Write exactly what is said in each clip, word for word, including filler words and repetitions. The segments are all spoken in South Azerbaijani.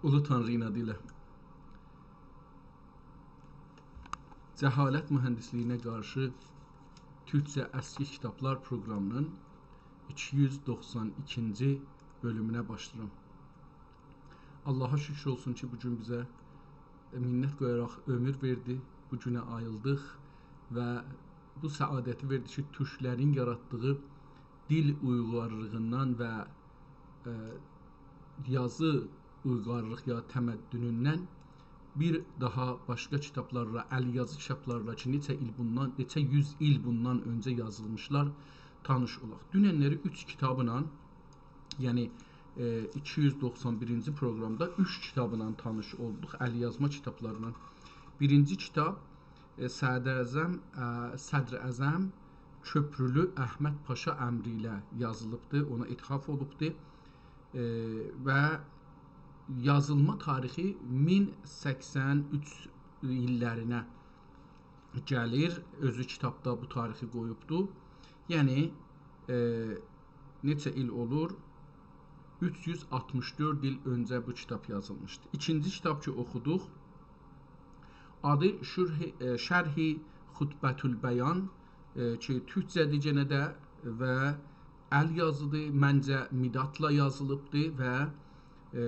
اولو تانری‌نین آدی ایله. جهالت مهندسلیگینه قارشی تورکجه اسکی کیتابلار پروقرامی‌نین ایکی یوز دوخسان ایکینجی بؤلومونه باشلاییرام. آللاها شوکور اولسون کی، بو گون بیزه منت قویاراق عؤمور وئردی، بو گونه آییلدیق و بو سعادتی وئردی کی، تورکلرین یاراتدیغی دیل اویغارلیغیندان و ائ، یازی اویغارلیق یا تمدنوندن بیر داها باشقا کیتابلارلا، ال یازی کیتابلارلا کی، نئچه ایل بوندان، نئچه یوز ایل بوندان اؤنجه یازیلمیشلار، تانیش اولاق. دوننلری اوچ کیتابلا، یعنی، ائ، ایکی یوز دوخسان بیرینجی پروقرامدا اوچ کیتابلا تانیش اولدوق، ال یازما کیتابلارلا. بیرینجی کیتاب، ائ، صدراعظم، ائ، صدراعظم کؤپرولو احمد پاشا امری ایله یازیلیبدی، اونا اتحاف اولوبدو. ائ، و یازیلما تاریخی مین سکسن اوچ ایللرینه گلیر. اؤزو کیتابدا بو تاریخی قویوبدو. یعنی، ائ، نئچه ایل اولور؟ اوچ یوز آلتمیش دؤرد ایل اؤنجه بو کیتاب یازیلمیشدی. ایکینجی کیتاب کی، اوخودوق، آدی شرح، ائ، شرح خطبة البیان، ائ، کی، تورکجه‌دیر یئنه ده و ال یازیدیر. منجه، مدادلا یازیلیبدیر و، ائ،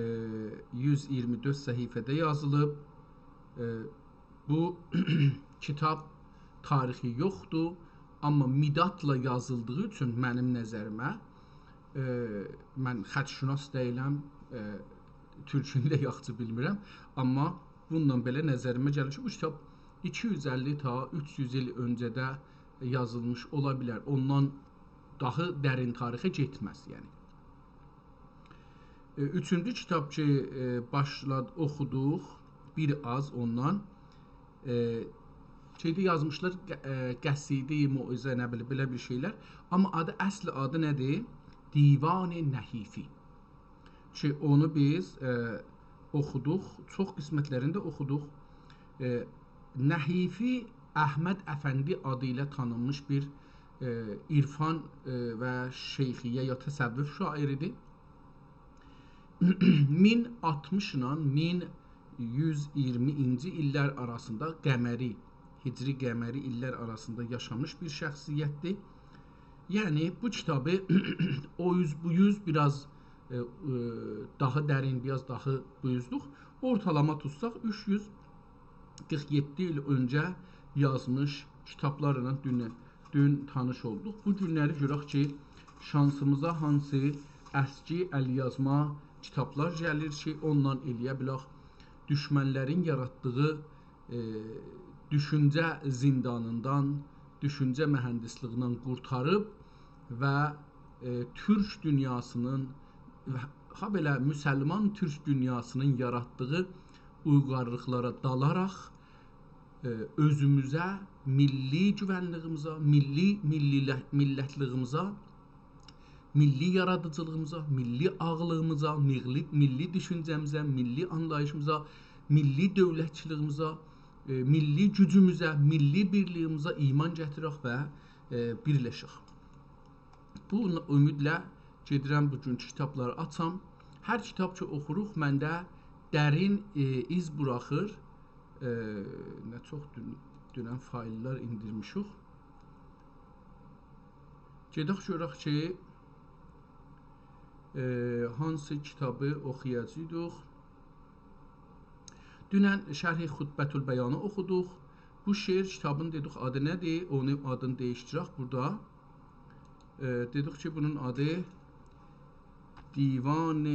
یوز ایگیرمی دؤرد صفحه‌ده یازیلیب. ائ، بو کیتاب تاریخی یوخدور، آمما مدادلا یازیلدیغی اوچون منیم نظریمه، ائ، من خط‌شناس دئییلم، ائ، تورکونو ده یاخشی بیلمیرم، آمما بونونلا بئله نظریمه گلیر کی، بو کیتاب ایکی یوز اللی تا اوچ یوز ایل اؤنجه‌ده یازیلمیش اولا بیلر. اوندان داها درین تاریخه گئتمز، یعنی. ائ، اوچونجو کیتاب کی، ائ، باشلاد، اوخودوق، بیر آز اوندان. ائ، شئیده یازمیشلار، ق-، ائ، قصیده، موعظه، نه بیلیم، بئله بیر شئیلر. آمما آدی، اصل آدی نه‌دیر؟ دیوان نحیفی. کی، اونو بیز، ائ، اوخودوق، چوخ قسمتلرینده اوخودوق. ائ، نحیفی احمد افندی آدی ایله تانینمیش بیر، ائ، عرفان، ائ، و شیخیه یا تصوف شاعریدیر. مین آلتمیش ایله مین یوز ایگیرمینجی ایللر آراسیندا، قمری، هجری قمری ایللر آراسیندا یاشامیش بیر شخصیتدیر. یعنی، بو کیتابی او اوز، بو اوز بیر آز، ائ، ائ، داها درین، بیر آز داها بو اوزلوک، اورتالاما توتساق، اوچ یوز قیرخ یئددی ایل اؤنجه یازمیش کیتابلارلا دون، دون تانیش اولدوق. بو گونلری گؤرک کی، شانسیمیزا هانسی اسکی ال یازما کیتابلار گلیر کی، اونونلا ائله‌یه بیلک دوشمنلرین یاراتدیغی، ائ، دوشونجه زیندانیندان، دوشونجه مهندسلیگیندن قورتاریب و، ائ، تورک دونیاسی‌نین و هابئله مسلمان تورک دونیاسی‌نین یاراتدیغی اویغارلیقلارا دالاراق، ائ، اؤزوموزه، میللی گوونلیگیمیزه، میللی، میللی، میللتلیگیمیزه، میللی یارادیجیلیغیمیزا، میللی عاغلیغیمیزا، میللی، میللی دوشونجه‌میزه، میللی آنلاییشیمیزا، میللی دؤولتچیلیگیمیزه، ائ، میللی گوجوموزه، میللی بیرلیگیمیزه ایمان گتیرک و، ائ، بیرلشک. بو اومیدله گئدیرم بو گون کیتابلاری آچام. هر کیتاب کی اوخوروق، منده درین، ائ، ایز بوراخیر. ائ، نه چوخ دون، دونن فایل‌لار ایندیرمیشیک. گئدک گؤرک کی، ائ، هانسی کیتابی اوخویاجاغیق. دونن شرح خطبة البیانی اوخودوق. بو شعر کیتابین دئدیک آدی نه‌دیر؟ اونون آدینی دییشدیرک بورادا. ائ، دئدیک کی، بونون آدی دیوان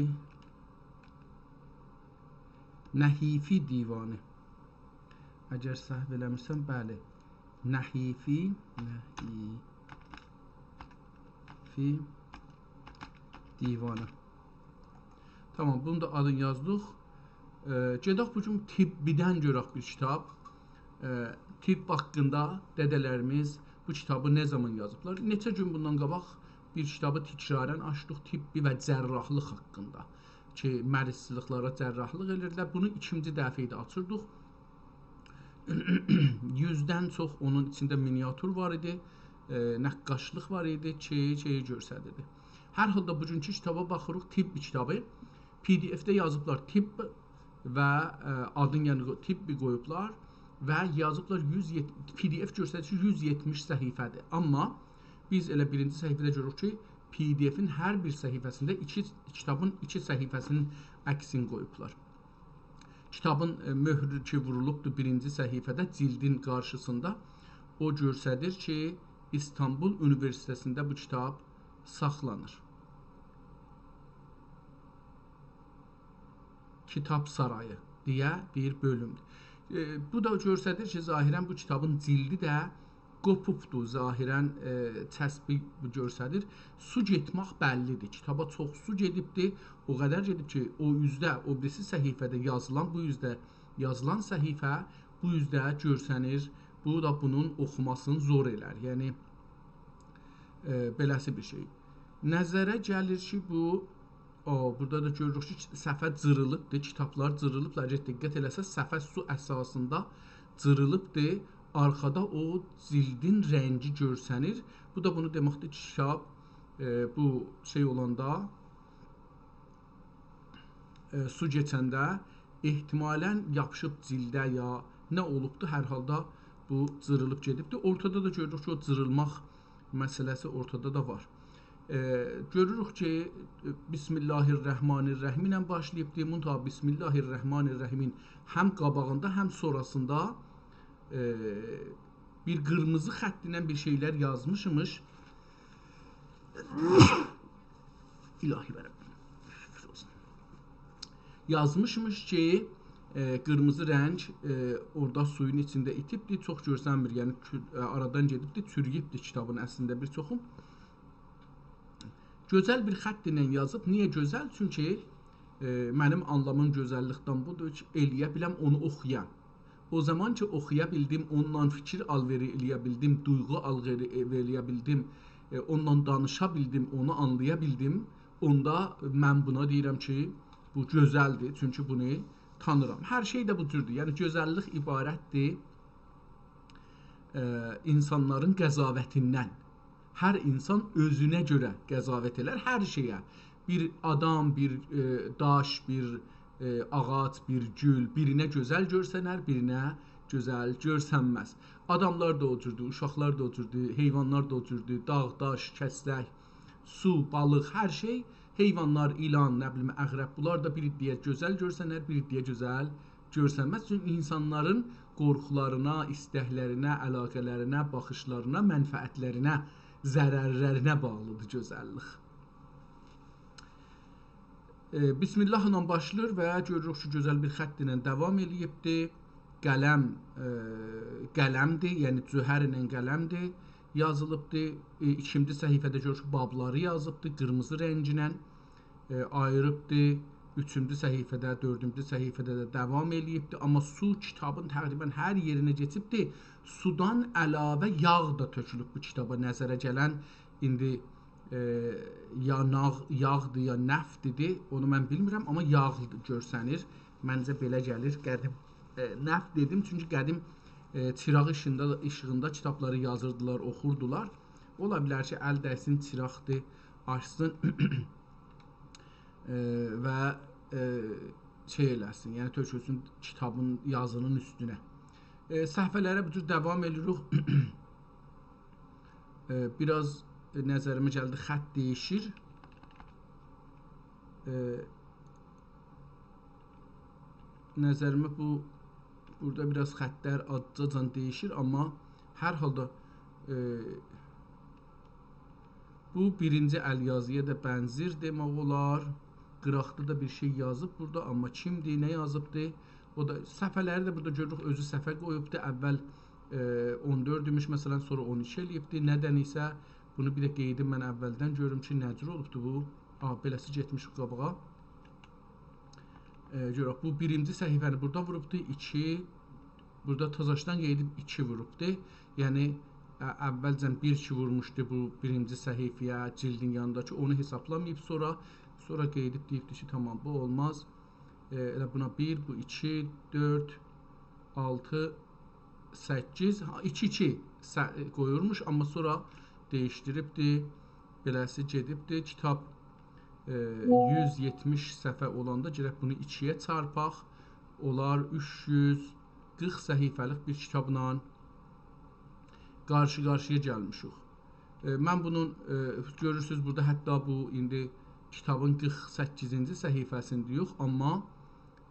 نحیفی دیوانی. اگر سهو ائله‌میرسم، بلی. نحیفی، نحیفی دیوانی. تامام، بونون دا آدینی یازدیق. ائ، گئدک بو گون طبی‌دن گؤرک بیر کیتاب. ائ، طب حاقیندا دده‌لریمیز بو کیتابی نه زامان یازیبلار؟ نئچه گون بوندان قاباق بیر کیتابی تکراراً آچدیق، طبی و جراحلیق حاقیندا. کی، مریضچیلیقلارا جراحلیق ائدیردیلر. بونو ایکینجی دفعه ایدی آچیردیق. یوزدن چوخ اونون ایچینده مینیاتور وار ایدی، ائ، نقاشلیق وار ایدی کی، شئیی گؤستریردی. هر حالدا بوگونکو کیتابا باخیریق، طب کیتابی. پی دی اف‌ده یازیبلار، طب و، ائ، آدین یعنی طبی قویوبلار و یازیبلار یوز یئت-، پی دی اف گؤستریر کی، یوز یئتمیش صفحه‌دیر. آمما بیز ائله بیرینجی صفحه‌ده گؤروروک کی، پی دی افین هر بیر صفحه‌سینده ایکی، کیتابین ایکی صفحه‌سینین عکسینی قویوبلار. کیتابین، ائ، مؤهرو کی وورولوبدور بیرینجی صفحه‌ده، جیلدین قارشیسیندا، او گؤستریر کی، ایستانبول اونیوئرسیتئتینده بو کیتاب ساخلانیر. کیتاب سارایی دئیه بیر بؤلومدور. ائ، بو دا گؤستریر کی، ظاهراً بو کیتابین جیلدی ده قوپوبدور، ظاهراً، ائ، چسبی بو گؤستریر. سو گئتمک بللیدیر. کیتابا چوخ سو گئدیبدی. او قدر گئدیب کی، او اوزده، او بیریسی صفحه‌ده یازیلان، بو اوزده یازیلان صفحه، بو اوزده گؤرسنیر. بو دا بونون اوخوماسینی زور ائلر. یعنی، ائ، بئله‌سی بیر شئی. نظره گلیر کی، بو، او، بورادا دا گؤروروک کی، صفحه جیریلیبدیر، کیتابلار جیریلیبلار. اگر دقت ائله‌سز، صفحه سو اساسیندا جیریلیبدیر. آرخادا او جیلدین رنگی گؤرسنیر. بو دا بونو دئمکدیر کی، کیتاب، ائ، بو شئی اولاندا، ائ، سو کئچنده احتمالاً یاپیشیب جیلده یا نه اولوبدو، هر حالدا بو جیریلیب گئدیبدی. اورتادا دا گؤروروک کی، او جیریلماق مسئله‌سی اورتادا دا وار. ائ، گؤروروک کی، بسم الله الرحمن الرحیم ایله باشلاییبدی. منتها بسم الله الرحمن الرحیمین هم قاباغیندا، هم سونراسیندا، ائ، بیر قیرمیزی خط ایله بیر شئیلر یازمیشمیش. الهی برم. یازمیشمیش کی، ائ، قیرمیزی رنگ، ائ، اورادا سویون ایچینده ایتیبدی، چوخ گؤرسنمیر، یعنی کو-، ائ، آرادان گئدیبدی، چورویوبدو کیتابین اصلینده بیر چوخو. گؤزل بیر خط ایله یازیب. نییه گؤزل؟ چونکی، ائ، منیم آنلامیم گؤزللیکدن بودور کی، ائلیه بیلم اونو اوخویام. او زامان کی، اوخویا بیلدیم، اوندان فیکیر آل‌وئر ائلیه بیلدیم، دویغو آل‌وئر ائلیه بیلدیم، ائ، اوندان دانیشا بیلدیم، اونو آنلایا بیلدیم، اوندا من بونا دئییرم کی، بو گؤزلدیر، چونکی بونو تانیرام. هر شئی ده بو جوردور. یعنی، گؤزللیک عبارتدیر، ائ، اینسانلارین قضاوتیندن. هر اینسان اؤزونه گؤره قضاوت ائلر، هر شئیه. بیر آدام، بیر، ائ، داش، بیر، ائ، آغاج، بیر گول، بیرینه گؤزل گؤرسنر، بیرینه گؤزل گؤرسنمز. آداملار دا او جوردور، اوشاقلار دا او جوردور، حیوانلار دا او جوردور، داغ، داش، کسلک، سو، بالیق، هر شئی، حیوانلار، ایلان، نه بیلیم، عقرب، بونلار دا بیر عده‌یه گؤزل گؤرسنر، بیر عده‌یه گؤزل گؤرسنمز. چونکی اینسانلارین قورخولارینا، ایستکلرینه، علاقه‌لرینه، باخیشلارینا، منفعتلرینه، ضررلرینه باغلیدیر گؤزللیک. ائ، بسم الله ایله باشلاییر و گؤروروک کی، گؤزل بیر خط ایله داوام ائله‌ییبدی. قلم، ائ، قلمدیر، یعنی جوهر ایله قلمدیر، یازیلیبدی. ائ، ایکینجی صفحه‌ده گؤروروک کی، بابلاری یازیبدی، قیرمیزی رنگینن، ائ، آییریبدی. اوچونجو صفحه‌ده، دؤردونجو صفحه‌ده ده داوام ائله‌ییبدی. آمما سو کیتابین تقریباً هر یئرینه کئچیبدی. سودان علاوه یاغ دا تؤکولوب بو کیتابا. نظره گلن ایندی، ائ، یا ناغ-، یاغدیر، یا نفتدیر، اونو من بیلمیرم، آمما یاغ گؤرسنیر. منجه بئله گلیر. قدیم، ائ، نفت دئدیم، چونکی قدیم، ائ، چیراغ ایشیندا، ایشیغیندا کیتابلاری یازیردیلار، اوخوردولار. اولا بیلر کی، ال دیسین، چیراغدیر، آچسین، ائ، و، ائ، شئی ائله‌سین، یعنی تؤکولسون کیتابین، یازینین اوستونه. ائ، صفحه‌لره بو جور داوام ائله‌ییریک. ائ، بیر آز، ائ، نظریمه گلدی، خط دییشیر. ائ، نظریمه بو، بورادا بیر آز خطلر آزجاجان دییشیر، آمما هر حالدا، ائ، بو بیرینجی ال‌یازی‌یا دا بنزیر دئمک اولار. قیراقدا دا بیر شئی یازیب بورادا، آمما کیمدیر، نه یازیبدی؟ او دا صفحه‌لری ده بورادا گؤروروک، اؤزو صفحه قویوبدو. اول، ائ، اون دؤرد ایمیش، مثلاً، سونرا اون ایکی ائله‌ییبدی. ندن ایسه بونو بیر ده قئییدیم من اولدن، گؤروم کی، نه جور اولوبدو بو. آ، بئله‌سی گئتمیش قاباغا. ائ، گؤرک، بو بیرینجی صفحه‌نی بورادا ووروبدو، ایکی، بورادا تازاشدان قئییدیب ایکی ووروبدو. یعنی، ا-، اولجه بیر ایکی وورموشدو بو بیرینجی صفحه‌یه، جیلدین یانینداکی، اونو حسابلاماییب، سونرا، سونرا قئییدیب دئییبدی کی، تامام، بو اولماز. ائ، ائله بونا بیر، بو ایکی، دؤرد، آلتی، سککیز، ها، ایکی، ایکی سه-، قویورموش، آمما سونرا دییشدیریبدی، بئله‌سی گئدیبدی. کیتاب، ائ، یوز یئتمیش صفحه اولاندا گرک بونو ایکی‌یه چارپاق. اولار اوچ یوز قیرخ صفحه‌لیک بیر کیتابلا قارشی-قارشییا گلمیشیک. ائ، من بونون، ائ، گؤرورسونوز، بورادا حتی بو ایندی کیتابین قیرخ سککیزینجی صفحه‌سینده یوخ، آمما،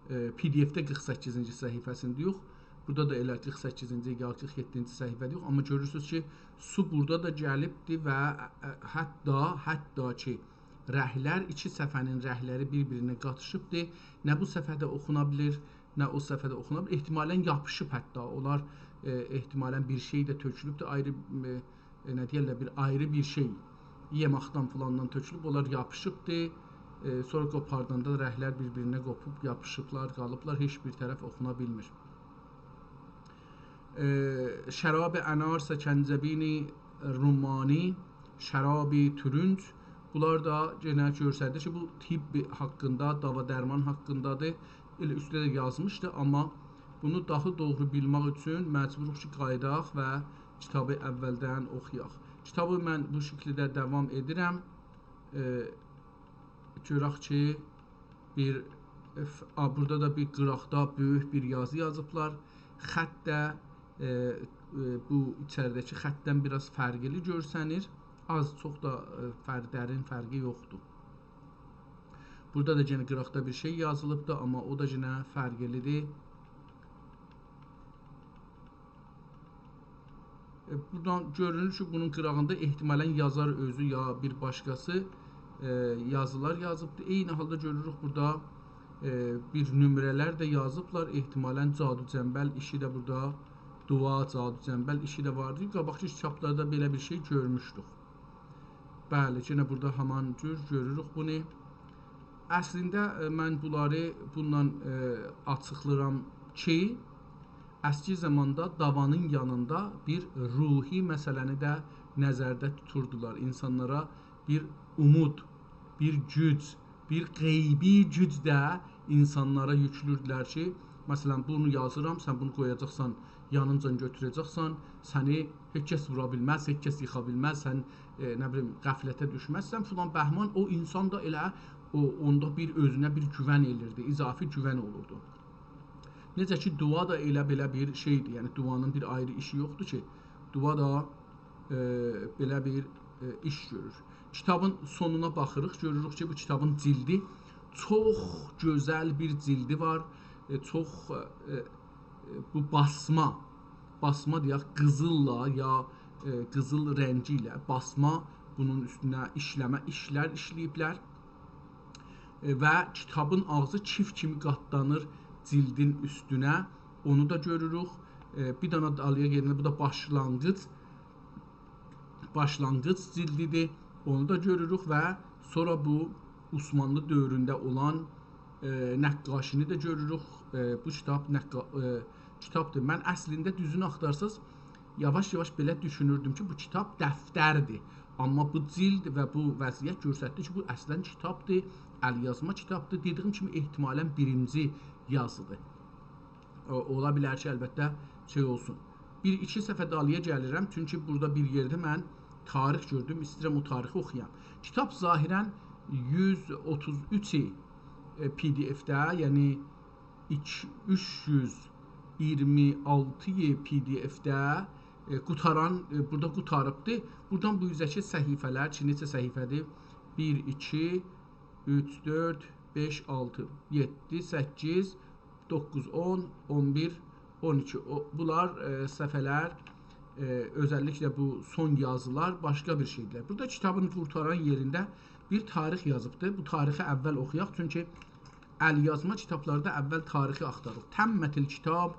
ائ، PDF-ده قیرخ سککیزینجی صفحه‌سینده یوخ. بورادا دا ائله قیرخ سککیزینجی یا قیرخ یئددینجی صفحه‌ده یوخ. آمما گؤرورسونوز کی، سو بورادا دا گلیبدی و، ائ، ائ، حتی، حتی کی، رنگلر، ایکی صفحه‌نین رنگلری بیر-بیرینه قاتیشیبدی. نه بو صفحه‌ده اوخونا بیلیر، نه او صفحه‌ده اوخونا بیلیر. احتمالاً یاپیشیب حتی. اونلار، ائ، احتمالاً بیر شئی ده تؤکولوبدور. آیری، ائ، ائ، نه دئیرلر، بیر آیری بیر شئی. یئماقدان فلاندان تؤکولوب، اونلار یاپیشیبدی. ائ، سونرا قوپارداندا رنگلر بیر-بیرینه قوپوب، یاپیشیبلار، قالیبلار. هئچ بیر طرف اوخونا بیلمیر. ائ، شراب انار، سکنجبین رمانی، شراب ترنج. بونلار دا یئنه گؤستریر کی، بو طب حاقیندا، داوا درمان حاقیندادیر. ائله اوسته ده یازمیشدی، آمما بونو داها دوغرو بیلمک اوچون مجبوروق کی، قاییداق و کیتابی اولدن اوخویاق. کیتابی من بو شکیلده داوام ائدیرم. ائ، گؤرک کی، بیر، ف-، آ، بورادا دا بیر قیراقدا بؤیوک بیر یازی یازیبلار. خط ده، ائ، ائ، بو ایچریده‌کی خطدن بیر آز فرقلی گؤرسنیر. آز چوخ دا، ائ، فر-، درین فرقی یوخدور. بورادا دا یئنه قیراقدا بیر شئی یازیلیبدی، آمما او دا یئنه فرقلیدیر. ائ، بورادان گؤرونور کی، بونون قیراغیندا احتمالاً یازار اؤزو یا بیر باشقاسی، ائ، یازیلار یازیبدی. عینی حالدا گؤروروک بورادا، ائ، بیر نمره‌لر ده یازیبلار. احتمالاً جادو جنبل ایشی ده بورادا، دعا، جادو جنبل ایشی ده واردی. قاباقکی کیتابلاردا بئله بیر شئی گؤرموشدوک. بلی، یئنه بورادا همان جور گؤروروک بونو. اصلینده، ائ، من بونلاری بوندان، ائ، آچیقلاییرام کی، اسکی زاماندا داوانین یانیندا بیر روحی مسئله‌نی ده نظرده توتوردولار. اینسانلارا بیر اومود، بیر گوج، بیر غیبی گوج ده اینسانلارا یوکلوردولر کی، مثلاً، بونو یازیرام، سن بونو قویاجاقسان، یانینجان گؤتوره‌جکسن، سنی هئچ کس وورا بیلمز، هئچ کس ییخا بیلمز، سن، ائ، نه بیلیم، غفلته دوشمزسن، فلان بهمان. او اینسان دا ائله او، اوندا بیر اؤزونه بیر گوون ائلیردی، اضافی گوون اولوردو. نئجه کی، دعا دا ائله بئله بیر شئیدیر، یعنی دعانین بیر آیری ایشی یوخدور کی، دعا دا، ائ، بئله بیر، ائ، ایش گؤرور. کیتابین سونونا باخیریق، گؤروروک کی، بو کیتابین جلدی چوخ گؤزل بیر جلدی وار، ائ، چوخ، ائ، ائ، بو باسما، باسما دئیک، قیزیللا یا، ائ، قیزیل رنگی ایله باسما بونون اوستونه ایشله‌مه، ایشلر ایشله‌ییبلر. ائ، و کیتابین آغزی کیف کیمی قاتلانیر جلدین اوستونه. اونو دا گؤروروک. ائ، بیر دنه دالییا گئدنده، بو دا باشلانغیج، باشلانغیج جلدیدیر. اونو دا گؤروروک و سونرا بو عثمانلی دؤورونده اولان، ائ، نقاشینی ده گؤروروک. ائ، بو کیتاب نقا-، ائ، کیتابدیر. من اصلینده، دوزونو آختارساز، یاواش-یاواش بئله دوشونوردوم کی، بو کیتاب دفتردیر. آمما بو جلد و بو وضعیت گؤستردی کی، بو اصلاً کیتابدیر، ال‌یازما کیتابدیر. دئدیییم کیمی، احتمالاً بیرینجی یازیدیر. او-، اولا بیلر کی، البته، شئی اولسون. بیر ایکی صفحه دالییا گلیرم، چونکی بورادا بیر یئرده من تاریخ گؤردوم، ایسته‌ییرم او تاریخی اوخویام. کیتاب ظاهراً یوز اوتوز اوچ، ائ، PDF-ده، یعنی ایکی، اوچ یوز اییرمی آلتی PDF-ده، ائ، قوتاران، ائ، بورادا قوتاریبدی. بورادان بو اوزه‌کی صفحه‌لر کی، نئچه صفحه‌دیر؟ بیر، ایکی، اوچ، دؤرد، بئش، آلتی، یئددی، سککیز، دوققوز، اون، اون بیر، اون ایکی. او، بونلار، ائ، صفحه‌لر، ائ، اؤزللیکله بو سون یازیلار باشقا بیر شئیدیرلر. بورادا کیتابین قورتاران یئرینده بیر تاریخ یازیبدی. بو تاریخی اول اوخویاق، چونکی ال‌یازما کیتابلاردا اول تاریخی آختاریریق. تمّت الکتاب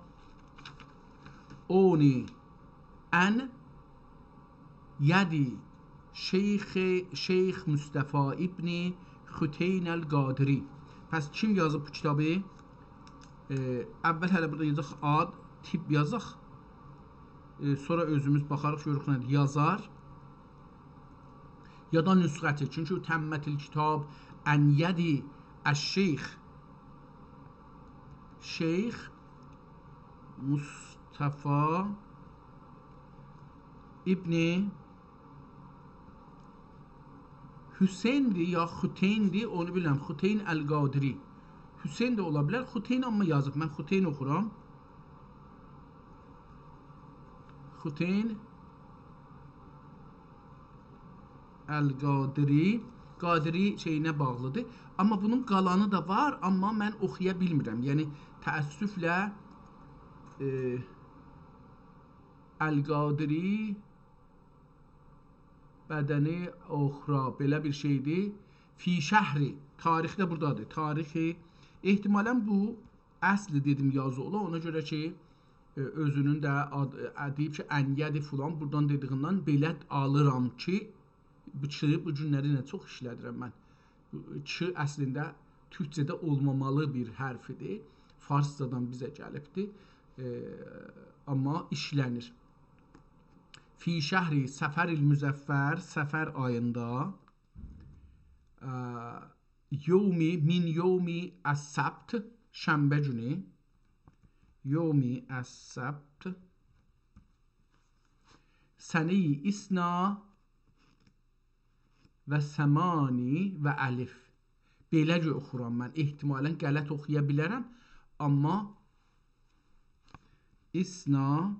عونی ان یدی شیخ، شیخ مصطفی ابن ختین القادری. پس کیم یازیب بو کیتابی؟ ائ، اول هله بورادا یازاق آد، تیپ یازاق. ائ، سونرا اؤزوموز باخاریق، گؤروروک نه‌دیر. یازار. یا دا نسختی. چونکی تمّت الکتاب عن یدی الشیخ، شیخ مصطفی ابن حسین‌دیر یا ختین‌دیر، اونو بیلمیرم. ختین القادری. حسین ده اولا بیلر. خوتین آمما یازیب. من خوتین اوخورام. خوتین القادری. قادری شئیینه باغلیدیر. آمما بونون قالانی دا وار، آمما من اوخویا بیلمیرم. یعنی، تأسفله، ائ، القادری بدنی اخری، بئله بیر شئیدیر. فی شهری، تاریخ ده بورادادیر. تاریخی، احتمالاً بو اصلی دئدیم یازی اولا، اونا گؤره کی، ائ، اؤزونون ده آد-، ائ، دئییب کی، انیه‌دیر فلان، بورادان دئدیگیندن بئله آلیرام کی، بو کی، بو گونلری نه چوخ ایشله‌دیرم من. بو کی، اصلینده تورکجه‌ده اولمامالی بیر حرفیدیر. فارسجادان بیزه گلیبدیر. ائ، آمما ایشله‌نیر. فی شهر صفر المظفر، صفر آییندا، ا، یومی، من یوم السبت، شنبه گونو، یوم السبت، سنه اثنا و ثمانی و الف. بئله گؤ-، اوخورام من. احتمالاً غلط اوخویا بیلرم، آمما اثنا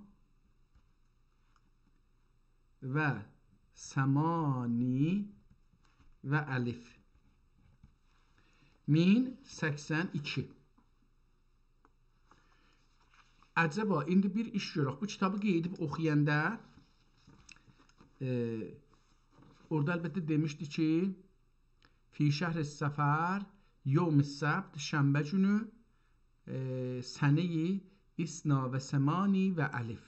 و ثمانی و الف. مین سکسن ایکی. عجبا، ایندی بیر ایش گؤرک. بو کیتابی قئییدیب اوخویاندا، ائ، اورادا البته دئمیشدی کی، فی شهر صفر، یوم السبت، شنبه گونو، ائ، سنه اثنا و ثمانی و الف.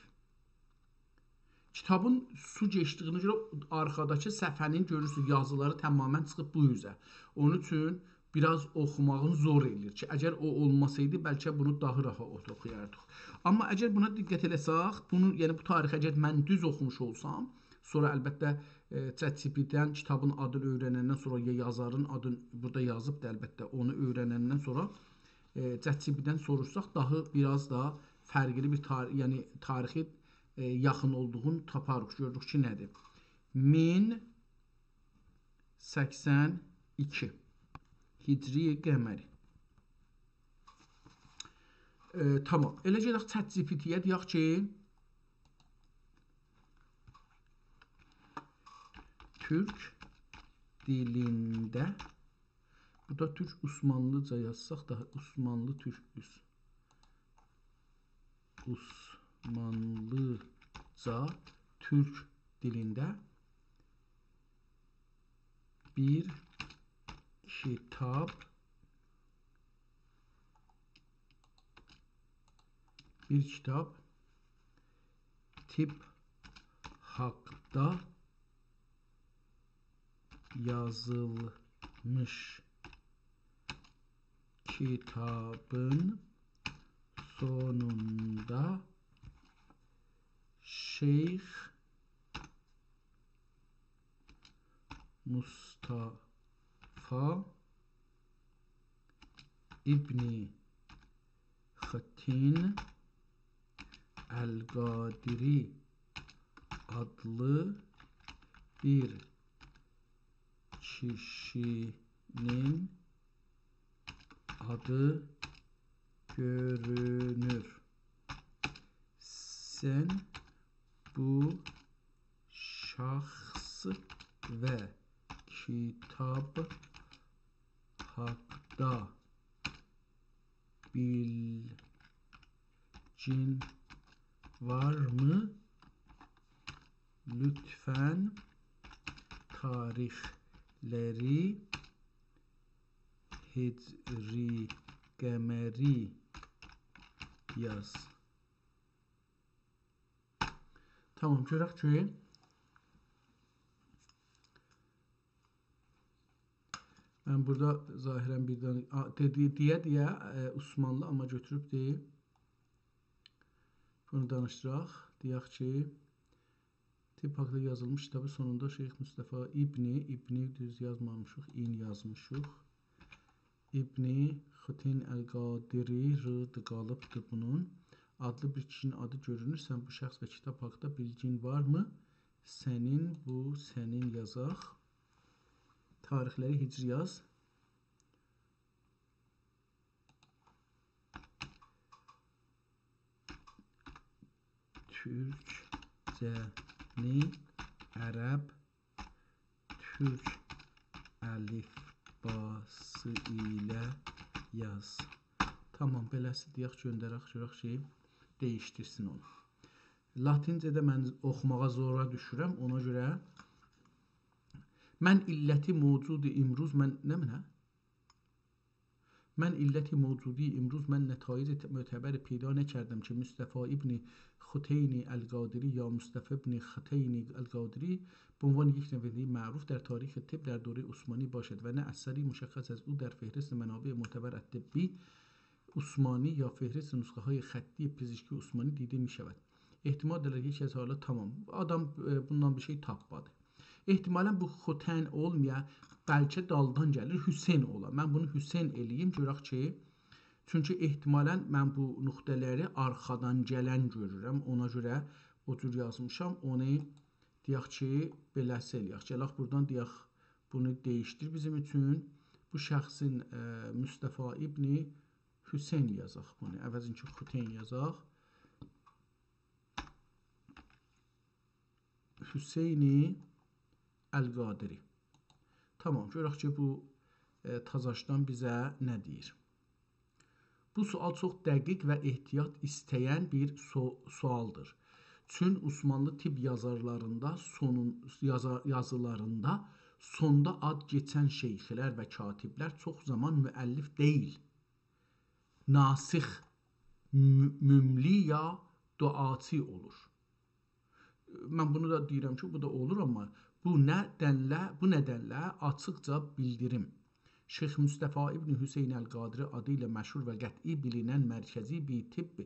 کیتابین سو کئچدیگینه گؤره آرخاداکی صفحه‌نین گؤرورسونوز، یازیلاری تماماً چیخیب بو اوزه. اونون اوچون بیر آز اوخوماغین زور ائله‌ییر کی، اگر او اولماسایدی، بلکه بونو داها راحت اوخویاردیق. آمما اگر بونا دقت ائله‌سک، بونو، یعنی بو تاریخی اگر من دوز اوخوموش اولسام، سونرا البته، ائ، ChatGPT-دن کیتابین آدینی اؤیرنندن سونرا، یا یازارین آدینی بورادا یازیبدی البته، اونو اؤیرنندن سونرا، ائ، ChatGPT-دن سوروشساق، داها بیر آز دا فرقلی بیر تار-، یعنی تاریخی، ائ، یاخین اولدوغونو تاپاریق، گؤروروک کی، نه‌دیر. مین سکسن ایکی هجری قمری. ائ، تامام. ائله گئدک ChatGPT-یه، دئیک کی، تورک دیلینده، بورادا تورک عثمانلیجا یازساق داها، عثمانلی تورک، عث-، عثمانلیجا تورک دیلینده بیر کیتاب، بیر کیتاب، طب حاقدا یازیلمیش کیتابین سونوندا شیخ مصطفی ابن خوتین القادری آدلی بیر کیشی‌نین آدی گؤرونور. سن بو شخص و کیتاب حاقدا بیلگین وارمی؟ لطفاً تاریخلری هجری قمری یاز. تامام، گؤرک کی، من بورادا ظاهراً بیر دنه، آ، دئدی، دئیه-دئیه، ائ، عثمانلی آمما گؤتوروبدور. بونو دانیشدیراق. دئیک کی، طب حاقدا یازیلمیش کیتابی سونوندا شیخ مصطفی ابنی، ابنی دوز یازمامیشیق، این یازمیشیق. ابن خوتین القادری، ر قالیبدی بونون. آدلی بیر کیشی‌نین آدی گؤرونور. سن بو شخص و کیتاب حاقدا بیلگین وارمی؟ سنین، بو سنین یازاق. تاریخلری هجری یاز. تورکجه‌نی عرب تورک الیفباسی ایله یاز. تامام، بئله‌سی دئیک، گؤندرک، گؤرک کی، دییشدیرسین اونو. لاتینجه‌ده من اوخوماغا زورا دوشورم، اونا گؤره من علت موجود امروز، من، نمنه؟ من علت موجود امروز، من نتایج ت-، معتبر پیدا نکردم که مصطفی ابن ختین القادری یا مصطفی ابن ختین القادری به عنوان یک نویسندهٔ معروف در تاریخ طب در دورهٔ عثمانی باشد و نه اثری مشخص از او در فهرست منابع معتبر الطبی عثمانی یا فهرست نسخه‌های خطی پزشکی عثمانی دیده می‌شود. احتمال دارد یکی از حالا، تامام. آدام، ائ، بوندان بیر شئی تاپمادی. احتمالاً بو ختین اولمایا، بلکه دالدان گلیر، حسین اولا. من بونو حسین ائله‌ییم، گؤرک کی، چونکی احتمالاً من بو نقطه‌لری آرخادان گلن گؤرورم. اونا گؤره او جور یازمیشام. اونو دئیک کی، بئله‌سی ائله‌یک. گلک بورادان دئیک، بونو دییشدیر بیزیم اوچون. بو شخصین، ائ، مصطفی ابن حسین یازاق بونو. عوضین کی، ختین یازاق. حسین القادری. تامام، گؤرک کی، بو، ائ، تازاشدان بیزه نه دئییر. بو سؤال چوخ دقیق و احتیاط ایسته‌ین بیر سو-، سؤالدیر. چون عثمانلی طب یازارلاریندا سونون، یازا-، یازیلاریندا سوندا آد کئچن شیخلر و کاتبلر چوخ زامان مؤلف دئییل، ناسخ، مو-، مملی یا دعاچی اولور. من بونو دا دئییرم کی، بو دا اولور، آمما بو ندنله، بو ندنله آچیقجا بیلدیریم. شیخ مصطفی ابن حسین القادری آدی ایله مشهور و قطعی بیلینن مرکزی بیر طب،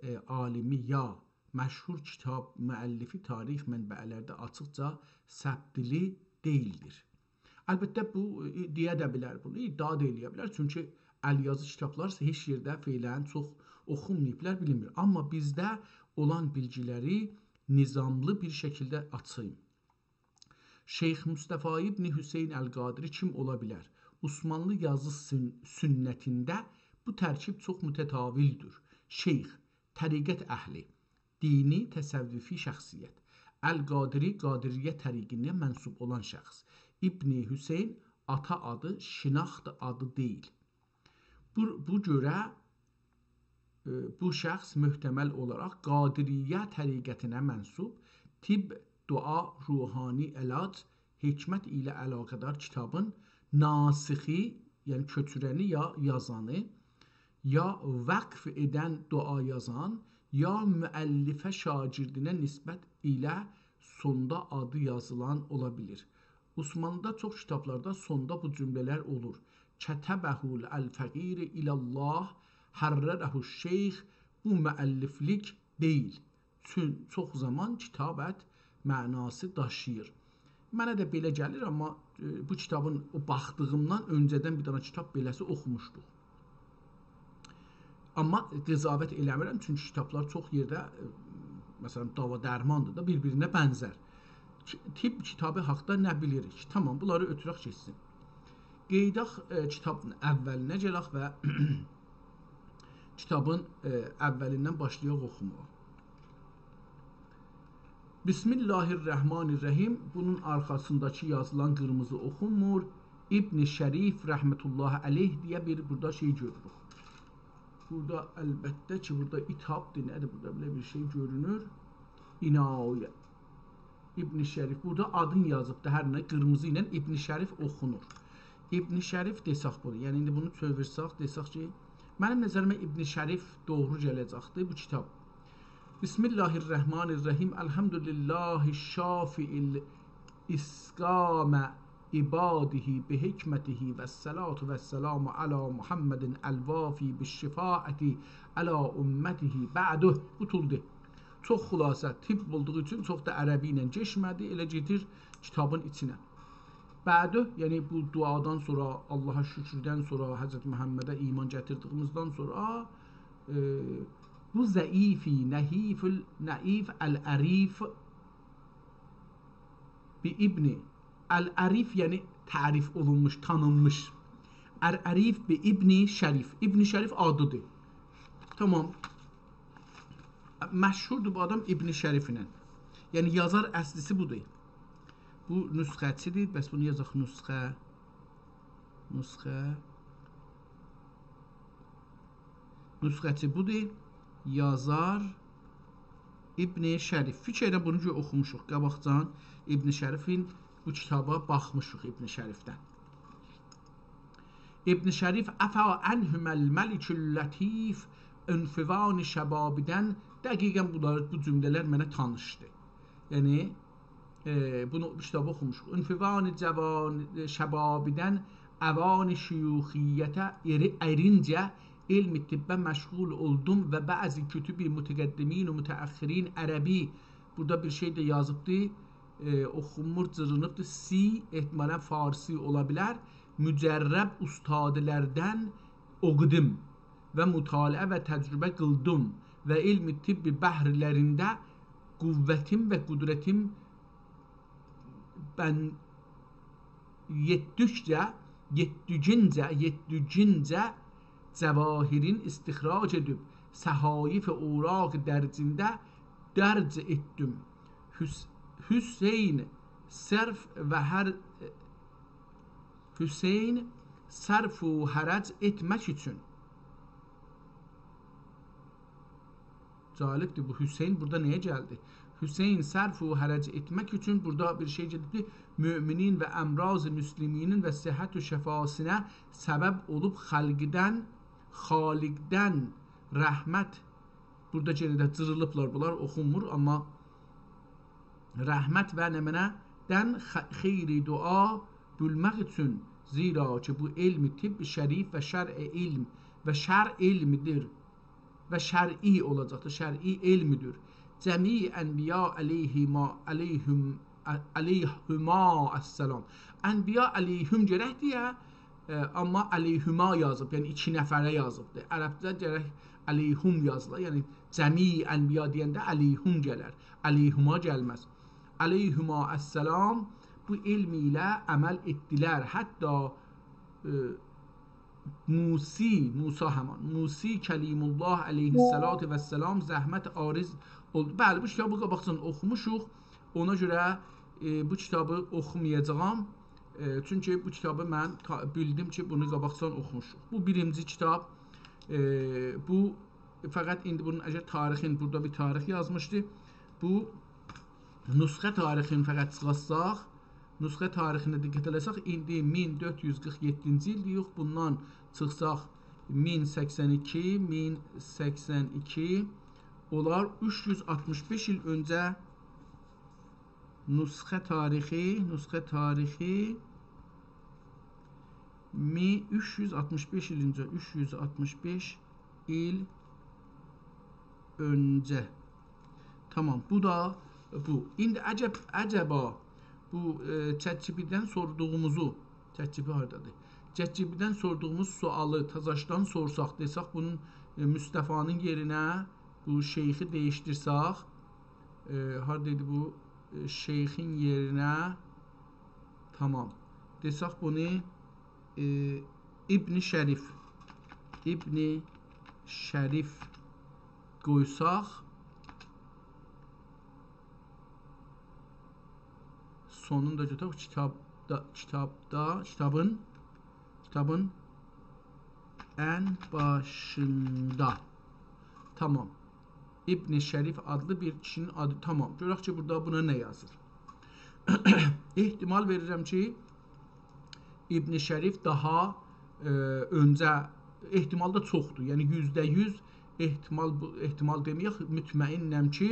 ائ، عالمی یا مشهور کیتاب مؤلفی تاریخ منبع‌لرده آچیقجا ثبتلی دئییلدیر. البته، بو، ائ، دئیه ده بیلر بونو، ادعا دا ائله‌یه بیلر. چونکی ال‌یازی کیتابلار هئچ یئرده فعلاً چوخ اوخونماییبلار، بیلینمیر. آمما بیزده اولان بیلگیلری نظاملی بیر شکیلده آچاییم. شیخ مصطفی ابن حسین القادری کیم اولا بیلر؟ عثمانلی یازی سن-، سنتینده بو ترکیب چوخ متداولدور. شیخ، طریقت اهلی، دینی، تصوفی شخصیت. القادری، قادریه طریقینه منسوب اولان شخص. ابن حسین، آتا آدی، شناخت آدی دئییل. بو، بو گؤره، ائ، بو شخص محتمل اولاراق قادریه طریقتینه منسوب، طب، دعا، روحانی علاج، حکمت ایله علاقه‌دار کیتابین ناسخی، یعنی کؤچورنی یا یازانی، یا وقف ائدن، دعا یازان، یا مؤلفه، شاگردینه نسبت ایله سوندا آدی یازیلان اولا بیلیر. عثمانلیدا چوخ کیتابلاردا سوندا بو جمله‌لر اولور. «کتبه الفقیر الی الله، حرره الشیخ»، بو مؤلفلیک دئییل. چون چوخ زامان کتابت معناسی داشیییر. منه ده بئله گلیر، آمما، ائ، بو کیتابین او باخدیغیمدان اؤنجه‌دن بیر دنه کیتاب بئله‌سی اوخوموشدوق. آمما قضاوت ائله‌میرم، چونکی کیتابلار چوخ یئرده، ائ، مثلاً، داوا درماندیر دا، بیر-بیرینه بنزر. کی-، طب کیتابی حاقدا نه بیلیریک؟ تامام، بونلاری اؤتورک کئچسین. قئییداق، ائ، کیتابین اوّلینه گلک و کیتابین، ائ، اوّلیندن باشلایاق اوخوماغا. بسم الله الرحمن الرحیم. بونون آرخاسینداکی یازیلان قیرمیزی اوخونمور. ابن شریف رحمة الله علیه دئیه بیر بورادا شئی گؤروروک. بورادا البته کی، بورادا عتابدیر، نه‌دیر بورادا، بئله بیر شئی گؤرونور. عنایه. ابن شریف. بورادا آدین یازیبدی، هر نه، قیرمیزی ایله ابن شریف اوخونور. ابن شریف دئسک بونو، یعنی ایندی بونو چئویرسک، دئسک کی، منیم نظریمه ابن شریف دوغرو گله‌جکدی بو کیتاب. بسم الله الرحمن الرحیم. الحمد لله شافی الاسقام عباده بحکمته و الصلاة و السلام علی محمد الوافی بالشفاعة علی امته بعده. قوتولدو. چوخ خلاصه، طب اولدوغو اوچون چوخ دا عربی ایله گئچمه‌دی، ائله گئدیر کیتابین ایچینه. بعده، یعنی بو دعادان سونرا، آللاها شوکوردن سونرا، حضرت محمده ایمان گتیردیگیمیزدن سونرا، ائ، بو ضعیفی، نحیف ال-، نحیف العریف بابن، العریف، یعنی تعریف اولونموش، تانینمیش. العریف بابن شریف. ابن شریف آدیدیر. تامام. مشهوردور بو آدام ابن شریف ایله. یعنی یازار اصلی‌سی بودور. بو نسخه‌چی‌دیر. بس بونو یازاق نسخه. نسخه. نسخه‌چی بودور. یازار ابن شریف. فیکر ائله بونو گؤ-، اوخوموشوق. قاباقجان ابن شریفین بو کیتابا باخمیشیق ابن شریفدن. ابن شریف «عفا عنهما الملک اللطیف، عنفوان شبابیدن». دقیقاً بونلار، بو جمله‌لر منه تانیشدی. یعنی، ائ، بونو، کیتابی اوخوموشوق. «عنفوان جوان، شبابیدن، اوان شیوخیته اری-، ارینجه علم طبه مشغول اولدوم و بعضی کتب متقدمین و متأخرین عربی». بورادا بیر شئی ده یازیبدی. ائ، اوخونمور، جیرینیبدی. «سی»، احتمالاً فارسی اولا بیلر. «مجرب استادلردن اوخودوم و مطالعه و تجربه قیلدیم و علم طب بحرلرینده قوتیم و قدرتیم بن یئتدیکجه، یئتدیگینجه، یئتدیگینجه جواهرین استخراج ائدیب، صحایف اوراق درجینده درج ائتدیم. حس-، حسین صرف و هر-، حسین صرف و حرج ائتمک اوچون. جالبدیر، بو حسین بورادا نه‌یه گلدی؟ حسین صرف و حرج ائتمک اوچون بورادا بیر شئی گئدیبدی. مؤمنین و امراض مسلمینین و صحت و شفاسینا سبب اولوب، خالقدن، خالقدن رحمت. بورادا یئنه ده جیریلیبلار بونلار، اوخونمور، آمما رحمت و نمنه دن خ-، خیر دعا بولمک اوچون، زیرا کی بو علم طب شریف و شرع علم و شرع علمدیر و شرعی اولاجاقدیر، شرعی علمدیر. جمیع انبیا علیهما، علیهم، علیهما السلام. انبیا علیهم گرک دئیه، ائ، آمما علیهما یازیب، یعنی ایکی نفره یازیبدیر. عربجه گرک علیهم یازیلا، یعنی جمیع انبیا دئینده علیهم گلر، علیهما گلمز. علیهما السلام بو علم ایله عمل ائتدیلر. حتی، ائ، موسی، موسی همان، موسی کلیم الله علیه الصلاة و السلام زحمت عارض اولدو. بلی، بو کیتابی قاباقجان اوخوموشوق. اونا گؤره، ائ، بو کیتابی اوخومایاجاغام. ائ، چونکی بو کیتابی من تا-، بیلدیم کی، بونو قاباقجان اوخوموشوق. بو بیرینجی کیتاب. ائ، بو فقط ایندی بونون اگر تاریخین، بورادا بیر تاریخ یازمیشدی. بو نسخه تاریخینی فقط چیخارتساق، نسخه تاریخینه دقت ائله‌سک، ایندی مین دؤرد یوز قیرخ یئددینجی ایلدیر، یوخ، بوندان چیخساق مین سکسن ایکی، مین سکسن ایکی، اولار اوچ یوز آلتمیش بئش ایل اؤنجه نسخه تاریخی، نسخه تاریخی می-، اوچ یوز آلتمیش بئش ایل اؤنجه، اوچ یوز آلتمیش بئش ایل اؤنجه. تامام، بو دا بو. ایندی عجب، عجبا بو، ائ، ChatGPT-دن سوردوغوموزو، ChatGPT هاردادیر؟ ChatGPT-دن سوردوغوموز سؤالی تازاشدان سورساق، دئسک بونون، ائ، مصطفی‌نین یئرینه بو شیخی دییشدیرسک، ائ، هاردایدی بو، ائ، شیخین یئرینه، تامام. دئسک بونو، ائ، ابن شریف، ابن شریف قویساق، سونوندا گؤتورک کیتابدا، کیتابدا، کیتابین، کیتابین ان باشیندا. تامام. ابن شریف آدلی بیر کیشی‌نین آدی. تامام. گؤرک کی، بورادا بونا نه یازیر. احتمال وئریرم کی، ابن شریف داها، ائ، اؤنجه، احتمال دا چوخدور. یعنی، یوزده یوز احتمال، بو، احتمال دئمه‌یک، مطمئنم کی،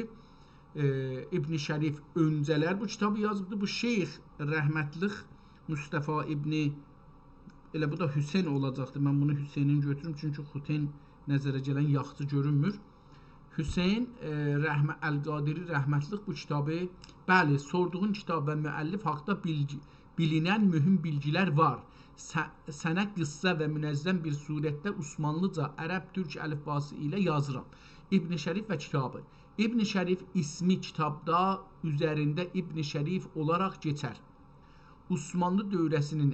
ائ، ابن شریف اؤنجه‌لر بو کیتابی یازیبدی. بو شیخ رحمتلیک مصطفی ابن، ائله بو دا حسین اولاجاقدی. من بونو حسینین گؤتوروم، چونکی خوتین نظره گلن یاخشی گؤرونمور. حسین، ائ، رحمه-، القادری رحمتلیک بو کیتابی، بلی، سوردوغون کیتاب و مؤلف حاقدا بیلگی، بیلینن مهم بیلگیلر وار. س-، سنه قیسسا و منظم بیر صورتده عثمانلیجا، عرب، تورک الیفباسی ایله یازیرام. ابن شریف و کیتابی. ابن شریف اسمی کیتابدا اوزرینده ابن شریف اولاراق کئچر. عثمانلی دؤوره‌سینین،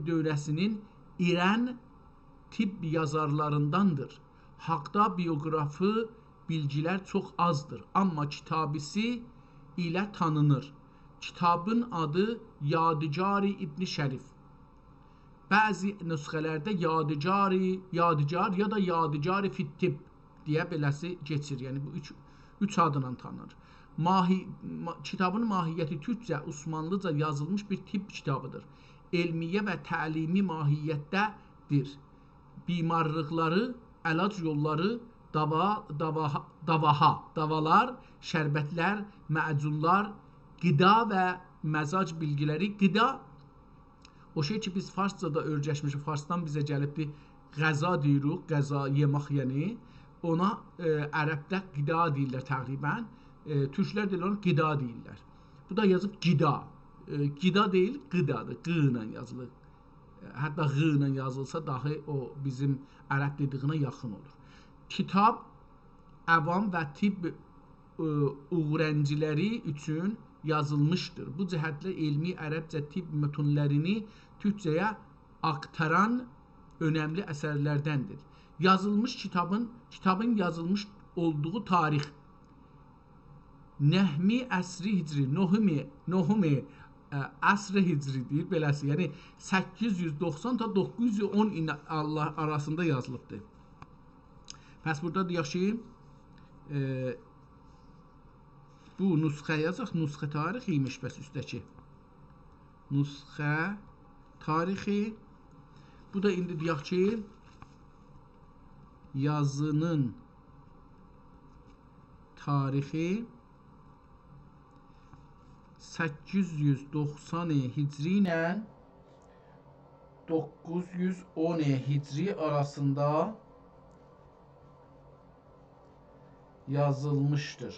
دؤوره‌سینین ایرن طب یازارلاریندان‌دیر. حاقدا بیوگرافی بیلگیلر چوخ آزدیر، آمما کتابیسی ایله تانینیر. کتابین آدی یادگار ابن شریف. بعضی نسخه‌لرده یادگار، یادگار یا دا یادگار فی الطب دئیه بئله‌سی کئچیر. یعنی بو اوچ، اوچ آدلا تانینیر. ماهی-، ما-، کتابین ماهیتی تورکجه، عثمانلیجا یازیلمیش بیر طب کتابیدیر. علمیه و تعلیمی ماهیتده‌دیر. بیمارلیقلاری، علاج یوللاری، داوا، داوا، داواها، داوالار، شربتلر، معجونلار، غذا و مزاج بیلگیلری. غذا، او شئی کی، بیز فارسجادا اؤیرشمیشیک، فارسدان بیزه گلیبدی، غذا دئییریک، غذا، یئمک، یعنی. اونا، ائ، عربده غذا دئییرلر تقریباً. ائ، تورکلر ده ائله اونا غذا دئییرلر. بو دا یازیب غذا. ائ، غذا دئییل، غذادیر. غ ایله یازیلیر. حتی غ ایله یازیلسا داهی او بیزیم عرب دئدیگینه یاخین اولور. کتاب عوام و طب، ائ، اؤیرنجیلری اوچون یازیلمیشدیر. بو جهتله علمی عربجه طب متونلرینی تورکجه‌یه آکتاران اؤنملی اثرلردندیر. یازیلمیش کتابین، کتابین یازیلمیش اولدوغو تاریخ نهمی عصری هجری، نهمی، نهمی، ائ، عصر هجری دئییر، بئله‌سی. یعنی سککیز یوز دوخسان تا دوققوز یوز اون ایل آرا-، آراسیندا یازیلیبدیر. پس بورادا دئیک کی، ائ، بو نسخه یازاق، نسخه تاریخی ایمیش بس اوستده‌کی. نسخه تاریخی. بو دا ایندی دئیک کی، یازینین تاریخی سککیز یوز دوخسان هجری ایله دوققوز یوز اون هجری آراسیندا یازیلمیشدیر.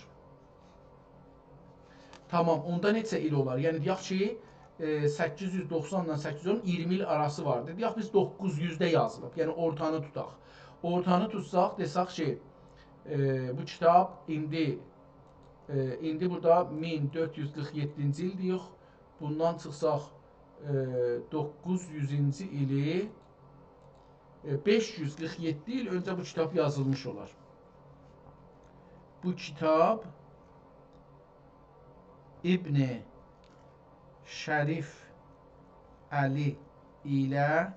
تامام، اوندا نئچه ایل اولار؟ یعنی، دئیک کی، ائ، سککیز یوز دوخسان ایله سککیز یوز اون، اییرمی ایل آراسی واردی. دئیک، بیز دوققوز یوزده یازیلیب. یعنی، اورتانی توتاق. اورتانی توتساق، دئسک کی، ائ، بو کیتاب ایندی، ائ، ایندی بورادا مین دؤرد یوز قیرخ یئددینجی ایل دئیک. بوندان چیخساق، ائ، دوققوز یوزونجو ایلی، ائ، بئش یوز قیرخ یئددی ایل اؤنجه بو کیتاب یازیلمیش اولار. بو کیتاب ابن شریف علی ایله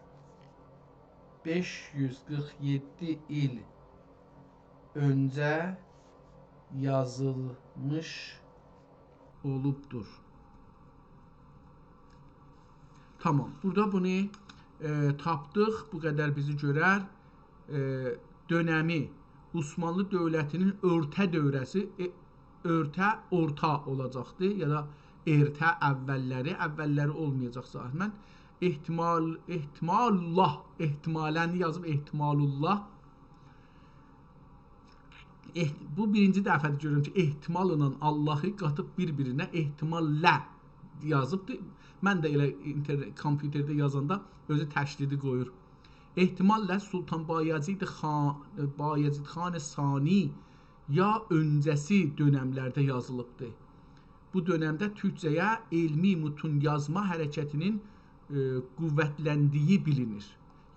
بئش یوز قیرخ یئددی ایل اؤنجه یازیلمیش اولوبدور. تامام، بورادا بونو، ائ، تاپدیق، بو قدر بیزی گؤرر. ائ، دؤنمی، عثمانلی دؤولتینین اورتا دؤوره‌سی، ائ، اورتا، اورتا اولاجاقدی، یا دا ارته، اوللری، اوللری اولمایاجاق ظاهراً. احتمال، احتمال الله، احتمالاً یازیب، احتمال الله. اح-، بو بیرینجی دفعه‌دیر گؤرورم کی، احتماللا اللهی قاتیب بیر-بیرینه، احتمال له یازیبدیر. من ده ائله اینترنت، کامپیوترده یازاندا اؤزو تشدیدی قویور. احتمال له سلطان بایزید خان، بایزید خان ثانی یا اؤنجه‌سی دؤنملرده یازیلیبدیر. بو دؤنمده تورکجه‌یه علمی متون یازما حرکتینین، ائ، قوتلندیگی بیلینیر.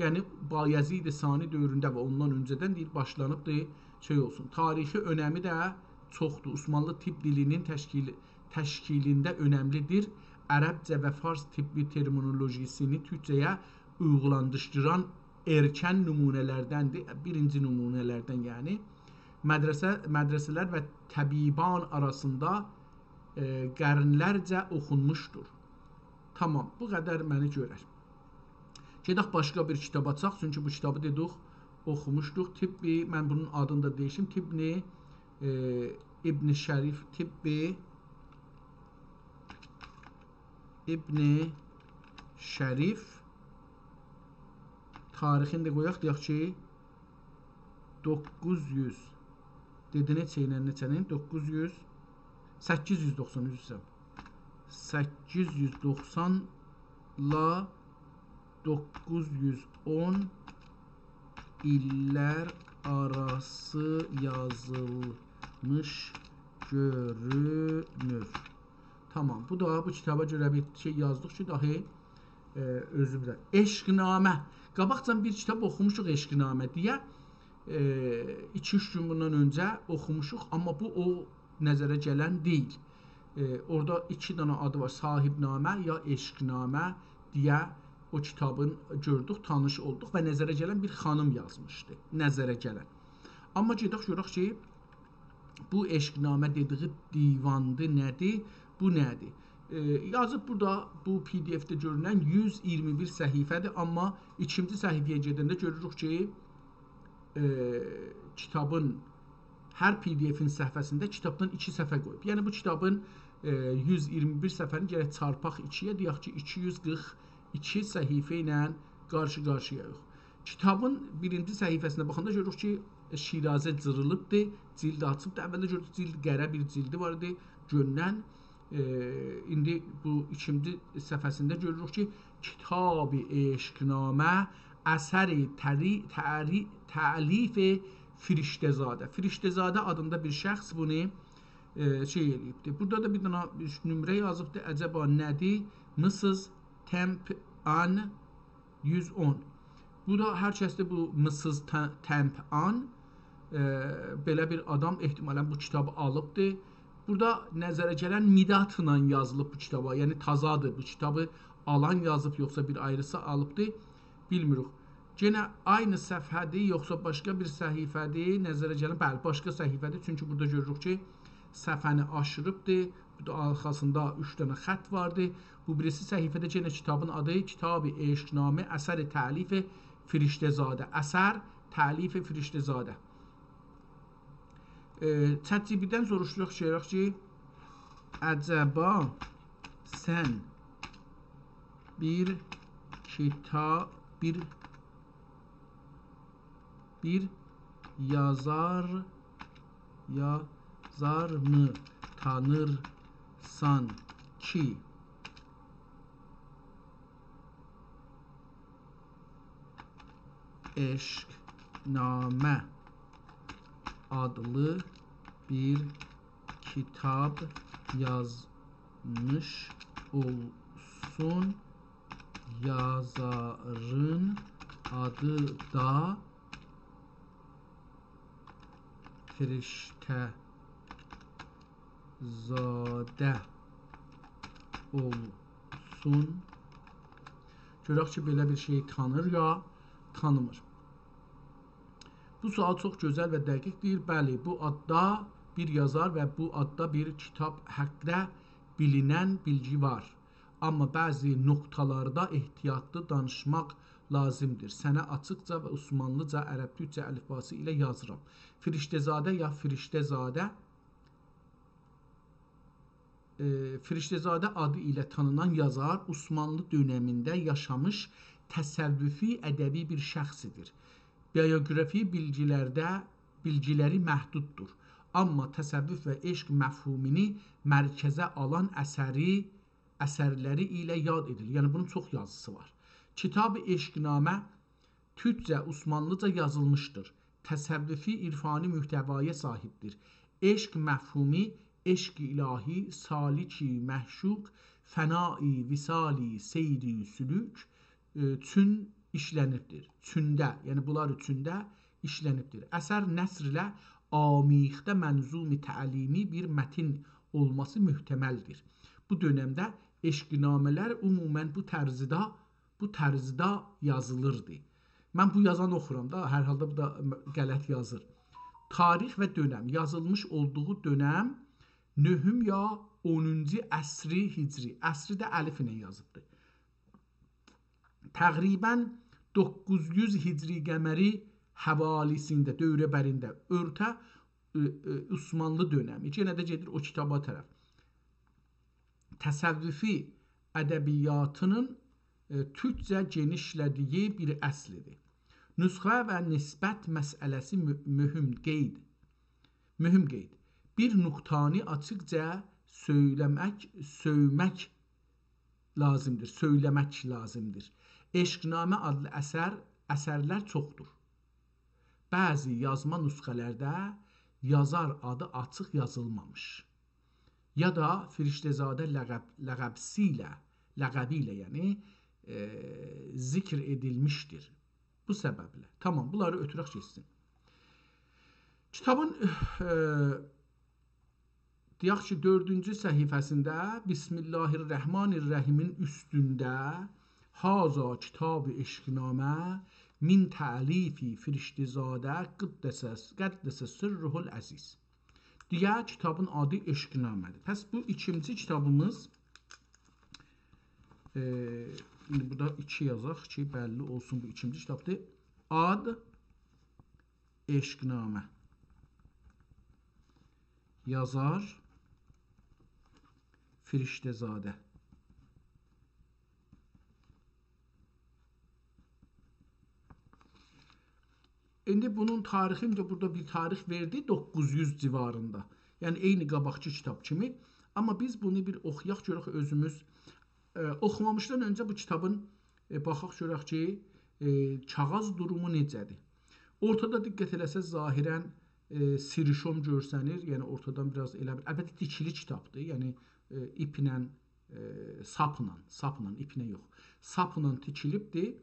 یعنی، بایزید ثانی دؤورونده و اوندان اؤنجه‌دن دئییر، باشلانیبدیر، شئی اولسون. تاریخی اؤنمی ده چوخدور. عثمانلی طب دیلینین تشکیل-، تشکیلینده اؤنملیدیر. عربجه و فارس طبی ترمینولوژیسینی تورکجه‌یه اویغولاندیشدیران ارکن نمونه‌لردندیر، بیرینجی نمونه‌لردن، یعنی. مدرسه، مدرسه‌لر و طبیبان آراسیندا، ائ، قرنلرجه اوخونموشدور. تامام، بو قدر منی گؤرر. گئدک باشقا بیر کیتاب آچاق، چونکی بو کیتابی دئدیک، اوخوموشدوق. طبی، من بونون آدینی دا دییشیم، طبی، ائ، ابن شریف، طبی، ابن شریف تاریخینی ده قویاق، دئیک کی، دوققوز یوز، دئدی نئچه ایله نئچه‌نین؟ دوققوز یوز، سککیز یوز دوخسان، عذر ایسته‌ییرم. سککیز یوز دوخسان لا دوققوز یوز اون ایللر آراسی یازیلمیش گؤرونور. تامام، بو دا بو کیتابا گؤره بیر شئی یازدیق کی، داهی، ائ، اؤزو بیلر. عشق‌نامه. قاباقجان بیر کیتاب اوخوموشوق عشق‌نامه دئیه. ائ، ایکی-اوچ گون بوندان اؤنجه اوخوموشوق، آمما بو او نظره گلن دئییل. ائ، اورادا ایکی دنه آدی وار، صاحبنامه یا عشقنامه دئیه او کیتابین گؤردوک، تانیش اولدوق و نظره گلن بیر خانیم یازمیشدی، نظره گلن. آمما گئدک گؤرک کی، بو عشقنامه دئدیگی دیواندی، نه‌دیر، بو نه‌دیر؟ ائ، یازیب بورادا، بو پی دی اف‌ده گؤرونن یوز ایگیرمی بیر صفحه‌دیر، آمما ایکینجی صفحه‌یه گئدنده گؤروروک کی، ائ، کیتابین، هر پی دی اف‌ین صفحه‌سینده کیتابدان ایکی صفحه قویوب. یعنی بو کیتابین، ائ، یوز ایگیرمی بیر صفحه‌نی گرک چارپاق ایکی‌یه، دئیک کی، ایکی یوز قیرخ ایکی صفحه ایله قارشی-قارشییایوخ. کیتابین بیرینجی صفحه‌سینه باخاندا گؤروروک کی، شیرازه جیریلیبدی، جیلدی آچیبدی. اولده گؤردوک، جیلد قره بیر جیلدی وار ایدی، گؤنولن. ائ، ایندی بو ایکینجی صفحه‌سینده گؤروروک کی، کتاب عشقنامه اثر تری-، تری-، تألیف فرشته‌زاده. فرشته‌زاده آدیندا بیر شخص بونو، ائ، شئی ائله‌ییبدی. بورادا دا بیر دنه نمره یازیبدی. عجبا نه‌دیر؟ Missus Temp An یوز اون. بو دا هر کسدیر بو Missus تا-، Temp An، ائ، بئله بیر آدام احتمالاً بو کیتابی آلیبدی. بورادا نظره گلن مدادلا یازیلیب بو کیتابا. یعنی تضادی، بو کیتابی آلان یازیب، یوخسا بیر آیریسی آلیبدی، بیلمیریک. یئنه عینی صفحه‌دیر، یوخسا باشقا بیر صفحه‌دیر؟ نظره گلن، بلی، باشقا صفحه‌دیر. چونکی بورادا گؤروروک کی، صفحه‌نی آشیریبدی. بورادا آرخاسیندا اوچ دنه خط واردی. بو بیریسی صفحه‌ده یئنه کیتابین آدی کتاب عشقنامه اثر تألیف فرشته‌زاده. اثر تألیف فرشته‌زاده. ائ، ChatGPT-دن سوروشدوروق، دئییریک کی، عجبا سن بیر کیتاب، بیر، بیر یازار، یازارمی تانیرسان کی، عشقنامه آدلی بیر کیتاب یازمیش اولسون، یازارین آدی دا فرشته‌زاده اولسون. گؤرک کی، بئله بیر شئی تانیر یا تانیمیر. بو سؤال چوخ گؤزل و دقیقدیر. بلی، بو آددا بیر یازار و بو آددا بیر کیتاب حاققیندا بیلینن بیلگی وار. آمما بعضی نقطه‌لرده احتیاطلی دانیشماق لازیمدیر. سنه آچیقجا و عثمانلیجا، عرب تورکجه الفباسی ایله یازیرام. فرشته‌زاده یا فرشته‌زاده، ائ، فرشته‌زاده آدی ایله تانینان یازار عثمانلی دؤنمینده یاشامیش تصوفی ادبی بیر شخص ایدی. بیوگرافی بیلگیلرده، بیلگیلری محدوددور. آمما تصوف و عشق مفهومونو مرکزه آلان اثری، اثرلری ایله یاد ائدیلیر. یعنی بونون چوخ یازیسی وار. کتاب عشقنامه تورکجه، عثمانلیجا یازیلمیشدیر. تصوفی عرفانی محتوایا صاحیبدیر. عشق مفهومو، عشق الهی، سالک معشوق، فنایی، وصالی، سیر سلوک، ائ، چون ایشلنیبدیر. چونده، یعنی بونلار اوچون ده ایشلنیبدیر. اثر نثر ایله آمیخته منظوم تعلیمی بیر متن اولماسی محتملدیر. بو دؤنمده عشقنامه‌لر عموماً بو طرزده، بو طرزده یازیلیردی. من بو یازانی اوخورام دا، هر حالدا بو دا غلط یازیر. تاریخ و دؤنم، یازیلمیش اولدوغو دؤنم نهم یا اونونجو عصری هجری. عصری ده الف ایله یازیبدیر. تقریباً دوققوز یوز هجری قمری حوالیسینده، دؤوره‌برینده، اورتا، ائ، ائ، عثمانلی دؤنمی. یئنه ده گئدیر او کیتابا طرف. تصوفی ادبیاتینین، ائ، تورکجه گئنیشله‌دیگی بیر اصلیدیر. نسخه و نسبت مسئله‌سی مو-، مهم قید. مهم قید. بیر نقطه‌نی آچیقجا سؤیله‌مک، سؤیمک لازیمدیر، سؤیله‌مک لازیمدیر. عشقنامه آدلی اثر، اثرلر چوخدور. بعضی یازما نسخه‌لرده یازار آدی آچیق یازیلمامیش. یا دا فرشته‌زاده لقب، لقبسی ایله، لقبی ایله، یعنی، ائ، ذکر ائدیلمیشدیر. بو سببله. تامام، بونلاری اؤتورک گئتسین. کیتابین، ائ، دئیک کی، دؤردونجو صفحه‌سینده بسم الله الرحمن الرحیمین اوستونده «هذا کتاب عشقنامه من تألیف فرشته‌زاده قدس، قدس سره العزیز» دئیه کیتابین آدی عشقنامه‌دیر. پس بو ایکینجی کیتابیمیز، ائ، ایندی بورادا ایکی یازاق کی، بللی اولسون، بو ایکینجی کیتابدیر. آد عشقنامه. یازار فرشته‌زاده. ایندی بونون تاریخینی ده بورادا بیر تاریخ وئردی، دوققوز یوز جیواریندا. یعنی عینی قاباقکی کیتاب کیمی. آمما بیز بونو بیر اوخویاق، گؤرک اؤزوموز، ائ، اوخومامیشدان اؤنجه بو کیتابین، ائ، باخاق گؤرک کی، ائ، کاغیذ دورومو نئجه‌دیر. اورتادا دقت ائله‌سز، ظاهراً، ائ، سیریشون گؤرسنیر، یعنی اورتادان بیر آز ائله بیر، البته، تیکیلی کیتابدیر، یعنی، ائ، ایپله، ائ، ساپلا، ساپلا، ایپله یوخ، ساپلا تیکیلیبدیر،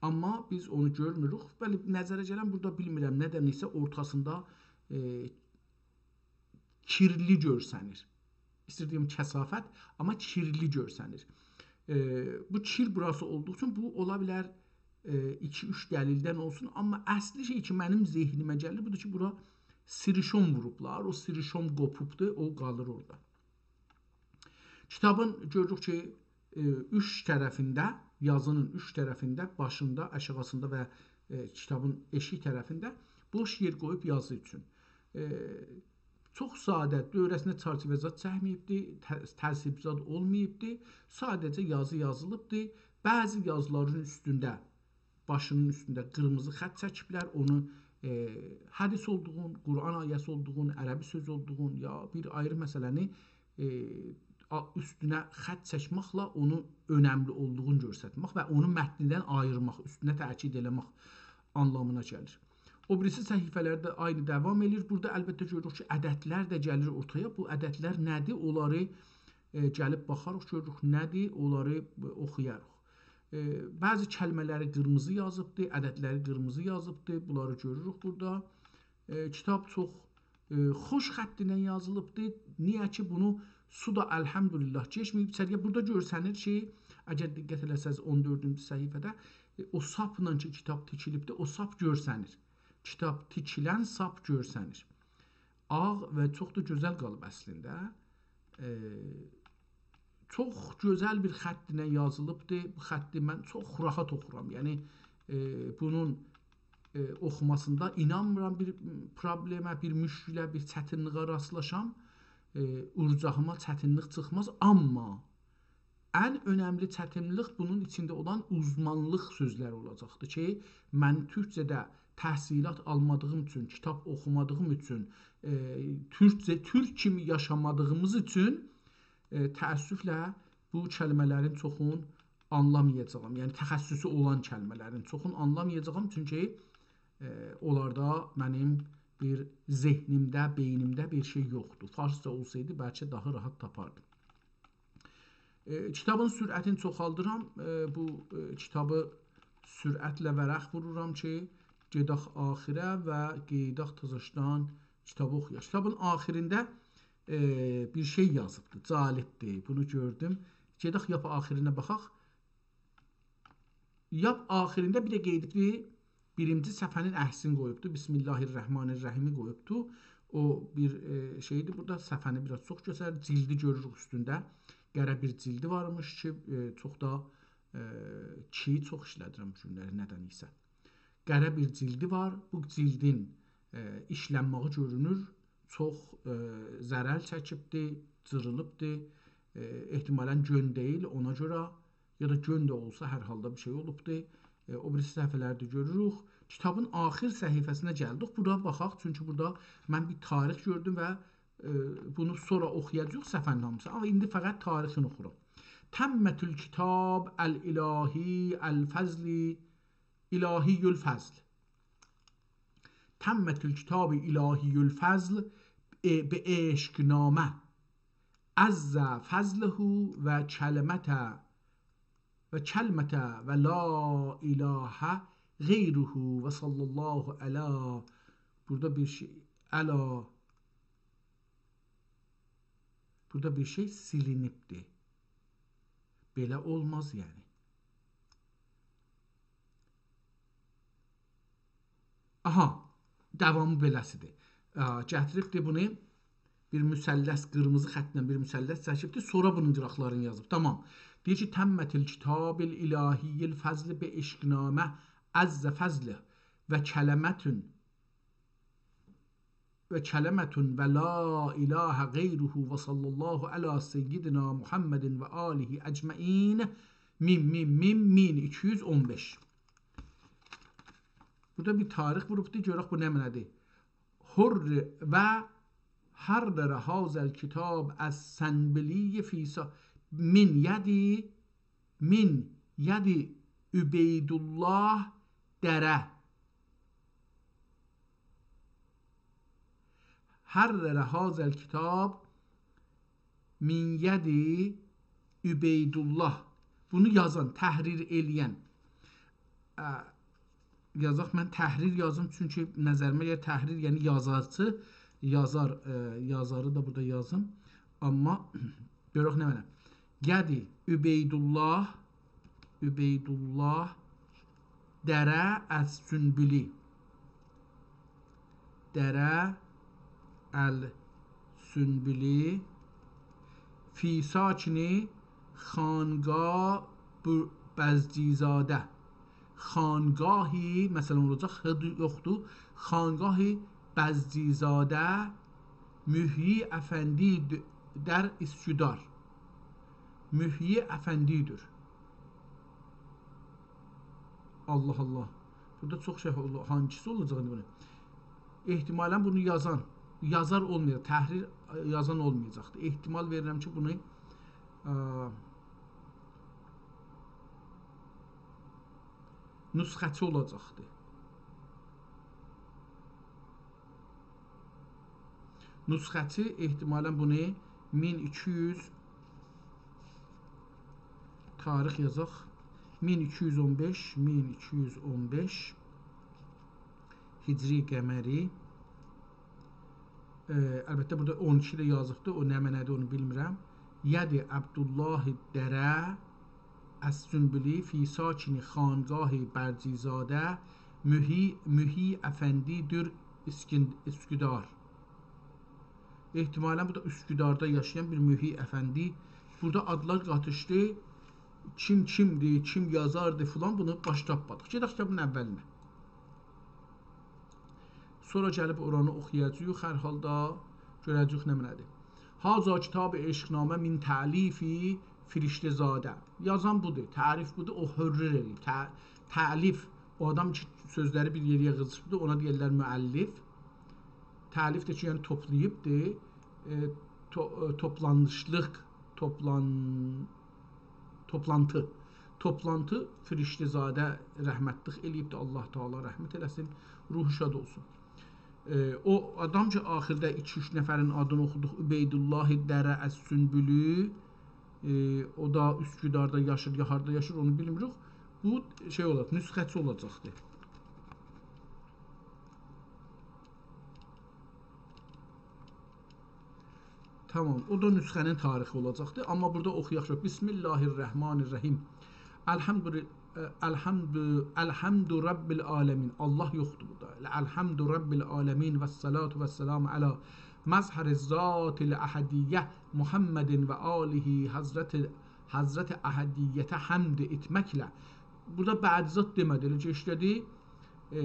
آمما بیز اونو گؤرموروک. بلی، نظره گلن بورادا، بیلمیرم، ندنسه اورتاسیندا، ائ، کیرلی گؤرسنیر. ایسته‌ییر دئییم کثافت، آمما کیرلی گؤرسنیر. ائ، بو کیر بوراسی اولدوغو اوچون بو اولا بیلر، ائ، ایکی-اوچ دلیلدن اولسون، آمما اصلی شئی کی، منیم ذهنیمه گلیر، بودور کی، بورا سیریشون ووروبلار، او سیریشون قوپوبدور، او قالیر اورادا. کیتابین گؤروروک کی، ائ، اوچ طرفینده، یازینین اوچ طرفینده، باشیندا، آشاغیسیندا و، ائ، کیتابین ائشیک طرفینده بوش یئر قویوب یازی اوچون. ائ، چوخ ساده، دؤوره‌سینه چرچیوه زاد چکمه‌ییبدی، ت-، ترتیب زاد اولماییبدی. ساده‌جه یازی یازیلیبدی. بعضی یازیلارین اوستونده، باشینین اوستونده قیرمیزی خط چکیبلر. اونو، ائ، حدیث اولدوغون، قرآن آیه‌سی اولدوغون، عربی سؤز اولدوغون، یا بیر آیری مسئله‌نی، ائ، آ-، اوستونه خط چکمکله اونو اؤنملی اولدوغونو گؤسترمک و اونو متندن آییرماق، اوستونه تأکید ائله‌مک آنلامینا گلیر. او بیریسی صفحه‌لرده عینی داوام ائله‌ییر. بورادا البته گؤروروک کی، عددلر ده گلیر اورتایا. بو عددلر نه‌دیر؟ اونلاری، ائ، گلیب باخاریق، گؤروروک نه‌دیر، اونلاری، ائ، اوخویاریق. ائ، بعضی کلمه‌لری قیرمیزی یازیبدی، عددلری قیرمیزی یازیبدی. بونلاری گؤروروک بورادا. ائ، کیتاب چوخ، ائ، خوش خط ایله یازیلیبدی. نییه کی، بونو سو دا الحمدلله کئچمه‌ییب ایچری‌یه. بورادا گؤرسنیر کی، اگر دقت ائله‌سز اون دؤردونجو صفحه‌ده، ائ، او ساپلا کی، کیتاب تیکیلیبدیر، او ساپ گؤرسنیر. کیتاب تیکیلن ساپ گؤرسنیر. آغ و چوخ دا گؤزل قالیب اصلینده. ائ، چوخ گؤزل بیر خط ایله یازیلیبدیر. بو خطی من چوخ راحت اوخورام. یعنی، ائ، بونون، ائ، اوخوماسیندا اینانمیرام بیر پروبلئمه، بیر مشکله، بیر چتینلیگه راستلاشام. ائ، اوراجاغیما چتینلیک چیخماز. آمما ان اؤنملی چتینلیک بونون ایچینده اولان اوزمانلیق سؤزلری اولاجاقدیر کی، من تورکجه‌ده تحصیلات آلمادیغیم اوچون، کیتاب اوخومادیغیم اوچون، ائ، تورکجه، تورک کیمی یاشامادیغیمیز اوچون، ائ، تأسفله بو کلمه‌لرین چوخون آنلامایاجاغام. یعنی، تخصصو اولان کلمه‌لرین چوخون آنلامایاجاغام. چونکی، ائ، اونلاردا منیم بیر ذهنیمده، بئینیمده بیر شئی یوخدور. فارسجا اولسایدی، بلکه داها راحت تاپاردیم. ائ، کیتابین سرعتینی چوخالدیرام. ائ، بو، ائ، کیتابی سرعتله ورق وورورام کی، گئدک آخیره و قئییداق تازاشدان کیتابی اوخویاق. کیتابین آخیرینده، ائ، بیر شئی یازیبدی، جالبدیر. بونو گؤردوم. گئدک لاپ آخیرینه باخاق. لاپ آخیرینده بیر ده قئییدیبدی، بیرینجی صفحه‌نین عکسینی قویوبدو. بسم الله الرحمن الرحیمی قویوبدو. او بیر، ائ، شئیدیر، بورادا صفحه‌نی بیر آز چوخ گؤستریر. جیلدی گؤروروک اوستونده. قره بیر جیلدی وارمیش کی، ائ، چوخ دا، ائ، کی، چوخ ایشله‌دیرم بو گونلری، ندنسه. قره بیر جیلدی وار. بو جیلدین، ائ، ایشلنمه‌یی گؤرونور. چوخ، ائ، ضرر چکیبدی، جیریلیبدی. ائ، احتمالاً گؤن دئییل، اونا گؤره، یا دا گؤن ده اولسا، هر حالدا بیر شئی اولوبدو. ائ، او بیریسی صفحه‌لری ده گؤروروک. کیتابین آخیر صفحه‌سینه گلدیک. بورا باخاق، چونکی بورادا من بیر تاریخ گؤردوم و، ائ، بونو سونرا اوخویاجاغیق صفحه‌نین هامیسینی. آمما ایندی فقط تاریخینی اوخورام. «تمت الکتاب الالهی الفضل، الهی الفضل. تمت الکتاب الهی الفضل، ائ، به عشقنامه. عز فضله و کلمته، و کلمته و لا اله غیره و صلی الله علی»، بورادا بیر شئی، علی. بورادا بیر شئی سیلینیبدیر. بئله اولماز، یعنی. آها، داوامی بئله‌سیدیر. آ، گتیریبدی بونو، بیر مثلث، قیرمیزی خطله بیر مثلث چکیبدی، سونرا بونون قیراقلارینی یازیب. تامام. دئییر کی: «تمت الکتاب الالهی الفضل به عشق‌نامه عز فضله و کلمة و کلمة و لا اله غیره و صلی الله علی سیدنا محمد و آله اجمعین.» میم، میم، میم، مین ایکی یوز اون بئش. بورادا بیر تاریخ ووروبدور، گؤرک بو نمنه‌دیر. حر و حرر هذا الکتاب السنبلی فی سا-، من ید، من ید عبیدالله دره. حرر هذا الکتاب من ید عبیدالله. بونو یازان، تحریر ائله‌ین. ا، یازاق، من تحریر یازیم، چونکی نظریمه گلیر تحریر، یعنی یازارچی، یازار، ا، یازاری دا بورادا یازیم. آمما گؤرک نمنه. ید عبیدالله، عبیدالله دره السنبلی. دره السنبلی فی ساکن خانقاه ب-، بزجی‌زاده. خانقاهی، مثلا، اولاجاق، هی یوخدور. خانقاهی بزجی‌زاده محیی افندی د-، در اسکدار. محیی افندی‌دیر. الله الله. بورادا چوخ شئی اولور. هانگیسی اولاجاق ایندی بونو؟ احتمالا بونو یازان، یازار اولمایاجاق، تحریر، ا، یازان اولمایاجاقدیر. احتمال وئریرم کی، بونو، ا، نسخه‌چی اولاجاقدیر. نسخه‌چی احتمالا بونو مین ایکی یوز، تاریخ یازاق، مین ایکی یوز اون بئش، مین ایکی یوز اون بئش هجری قمری. ائ، البته، بورادا اون ایکی ده یازیبدی، او نمنه‌دیر، اونو بیلمیرم. ید عبدالله دره السنبلی فی ساکن خانقاه بزجی‌زاده محیی، محیی افندی در اسکن-، اسکدار. احتمالا بو دا اسکداردا یاشایان بیر محیی افندی. بورادا آدلار قاتیشدی. کیم کیمدیر، کیم یازاردی فلان، بونو باش تاپمادیق. گئدک کیتابین اولینه. سونرا گلیب اورانی اوخویاجاغیق، هر حالدا گؤره‌جه‌ییک نمنه‌دیر. هذا کتاب عشق‌نامه من تألیف فرشته‌زاده. یازان بودور، تعریف بودور، او حرر ائله‌ییر. تأ-، تألیف، او آدام کی، سؤزلری بیر یئره ییغیشدیریبدیر، اونا دئیرلر مؤلف. تألیف ده کی، یعنی توپلاییبدیر. ائ، تو-، ائ، توپلانیشلیق، توپلان-، توپلانتی. توپلانتی فرشته‌زاده رحمتلیک ائله‌ییبدی. الله تعالی رحمت ائله‌سین، روحو شاد اولسون. ائ، او آدام کی، آخیردا ایکی-اوچ نفرین آدینی اوخودوق، عبیدالله دره السنبلی، ائ، او دا اسکداردا یاشیر، یا هاردا یاشیر، اونو بیلمیریک. بو شئی اولاجاق، نسخه‌چی اولاجاقدی. تامام، او دا نسخه‌نین تاریخی اولاجاقدی. آمما بورادا اوخویاق کی، بسم الله الرحمن الرحیم. الحمد، الحمد، الحمد رب العالمین. الله یوخدور بورادا. الحمد رب العالمین و الصلاة و السلام علی مظهر الذات الاحدیة محمد و آله حضرت، حضرت احدیته حمد ائتمکله. بورادا بعد ذات دئمه‌دی، ائله کی، ایشله‌دی. ائ،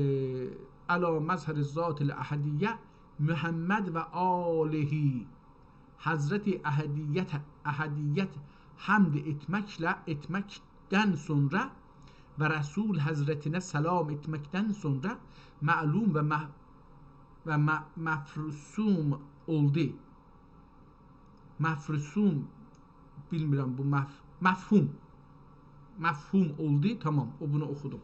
علی مظهر الذات الاحدیة محمد و آله حضرت احدیت، احدیت حمد ائتمکله، ائتمکدن سونرا و رسول حضرتینه سلام ائتمکدن سونرا معلوم و مح-، و م-، مفرسوم اولدو. مفرسوم، بیلمیرم بو مف-، مفهوم. مفهوم اولدو، تامام، او بونو اوخودوم.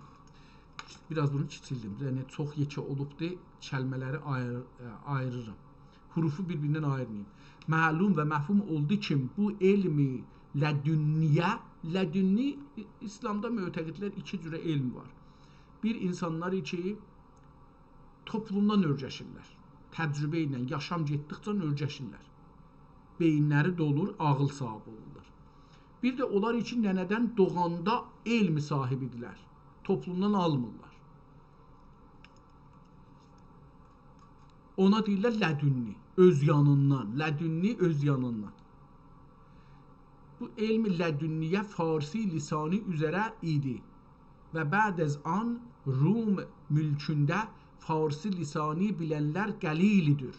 بیر آز بونو کیچیلدیم. یعنی، چوخ یئکه اولوبدو، کلمه‌لری آییر-، ائ، آییریرام. حروفو بیر-بیریندن آییرماییم. معلوم و مفهوم اولدو کی، بو علم لدنی‌یه، لدنی، ای-، ایسلامدا معتقدلر ایکی جوره علم وار. بیر، اینسانلار کی، توپلومدان اؤرگشیرلر. تجربه ایله یاشام گئتدیکجه اؤرگشیرلر. بئیینلری دولور، عاغیل صاحیبی اولورلار. بیر ده اونلار کی ننه‌دن دوغاندا علم صاحیبی ایدیلر. توپلومدان آلمیرلار. اونا دئییرلر لدنی، اؤز یانیندان. لدنی، اؤز یانیندان. بو علم لدنیه فارسی لسانی اوزره ایدی و بعد از آن روم ملکونده فارسی لسانی بیلنلر قلیلدیر.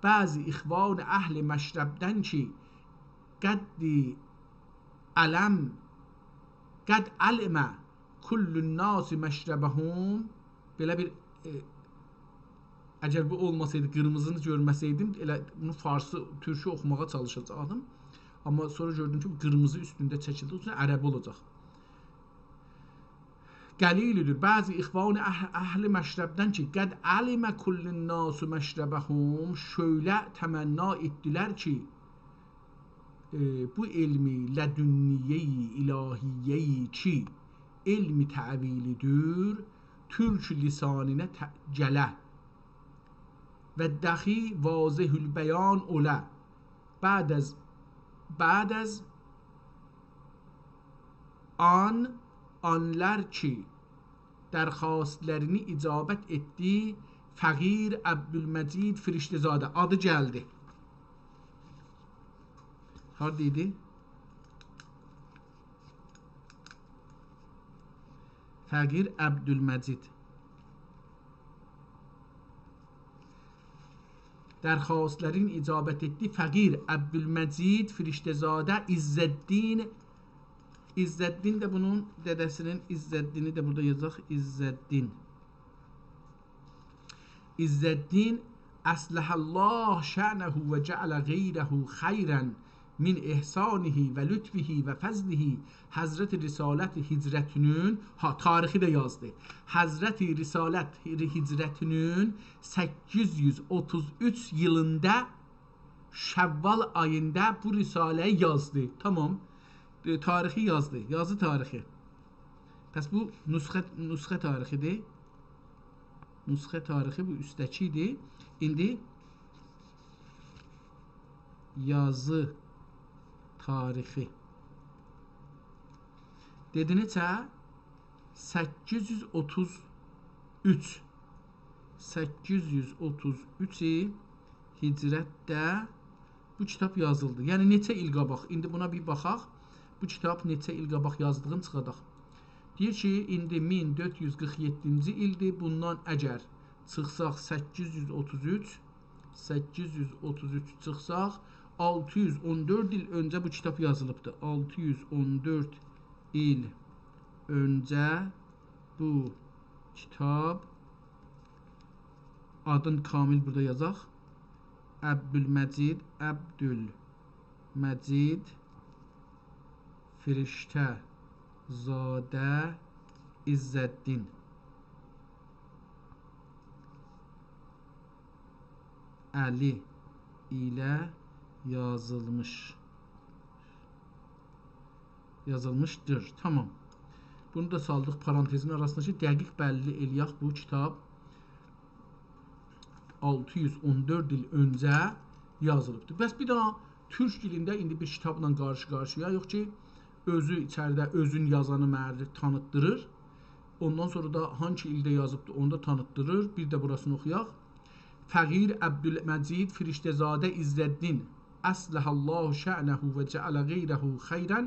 بعضی اخوان اهل مشربدن کی قد علم، قد علم کل الناس مشربهم، بئله بیر، ائ، اگر بو اولماسایدی، قیرمیزینی گؤرمه‌سئیدیم، ائله بونو فارسی، تورکو اوخوماغا چالیشاجاقدیم. آمما سونرا گؤردوم کی بو قیرمیزی اوستونده چکیلدی، اوستونده عربی اولاجاق. قلیلدیر. بعضی اخوان اهل، اهل مشربدن کی قد علم کل الناس مشربهم، شؤیله تمنا ائتدیلر کی، ائ، بو علم لدنیه‌ی الهیه‌ی کی علم تأویلیدیر، تورک لسانینا ته-، گله و دخی واضح‌البیان اولا. بعد از، بعد از آن، آنلار کی درخواستلرینی اجابت ائتدی، فقیر عبدالمجید فرشته‌زاده. آدی گلدی. هاردا ایدی؟ فقیر عبدالمجید. درخواستلرین اجابت ائتدی، فقیر عبدالمجید فرشته‌زاده عزالدین. عزالدین ده بونون دده‌سینین، عزالدینی ده بورادا یازاق، عزالدین. عزالدین، أصلح الله شأنه وجعل غیره خیراً من إحسانه ولطفه وفضله، حضرت رسالت هجرتینین، ها، تاریخی ده یازدی. حضرت رسالت هجرتینین سککیز یوز اوتوز اوچ ایلینده شوال آییندا بو رساله‌نی یازدی. تامام. ائ، تاریخی یازدی. یازی تاریخی. پس بو نسخه، نسخه تاریخیدیر. نسخه تاریخی بو اوستده‌کی ایدی. ایندی یازی تاریخی. دئدی نئچه؟ سککیز یوز اوتوز اوچ. سککیز یوز اوتوز اوچ ایل هجرتده بو کیتاب یازیلدی. یعنی نئچه ایل قاباق؟ ایندی بونا بیر باخاق. بو کیتاب نئچه ایل قاباق یازدیغینی چیخاداق. دئییر کی ایندی مین دؤرد یوز قیرخ یئددینجی ایلدیر. بوندان اگر چیخساق سککیز یوز اوتوز اوچ، سککیز یوز اوتوز اوچ چیخساق، آلتی یوز اون دؤرد ایل اؤنجه بو کیتاب یازیلیبدی. آلتی یوز اون دؤرد ایل اؤنجه بو کیتاب، آدین کامل بورادا یازاق. عبدالمجید، عبدالمجید فرشته‌زاده عزالدین الی ایله یازیلمیش، یازیلمیشدیر. تامام. بونو دا سالدیق پارانتزین آراسینا کی دقیق بللی ائله‌یک بو کیتاب آلتی یوز اون دؤرد ایل اؤنجه یازیلیبدیر. بس بیر دنه تورک دیلینده ایندی بیر کیتابلا قارشی-قارشییاییق کی اؤزو ایچریده اؤزون یازانی معرف تانیتدیریر. اوندان سونرا دا هانسی ایلده یازیبدیر، اونو دا تانیتدیریر. بیر ده بوراسینی اوخویاق. فقیر عبدالمجید فرشته‌زاده عزالدین، أصلح الله شأنه وجعل غیره خیراً،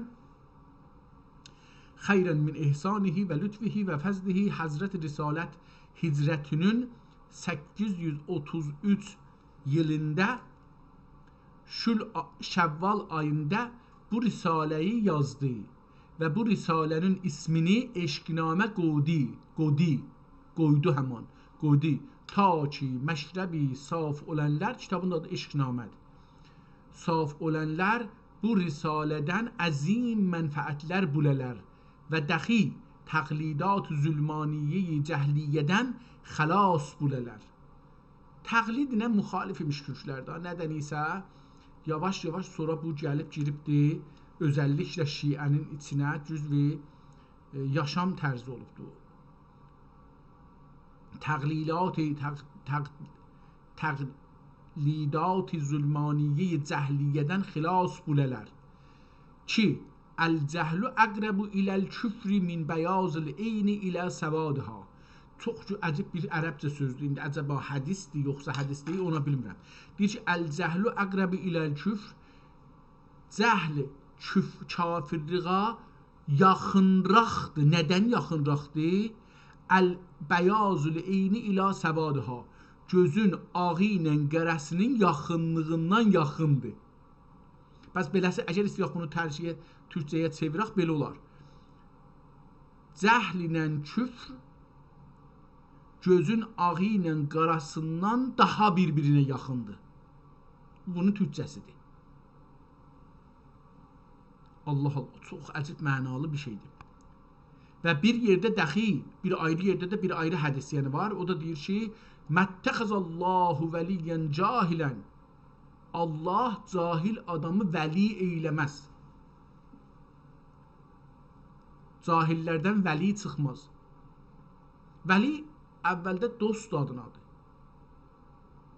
خیراً من إحسانه ولطفه وفضله، حضرت رسالت هجرتینین سککیز یوز اوتوز اوچ ایلینده شول آ-، شوال آییندا بو رساله‌یی یازدی و بو رساله‌نین اسمینی عشق‌نامه قویدو، قویدو، قویدو همان، قویدو. تا کی مشربی صاف اولانلار، کیتابین آدی عشق‌نامه‌دیر. صاف اولانلار بو رساله‌دن عظیم منفعتلر بولالار و دخی تقلیدات ظلمانیه‌ی جهلیه‌دن خلاص بولالار. تقلیدله مخالف ایمیش تورکلر ده. ندن ایسه یاواش-یاواش سونرا بو گلیب گیریبدی اؤزللیکله شیعه‌نین ایچینه، جزو، ائ، یاشام طرزی اولوبدو. تقلیدات، تق-، تق-، تقلیدات ظلمانیهٔ جهلیه‌دن خلاص بولالار کی، «الجهل اقرب الی الکفر من بیاض العین الی سوادها.» چوخ گو-، عجیب بیر عربجه سؤزدور. ایندی عجبا حدیثدیر، یوخسا حدیث دئییل، اونا بیلمیرم. دئییر کی، «الجهل اقرب الی الکفر»، جهل کف-، کافرلیغا یاخینراقدیر. ندن یاخینراقدیر؟ «ال-، بیاض العین الی سوادها.» گؤزون آغی ایله قاراسینین یاخینلیغیندان یاخیندیر. پس بئله‌سی، اگر ایسته‌یک بونو ترجمه تورکجه‌یه چئویرک، بئله اولار: جهل ایله کفر گؤزون آغی ایله قاراسیندان داها بیر-بیرینه یاخیندیر. بو بونون تورکجه‌سیدیر. الله الله، چوخ عجیب معنالی بیر شئیدیر. و بیر یئرده دخی، بیر آیری یئرده ده بیر آیری حدیث، یعنی، وار. او دا دئییر کی، «ما اتخذ الله ولیا جاهلا.» الله جاهل آدامی ولی ائیله‌مز. جاهل‌لردن ولی چیخماز. ولی اولده دوست آدینادیر.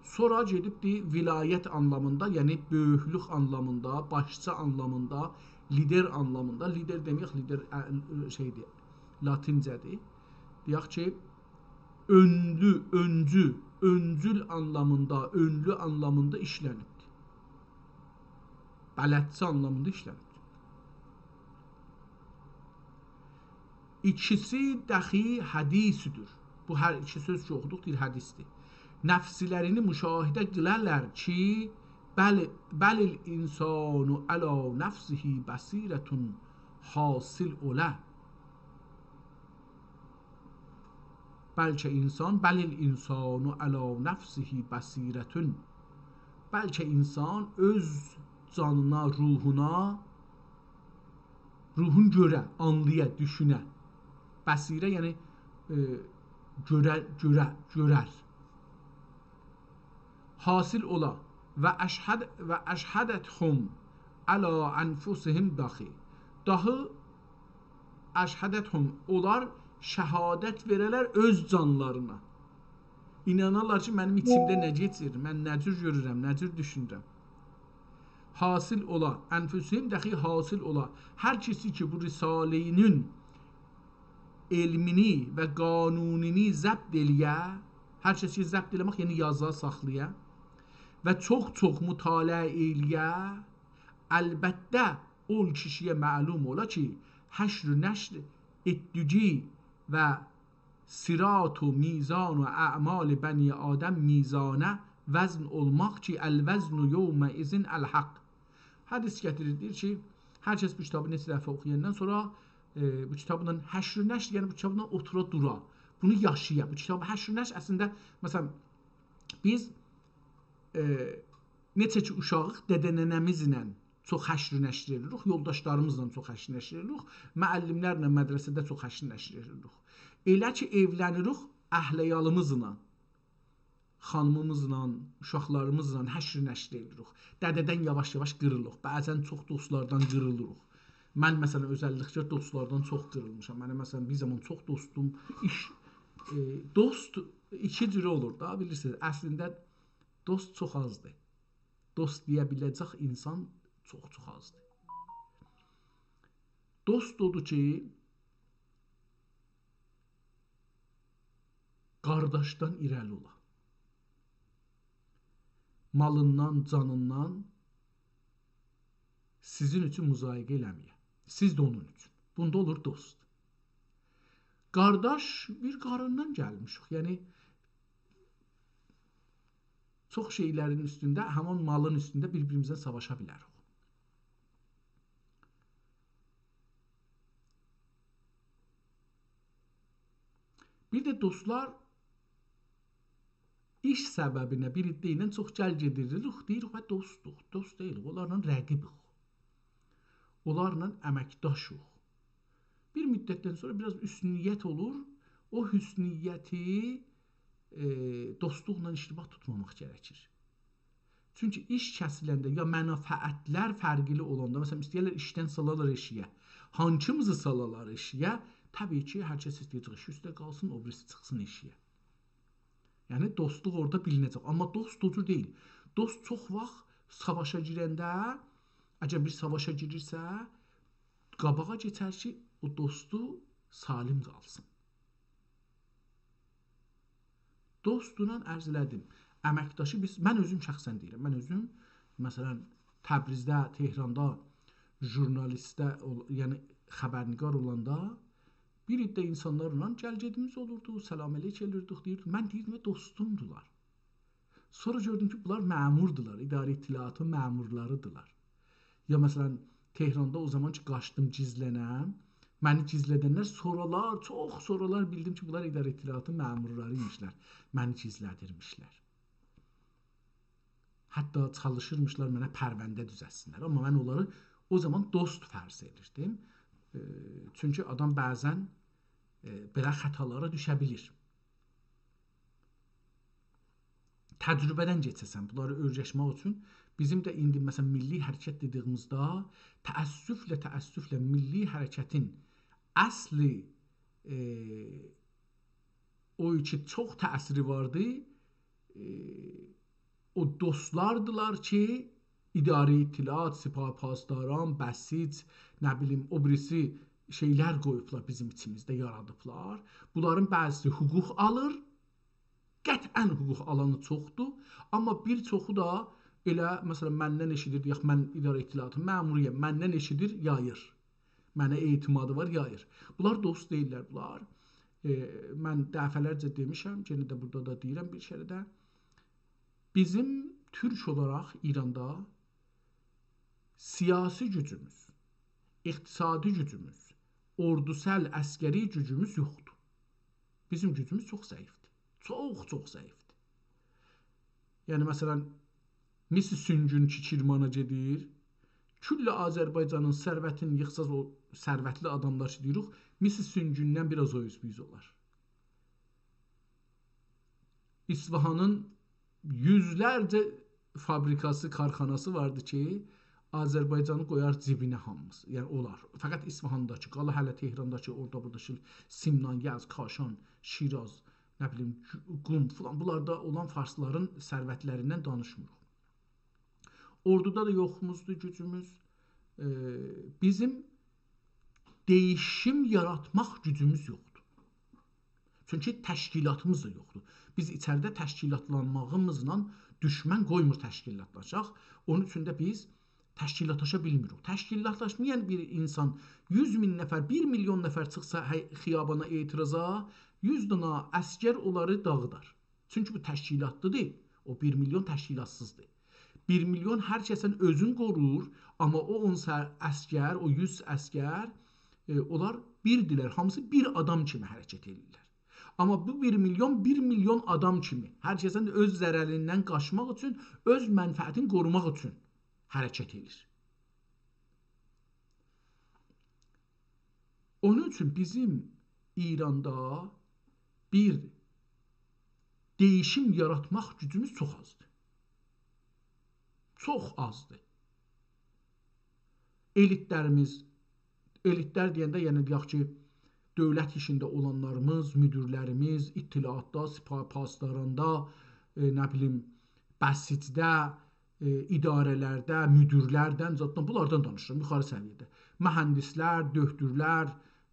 سونرا گئدیبدی ولایت آنلامیندا، یعنی بؤیوکلوک آنلامیندا، باشچی آنلامیندا، لیدر آنلامیندا. لیدر دئمه‌یک، لیدر، ا، شئیدیر، لاتینجه‌دیر. دئیک کی، اؤنلو، اؤنجو، اؤنجول آنلامیندا، اؤنلو آنلامیندا ایشله‌نیبدیر. بلدچی آنلامیندا ایشله‌نیبدیر. ایکیسی دخی حدیثدیر. بو هر ایکی سؤز کی اوخودوق، دئییر، حدیثدیر. نفسلرینی مشاهده قیلارلار کی، «بل، بل الانسان علی نفسه بصیرة» حاصل اولا. بلکه انسان، «بل الانسان علی نفسه بصیرة». بلکه انسان اؤز جانینا، روحونا، روحون گؤره، آنلایا، دوشونه. بصیره، یعنی، ائ، گؤره، گؤره، گؤرر. حاصل اولا. «و اشهد، و اشهدتهم علی انفسهم» دخی. دخی «اشهدتهم»، اونلار شهادت وئره‌لر اؤز جانلارینا. اینانارلار کی، منیم ایچیمده نه کئچیر، من نه جور گؤرورم، نه جور دوشونورم. حاصل اولا، «انفسهم» دخی حاصل اولا. هر کسی کی، بو رساله‌نین علمینی و قانونونو ضبط ائله‌یه، هر کسی ضبط ائله‌مک، یعنی یازا ساخلایا و چوخ-چوخ مطالعه ائله‌یه، البته، اول کیشی‌یه معلوم اولا کی، حشر و نشر ائتدیگی و صراط و میزان و اعمال بنی آدم میزانه وزن اولماق کی، «الوزن یومئذ الحق». حدیث گتیریر، دئییر کی، هر کس بو کیتابی نئچه دفعه اوخویاندان سونرا، ائ، بو کیتابلا حشر و نشر، یعنی بو کیتابلا اوتورا دورا، بونو یاشایا. بو کیتابی حشر و نشر اصلینده، مثلا، بیز، ائ، نئچه کی اوشاغیق، دده ننه‌میزله چوخ حشر و نشر ائدیریک، یولداشلاریمیزلا چوخ حشر و نشر ائدیریک، معلم‌لرله مدرسه‌ده چوخ حشر و نشر ائدیریک. ائله کی ائولنیریک، اهل-عیالیمیزلا، خانیمیمیزلا، اوشاقلاریمیزلا حشر و نشر ائدیریک. دده‌دن یاواش-یاواش قیریلیریق. بعضا چوخ دوستلاردان قیریلیریق. من، مثلا، اؤزللیکله دوستلاردان چوخ قیریلمیشام. منیم، مثلا، بیر زامان چوخ دوستوم، ایش، ائ، دوست ایکی جوره اولور دا، بیلیرسینیز. اصلینده دوست چوخ آزدیر. دوست دئیه بیله‌جک انسان چوخ-چوخ آزدیر. دوست اودور کی، قارداشدان ایره‌لی اولا. مالیندان، جانیندان سیزین اوچون مضایقه ائله‌مه‌یه. سیز ده اونون اوچون. بوندا اولور دوست. قارداش بیر قاریندان گلمیشیک. یعنی، چوخ شئیلرین اوستونده، همان مالین اوستونده بیر-بیریمیزله ساواشا بیلریک. بیر ده دوستلار، ایش سببینه بیر عده ایله چوخ گل-گئت ائدیریک، دئییریک، «به، دوستوق»، دوست دئییل، اونلارلا رقیبیک. اونلارلا امکداشیق. بیر مدتدن سونرا بیر آز حسن‌نیت اولور. او حسن‌نیتی، ائ، دوستلوقلا اشتباه توتماماق گرکیر. چونکی ایش کسیلنده یا منافعتلر فرقلی اولاندا، مثلا، ایسته‌یرلر ایشدن سالالار ائشیگه، هانکیمیزی سالالار ائشیگه، طبیعی کی، هر کس ایسته‌یه‌جک ایش اوسته قالسین، او بیریسی چیخسین ائشیگه. یعنی دوستلوق اورادا بیلینه‌جک. آمما دوست او جور دئییل. دوست چوخ واخت ساواشا گیرنده، اگر بیر ساواشا گیریرسه، قاباغا کئچر کی، او دوستو سالم قالسین. دوستونان عرض ائله‌دیم. امکداشی بیز، من اؤزوم شخصاً دئییرم، من اؤزوم، مثلاً، تبریزده، تهراندا ژورنالیستده، اول-، یعنی خبرنگار اولاندا بیر عده اینسانلارلا گل‌گئدیمیز اولوردو، سلام علیک ائلیردیک، دئییردیک، من دئییردیم، دوستومدولار. سونرا گؤردوم کی، بونلار مأموردولار، اداره اطلاعاتین مأمورلاریدیرلار. یا مثلاً، تهراندا او زامان کی، قاچدیم گیزلنم، منی گیزلدنلر سونرالار، چوخ سونرالار بیلدیم کی، بونلار اداره اطلاعاتین مأمورلاری ایمیشلر، منی گیزلدیرمیشلر. حتی چالیشیرمیشلار منه پرونده دوزلتسینلر. آمما من اونلاری او زامان دوست فرض ائدیردیم. ائ، چونکی آدام بعضاً، ائ، بئله خطالارا دوشه بیلیر. تجربه‌دن کئچه‌سن، بونلاری اؤیرشمک اوچون بیزیم ده ایندی، مثلاً، میللی حرکت دئدیییمیزده، تأسفله، تأسفله میللی حرکتین اصلی، ائ، او کی چوخ تأثیری واردی، ائ، او دوستلاردیلار کی، اداره اطلاعات، سپاه پاسداران، بسیج، نه بیلیم، او بیریسی شئیلر قویوبلار بیزیم ایچیمیزده، یارادیبلار. بونلارین بعضیسی حقوق آلیر، قطعاً حقوق آلانی چوخدور، آمما بیر چوخو دا ائله، مثلاً، مندن ائشیدیر، دئیک، من اداره اطلاعاتین مأمورویام، مندن ائشیدیر، یاییر. منه اعتمادی وار، یاییر. بونلار دوست دئییللر، بونلار. ائ، من دفعه‌لرجه دئمیشم، یئنه ده بورادا دا دئییرم بیر کره ده. بیزیم تورک اولاراق ایراندا سیاسی گوجوموز، اقتصادی گوجوموز، اوردوسال عسکری گوجوموز یوخدور. بیزیم گوجوموز چوخ ضعیفدیر. چوخ، چوخ ضعیفدیر. یعنی، مثلاً، مس سونگون کی کرمانا گئدیر، کل آذربایجانین ثروتینی ییغساز، او ثروتلی آداملار کی دئییریک، مس سونگوندن بیر آز او اوز بو اوز اولار. اصفهانین یوزلرجه فابریکاسی، کارخاناسی واردی کی، آذربایجانی قویار جیبینه هامیسی. یعنی اولار. فقط اصفهانداکی، قالا هله تهرانداکی، اورادا بورادا شیل-، سمنان، یزد، کاشان، شیراز، نه بیلیم، قم فلان، بونلاردا اولان فارسلارین ثروتلریندن دانیشمیریق. اوردودا دا یوخوموزدور گوجوموز. ائ، بیزیم دییشیم یاراتماق گوجوموز یوخدور. چونکی تشکیلاتیمیز دا یوخدور. بیز ایچریده تشکیلاتلانماغیمیزلا دوشمن قویمور تشکیلاتلاشاق. اونون اوچون ده بیز تشکیلاتلاشا بیلمیریک. تشکیلاتلاشمایان بیر اینسان، یوز مین نفر، بیر میلیون نفر چیخسا هی-، خیابانا اعتراضا، یوز دانا عسگر اونلاری داغیدار. چونکی بو تشکیلاتلیدیر. او بیر میلیون تشکیلاتسیزدیر. بیر میلیون هر کسن اؤزون قورور، آمما او اون سر-، عسگر، او یوز عسگر، ائ، اونلار بیردیلر، هامیسی بیر آدام کیمی حرکت ائدیرلر. آمما بو بیر میلیون، بیر میلیون آدام کیمی، هر کسن ده اؤز ضرریندن قاچماق اوچون، اؤز منفعتینی قوروماق اوچون حرکت ائدیر. اونون اوچون بیزیم ایراندا بیر دییشیم یاراتماق گوجوموز چوخ آزدیر. چوخ آزدیر. ائلیتلریمیز، ائلیتلر دئینده، یعنی دئیک کی، دؤولت ایشینده اولانلاریمیز، مدیرلریمیز، اطلاعاتدا، سپاه پاسداراندا، ائ، نه بیلیم، بسیجده، ائ، اداره‌لرده، مدیرلردن، زاددان، بونلاردان دانیشیرام، یوخاری سویه‌ده. مهندسلر، دؤکتورلر،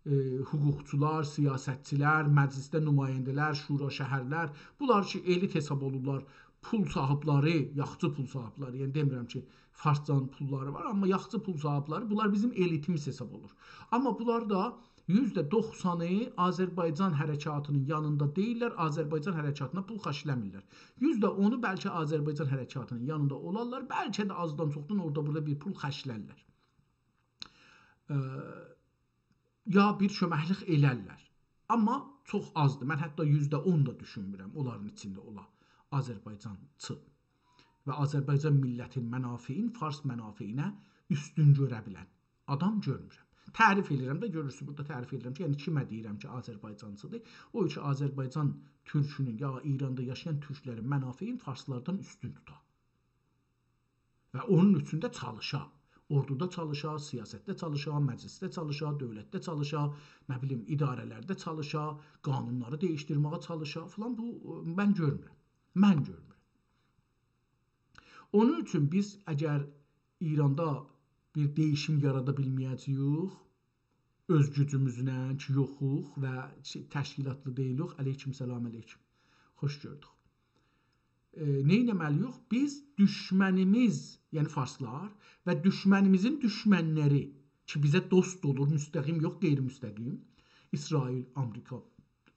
ائ، حقوقچولار، سیاستچیلر، مجلیسده نماینده‌لر، شورا شهرلر، بونلار کی، ائلیت حساب اولورلار، پول صاحیبلری، یاخچی پول صاحیبلری، یعنی دئمیرم کی، فارسجانین پوللاری وار، آمما یاخچی پول صاحیبلری، بونلار بیزیم ائلیتیمیز حساب اولور. آمما بونلار دا یوزده دوخسانی آذربایجان حرکاتینین یانیندا دئییللر، آذربایجان حرکاتینا پول خرجله‌میرلر. یوزده اونو بلکه آذربایجان حرکاتینین یانیندا اولارلار، بلکه ده آزدان چوخدان اورادا بورادا بیر پول خرجلرلر. ائ، یا بیر کؤمکلیک ائلرلر. آمما چوخ آزدیر. من حتی یوزده اون دا دوشونمورم اونلارین ایچینده اولا آذربایجانچی و آذربایجان میللتین منافعین فارس منافعینه اوستون گؤره بیلن آدام گؤرمورم. تعریف ائلیرم ده، گؤرورسونوز، بورادا تعریف ائلیرم کی، یعنی کیمه دئییرم کی، آذربایجانچیدیر؟ او کی، آذربایجان تورکونون یا ایراندا یاشایان تورکلرین منافعین فارسلاردان اوستون توتا. و اونون اوچون ده چالیشا. اوردودا چالیشا، سیاستده چالیشا، مجلسده چالیشا، دؤولتده چالیشا، نه بیلیم، اداره‌لرده چالیشا، قانونلاری دییشدیرمه‌یه چالیشا فلان، بو، ائ، من گؤرمورم. من گؤرمورم. اونون اوچون بیز اگر ایراندا بیر دییشیم یارادا بیلمه‌یه‌جه‌ییک، اؤز گوجوموزله کی یوخوق و شئی، تشکیلاتلی دئییلیک. علیکم سلام، علیکم. خوش گؤردوک. ائ، نه ائتمه‌لی‌ییک؟ بیز دوشمنیمیز، یعنی فارسلار و دوشمنیمیزین دوشمنلری کی بیزه دوست اولور، مستقیم یوخ، غیرمستقیم، اسرائیل، آمریکا،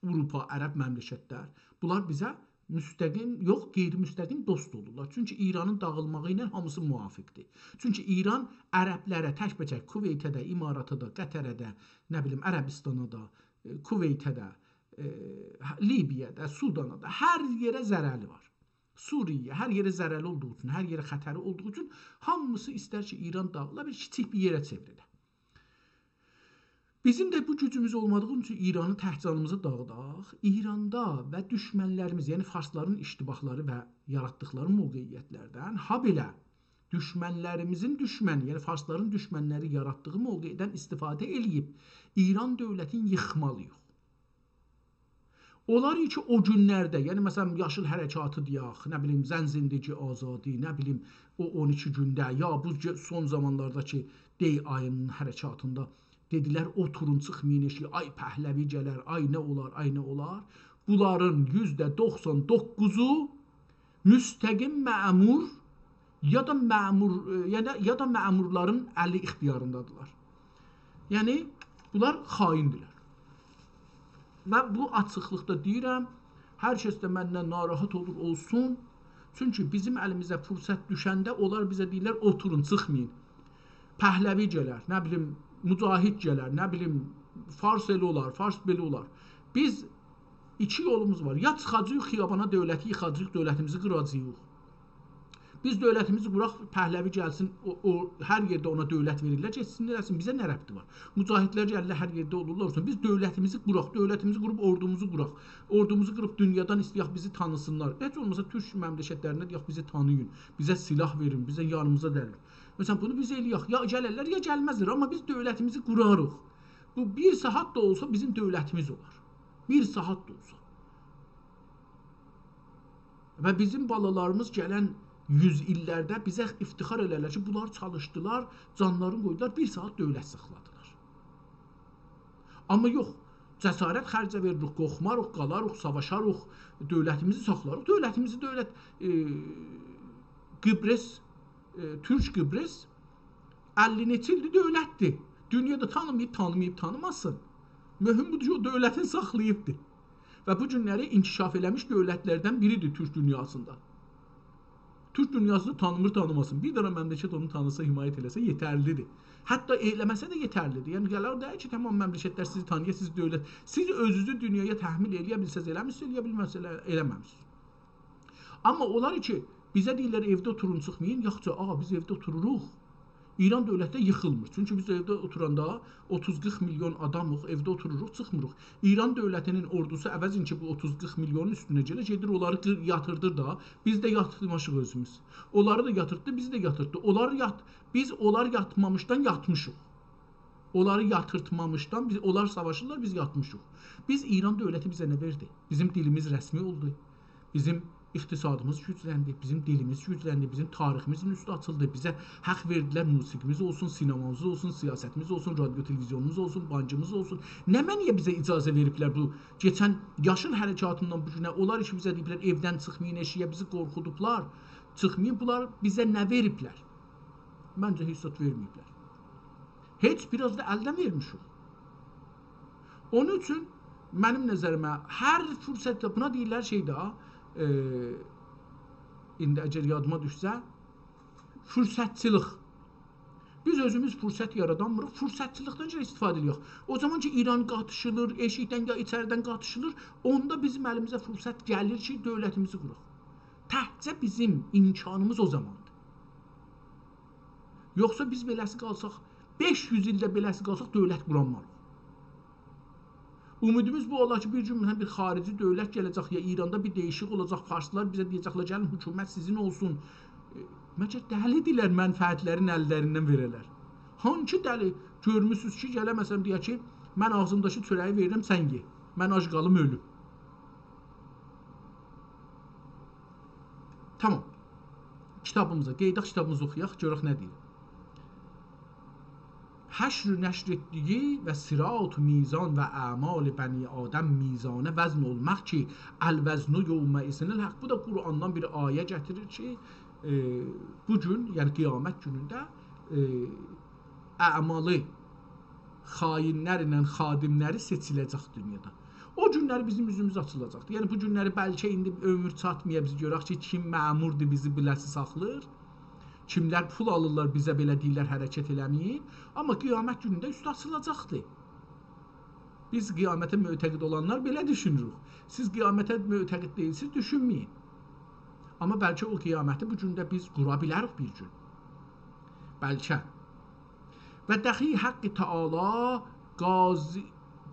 آوروپا، عرب مملکتلر، بونلار بیزه مستقیم یوخ، غیرمستقیم دوست اولورلار. چونکی ایرانین داغیلماغی ایله هامیسی موافقدیر. چونکی ایران عربلره تک‌به‌تک، کویته ده، اماراتا دا، قطره ده، نه بیلیم، عربستانا دا، ائ، کویته ده، ائ، لیبیادا، سودانا دا، هر یئره ضرری وار. سوریه، هر یئره ضرری اولدوغو اوچون، هر یئره خطری اولدوغو اوچون هامیسی ایستر کی ایران داغیلا، بیر کیچیک بیر یئره چئوریله. بیزیم ده بو گوجوموز اولمادیغی اوچون ایرانی تک جانیمیزا داغیداق. ایراندا و دوشمنلریمیز، یعنی فارسلارین اشتباهلاری و یاراتدیقلاری موقعیتلردن، هابئله دوشمنلریمیزین دوشمنی، یعنی فارسلارین دوشمنلری یاراتدیغی موقعدن استفاده ائله‌ییب ایران دؤولتینی ییخمالی‌ییق. اونلار کی او گونلرده، یعنی مثلا یاشیل حرکاتی دئیک، نه بیلیم، زن زندگی آزادی، نه بیلیم، او اون ایکی گونده، یا بو گئ-، سون زامانلاردا کی دی آیین حرکاتیندا دئدیلر، اوتورون، چیخمایین ائشییه، آی پهلوی گلر، آی نه اولار، آی نه اولار. بونلارین یوزده دوخسان دوققوزو مستقیم مأمور یا دا مأمور، ائ، یا دا، یا دا مأمورلارین الی اختیاریندادیرلار. یعنی بونلار خائندیرلر. و بو آچیقلیقدا دئییرم، هر کس ده مندن ناراحت اولور، اولسون. چونکی بیزیم الیمیزه فرصت دوشنده اونلار بیزه دئییرلر: «اوتورون، چیخمایین.» پهلوی گلر، نه بیلیم، مجاهد گلر، نه بیلیم، فارس ائله اولار، فارس بئله اولار. بیز ایکی یولوموز وار. یا چیخاجاغیق خیابانا، دؤولتی ییخاجاغیق، دؤولتیمیزی قیراجاغیق. بیز دؤولتیمیزی قوراق، پهلوی گلسین، او، او، هر یئرده اونا دؤولت وئریرلر، گئتسین، ائله‌سین، بیزه نه ربطی وار؟ مجاهدلر گلیرلر، هر یئرده اولورلار، اولسون. بیز دؤولتیمیزی قوراق، دؤولتیمیزی قوروب اوردوموزو قوراق. اوردوموزو قوروب دونیادان ایسته‌یک بیزی تانیسینلار. هئچ اولماسا تورک مملکتلرینده دئیک، بیزی تانییین، بیزه سلاح وئرین، بیزه یانیمیزا دَیین. مثلا، بونو بیز ائله‌یک. یا گلرلر، یا گلمزلر، آمما بیز دؤولتیمیزی قوراریق. بو بیر ساعات دا اولسا بیزیم دؤولتیمیز اولار. بیر ساعات دا اولسا. و بیزیم بالالاریمیز گلن یوز ایللرده بیزه افتخار ائلرلر کی، بونلار چالیشدیلار، جانلارینی قویدولار، بیر ساعات دؤولت ساخلادیلار. آمما یوخ، جسارت خرجه وئریریک، قورخماریق، قالاریق، ساواشاریق، دؤولتیمیزی ساخلاریق. دؤولتیمیزی دؤولت، ائ، قیبریس، ائ، تورک قیبریس اللی نئچه ایلدیر دؤولتدیر. دونیا دا تانیماییب، تانیماییب، تانیماسین. مهم بودور کی، او دؤولتین ساخلاییبدیر. و بو گونلری انکشاف ائله‌میش دؤولتلردن بیریدیر تورک دونیاسیندا. تورک دونیاسی دا تانیمیر، تانیماسین. بیر دنه مملکت اونو تانیسا، حمایت ائله‌سه یئترلیدیر. حتی ائله‌مه‌سه ده یئترلیدیر. یعنی، قرار دئییل کی، تمام مملکتلر سیزی تانییا، سیز دؤولت، سیز اؤزونوزو دونیایا تحمیل ائله‌یه بیلسز، ائله‌میسینیز، ائله‌یه بیلمه‌سز، ائله-، ائله‌مه‌میسینیز. آمما اونلار کی، بیزه دئییرلر، «ائوده اوتورون، چیخمایین»، یاخشی، آغا، بیز ائوده اوتوروروق. ایران دؤولتی ده ییخیلمیر. چونکی بیز ائوده اوتوراندا اوتوز قیرخ میلیون آدامیق، ائوده اوتوروروق، چیخمیریق. ایران دؤولتینین اوردوسو عوضین کی، بو اوتوز قیرخ میلیونون اوستونه گله، گئدیر، اونلاری قیر-، یاتیردیر دا. بیز ده یاتیرمیشیق اؤزوموز. اونلاری دا یاتیرتدی، بیزی ده یاتیرتدی. اونلار یات-، بیز اونلار یاتمامیشدان یاتمیشیق. اونلاری یاتیرتمامیشدان، بیز، اونلار ساواشیرلار، بیز یاتمیشیق. بیز، ایران دؤولتی بیزه نه وئردی؟ بیزیم دیلیمیز رسمی اولدو. بیزیم اقتصادیمیز گوجلندی، بیزیم دیلیمیز گوجلندی، بیزیم تاریخیمیزین اوستو آچیلدی، بیزه حق وئردیلر، موسیقیمیز اولسون، سینمامیز اولسون، سیاستیمیز اولسون، رادیو تلویزیونوموز اولسون، بانکیمیز اولسون. نمنه‌یه بیزه اجازه وئریبلر بو؟ کئچن یاشیل حرکاتیندان بو گونه اونلار کی، بیزه دئییبلر، «ائودن چیخمایین ائشییه»، بیزی قورخودوبلار. چیخمایین، بونلار بیزه نه وئریبلر؟ منجه، هئچ زاد وئرمه‌ییبلر. هئچ، بیر آز دا الدن وئرمیشیک. اونون اوچون منیم نظریمه هر فرصتده، بونا دئییرلر شئی ده، ائ، ایندی اگر یادیما دوشسه، فرصتچیلیک. بیز اؤزوموز فرصت یارادانمیریق، فرصتچیلیکدن گرک استفاده ائله‌یک. او زامان کی، ایران قاتیشیلیر، ائشیکدن یا ایچریدن قاتیشیلیر، اوندا بیزیم الیمیزه فرصت گلیر کی، دؤولتیمیزی قوراق. تکجه بیزیم امکانیمیز او زاماندیر. یوخسا بیز بئله‌سی قالساق، بئش یوز ایل ده بئله‌سی قالساق، دؤولت قورانماریق. امیدیمیز بو اولار کی، بیر گون، مثلا، بیر خاریجی دؤولت گله‌جک، یا ایراندا بیر دییشیک اولاجاق، فارسلار بیزه دئیه‌جکلر، «گلین، حکومت سیزین اولسون.» ائ، مگر دلی‌دیرلر منفعت‌لرین اللریندن وئره‌لر؟ هانسی دلی گؤرموسونوز کی، گله، مثلا، دئیه کی، من آغزیمداکی چؤره‌یی وئریرم، سن یئ. من آج قالیم، اؤلوم. تامام. کیتابیمیزا، قئییداق کیتابیمیزی اوخویاق، گؤرک نه دئییر. حشر نشر ائتدیگی و صراط و میزان و اعمال بنی آدم میزانه وزن اولماق کی، «الوزن یومئذ الحق». بو دا قرآندان بیر آیه گتیریر کی، ائ، بو گون، یعنی قیامت گونونده، ائ، اعمالی خائن‌لرله خادم‌لری سئچیله‌جک دونیادا. او گونلر بیزیم اوزوموز آچیلاجاقدیر. یعنی بو گونلری بلکه ایندی عؤمور چاتمایا بیز گؤرک کی، کیم مأموردور بیزی بیله‌سی ساخلیر، کیملر پول آلیرلار بیزه بئله دئییرلر حرکت ائله‌مه‌یین. آمما قیامت گونونده اوستو آچیلاجاقدیر. بیز قیامته معتقد اولانلار بئله دوشونوروک. سیز قیامته معتقد دئییلسینیز، دوشونمه‌یین. آمما بلکه او قیامتی بو گون ده بیز قورا بیلریک بیر گون. بلکه. و دخی حق تعالی قاضی،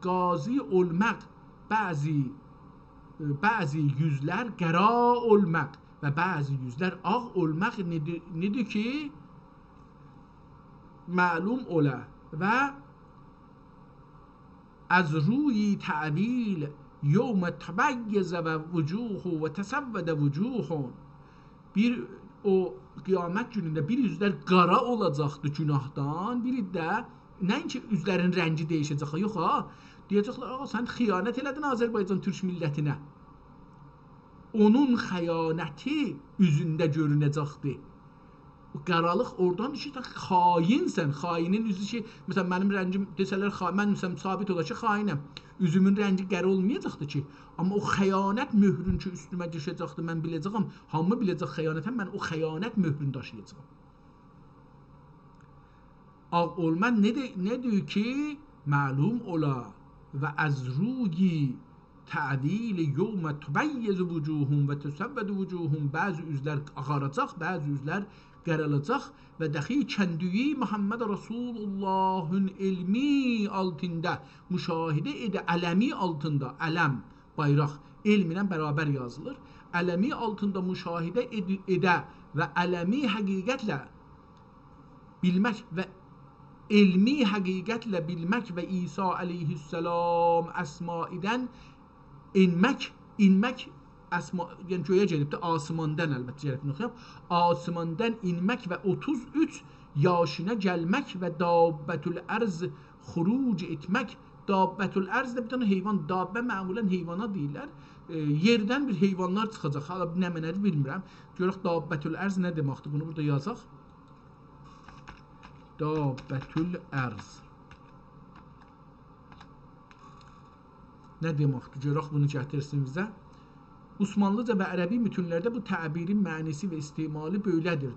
قاضی اولماق، بعضی، بعضی یوزلر قارا اولماق و بعضی یوزلر آغ اولماق نئدیر، نئدیر کی، معلوم اولا و از روی تأویل یوم تبیض و وجوه و تسود وجوه. بیر او قیامت گونونده بیر اوزلر قارا اولاجاقدی گوناهدان، بیری ده نه‌اینکی اوزلرین رنگی دییشه‌جک، یوخ ها. دئیه‌جکلر: «آغا، سن خیانت ائله‌دین آذربایجان تورک میللتینه.» اونون خیانتی اوزونده گؤرونه‌جکدی. او قارالیق اورادان کی، سن خائن‌سن، خائنین اوزو کی، مثلا، منیم رنگیم، دئسه‌لر، خا-، من، مثلا، ثابت اولا کی، خائنم. اوزومون رنگی قارا اولمایاجاقدی کی. آمما او خیانت مؤهرون کی، اوستومه دوشه‌جکدی، من بیله‌جه‌یم، هامی بیله‌جک خیانتم، من او خیانت مؤهرونو داشییاجاغام. آغ اولما نئدیر، نئدیر کی، معلوم اولا و از روی تأویل یوم تبیض وجوه و تسود وجوه، بعضی اوزلر آغاراجاق، بعضی اوزلر قارالاجاق و دخی کندویی محمد رسول اللهین علمی آلتیندا مشاهده ائده، علمی آلتیندا، علم، بایراق، علم ایله برابر یازیلیر. علمی آلتیندا مشاهده ائد-، ائده و علمی حقیقتله بیلمک و علمی حقیقتله بیلمک و عیسی علیه‌السلام سمادان ائنمک، ائنمک، سما-، یعنی گؤیه گئدیبدی، آسماندان، البته، گرک بونو اوخویام. آسماندان ائنمک و اوتوز اوچ یاشینا گلمک و دابة الارض خروج ائتمک. دابة الارض دا بیر دنه حیوان، دابه معمولا حیوانا دئییرلر. ائ، یئردن بیر حیوانلار چیخاجاق. حالا نه معنادیر بیلمیرم. گؤرک دابة الارض نه دئمکدیر. بونو بورادا یازاق. دابة الارض نه دئمکدیر؟ گؤرک بونو گتیرسین بیزه. عثمانلیجا و عربی متونلرده بو تعبیرین معنی‌سی و استعمالی بئله‌دیر.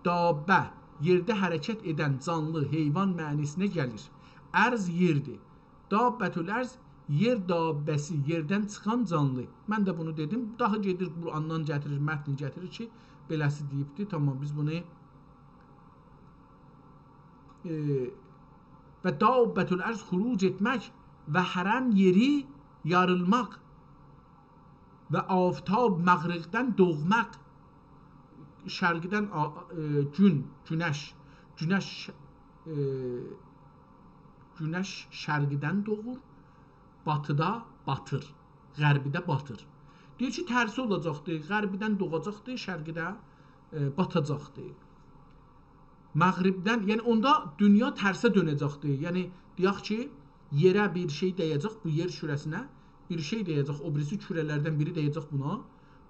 دابه، یئرده حرکت ائدن جانلی حیوان معنی‌سینه گلیر. ارض یئردیر. دابة الارض، یئر دابه‌سی، یئردن چیخان جانلی. من ده بونو دئدیم. داها گئدیر قرآندان گتیریر، متنی گتیریر کی، بئله‌سی دئییبدی. تامام، بیز بونو، ائ، و دابة الارض خروج ائتمک و حرم یئری یاریلماق و آفتاب مغربدن دوغماق، شرقدن آ-، ائ، گون، گونش، گونش، ائ، گونش شرقدن دوغور، باتیدا باتیر، غربیده باتیر. دئییر کی، ترسی اولاجاقدی، غربیدن دوغاجاقدی، شرقیده، ائ، باتاجاقدی. مغربدن، یعنی اوندا دونیا ترسه دؤنه‌جکدی. یعنی، دئیک کی، یئره بیر شئی دیه‌جک، بو یئر کوره‌سینه بیر شئی دیه‌جک، او بیریسی کوره‌لردن بیری دیه‌جک بونا.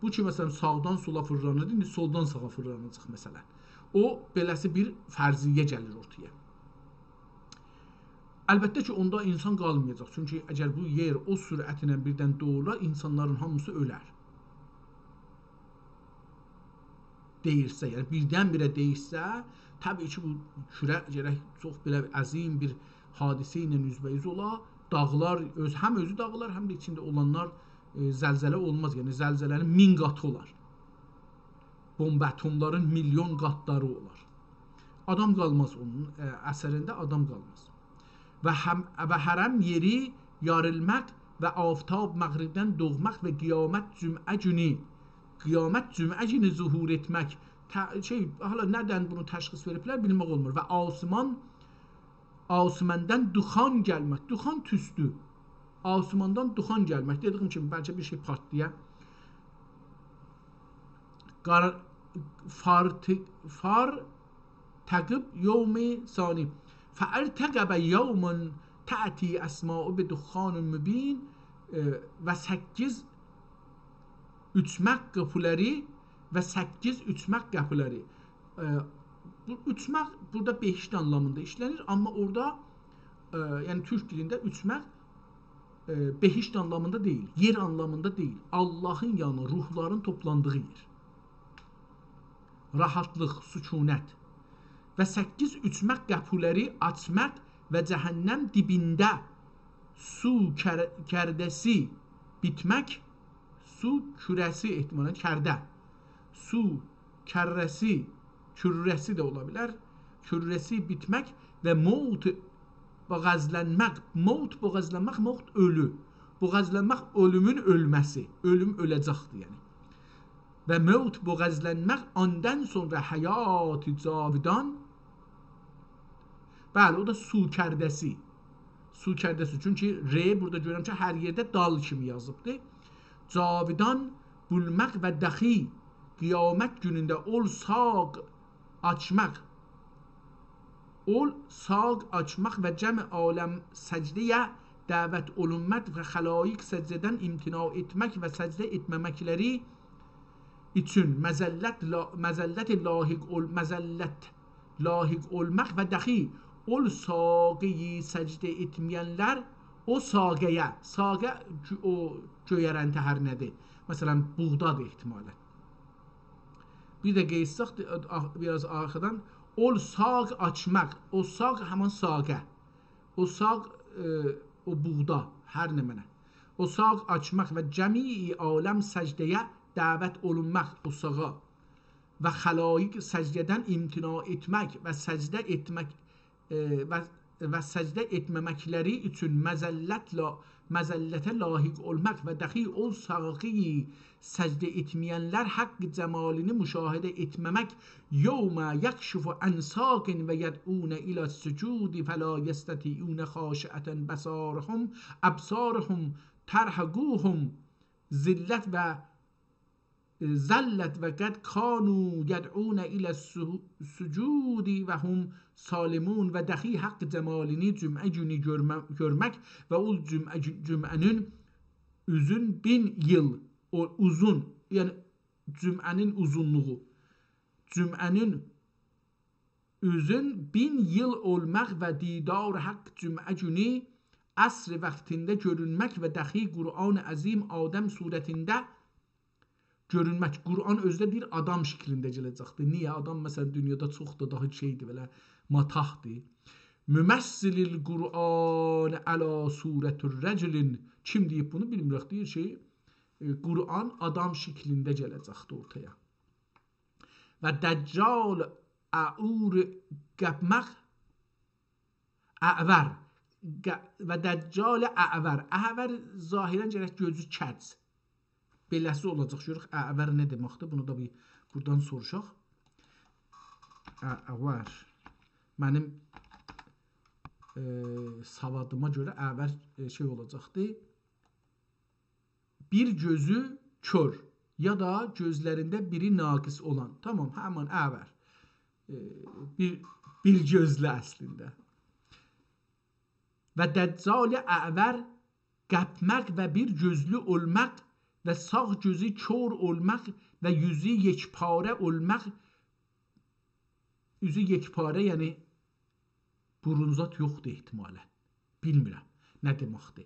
بو کی، مثلا، ساغدان سولا فیرلانیردی، ایندی سولدان ساغا فیرلاناجاق، مثلا. او، بئله‌سی بیر فرضیه گلیر اورتایا. البته کی، اوندا اینسان قالمایاجاق. چونکی اگر بو یئر او سرعتله بیردن دوغولا، اینسانلارین هامیسی اؤلر. دییشسه، یعنی بیردن-بیره دییشسه، طبیعی کی، بو کوره گرک چوخ بئله عظیم بیر حادثه ایله اوزبه‌اوز اولا. داغلار، اؤز، هم اؤزو داغیلار، هم ده ایچینده اولانلار، ائ، زلزله اولماز. یعنی زلزله‌نین مین قاتی اولار. بمب اتملرین میلیون قاتلاری اولار. آدام قالماز اونون، ائ، اثرینده آدام قالماز. و هم، و حرم یئری یاریلماق و آفتاب مغربدن دوغماق و قیامت جمعه گونو، قیامت جمعه گونو ظهور ائتمک، ته-، شئی، حالا نه‌دن بونو تشخیص وئریبلر، بیلمک اولمور. و آسمان، آسماندان دوخان گلمک. دوخان توستو. آسماندان دوخان گلمک. دئدیگیم کیمی، بلکه بیر شئی پارتلایا. قار-، فارت-، فارتقب یوم ثانی. فارتقب یوم تأتی السماء بدخان مبین، ائ، و سککیز اوچمک قاپیلاری و سککیز اوچمک قاپیلاری. ائ، بو اوچمک بورادا بهشت آنلامیندا ایشله‌نیر، آمما اورادا، ائ، یعنی تورک دیلینده اوچمک، ائ، بهشت آنلامیندا دئییل، یئر آنلامیندا دئییل. آللاهین یانی، روحلارین توپلاندیغی یئر. راحاتلیق، سکونت. و سککیز اوچمک قاپیلاری آچماق و جهنم دیبینده سو کر-، کرده‌سی بیتمک، سو کوره‌سی احتمالاً کرده. سو کره‌سی، کوره‌سی ده اولا بیلر. کوره‌سی بیتمک و موت بوغازلانماق. موت بوغازلانماق، موت اؤلو. بوغازلانماق اؤلومون اؤلمه‌سی. اؤلوم اؤله‌جکدیر یعنی. و موت بوغازلانماق، آندان سونرا حیات جاودان. بلی، او دا سو کرده‌سی. سو کرده‌سی. چونکی ر بورادا گؤرورم کی، هر یئرده دال کیمی یازیبدیر. جاودان بولماق و دخی قیامت گونونده اول ساق آچماق. اول ساق آچماق و جمع عالم سجده‌یه دعوت اولونماق و خلایق سجده‌دن امتناع ائتمک و سجده ائتمه‌مکلری اوچون مذلت لا-، مذلت لاحق اول-، مذلت لاحق اولماق و دخی اول ساقه‌یی سجده ائتمه‌ینلر او ساقه‌یه، ساقه گؤ-، او گؤیرنتی هر نه‌دیر. مثلاً، بوغدادیر احتمالاً. بیر ده قئییتسک، آ-، بیر آز آرخادان. اول ساق آچماق، او ساق همان ساقه. او ساق، ائ، او بوغدا، هر نمنه. او ساق آچماق و جمیع عالم سجده‌یه دعوت اولونماق، او ساغا. و خلایق سجده‌دن امتناع ائتمک و سجده ائتمک، ائ، و، و سجده ائتمه‌مکلری اوچون مذلت لا-، مذلته لاحق اولماق و دخی اول ساقه‌یی سجده ائتمه‌ینلر حق جمالینی مشاهده ائتمه‌مک، یوم یکشف عن ساق و یدعون الی السجود فلا یستطیعون خاشعة بصارهم، ابصارهم ترهقهم ذلة و ذلت و قد کانوا یدعون الی السجود و هم سالمون و دخی حق جمالینی جمعه گونو گؤرمه-، گؤرمک و او جمعه گو-، جمعه‌نین اوزون بین ایل، او اوزون، یعنی جمعه‌نین اوزونلوغو، جمعه‌نین اوزون بین ایل اولماق و دیدار حق جمعه گونو عصر وقتینده گؤرونمک و دخی قرآن عظیم آدم صورتینده گؤرونمک. قرآن اؤزو ده بیر آدام شکلینده گله‌جکدیر. نییه؟ آدام، مثلاً، دونیادا چوخ دا داها شئیدیر، بئله متاهدیر. ممثل القرآن علی صورة الرجل. کیم دئییب بونو، بیلمیرم. دئییر کی، ائ، قرآن آدام شکلینده گله‌جکدیر اورتایا. و دجال اعور قاپماق، اعور. ق-، و دجال اعور. اعور ظاهراً گرک گؤزو کج. بئله‌سی اولاجاق. گؤرک، اعور نه دئمکدیر؟ بونو دا بیر بورادان سوروشاق. اعور. منیم، ائ، سوادیما گؤره اعور، ائ، شئی اولاجاقدی. بیر گؤزو کور یا دا گؤزلرینده بیری ناقص اولان. تامام، همان اعور. ائ، بیر، بیر گؤزلو اصلینده. و دجال اعور قاپماق و بیر گؤزلو اولماق و ساغ گؤزو کور اولماق و یوزو یکپاره اولماق. اوزو یکپاره، یعنی بورون زاد یوخدور احتمالاً. بیلمیرم نه دئمکدیر.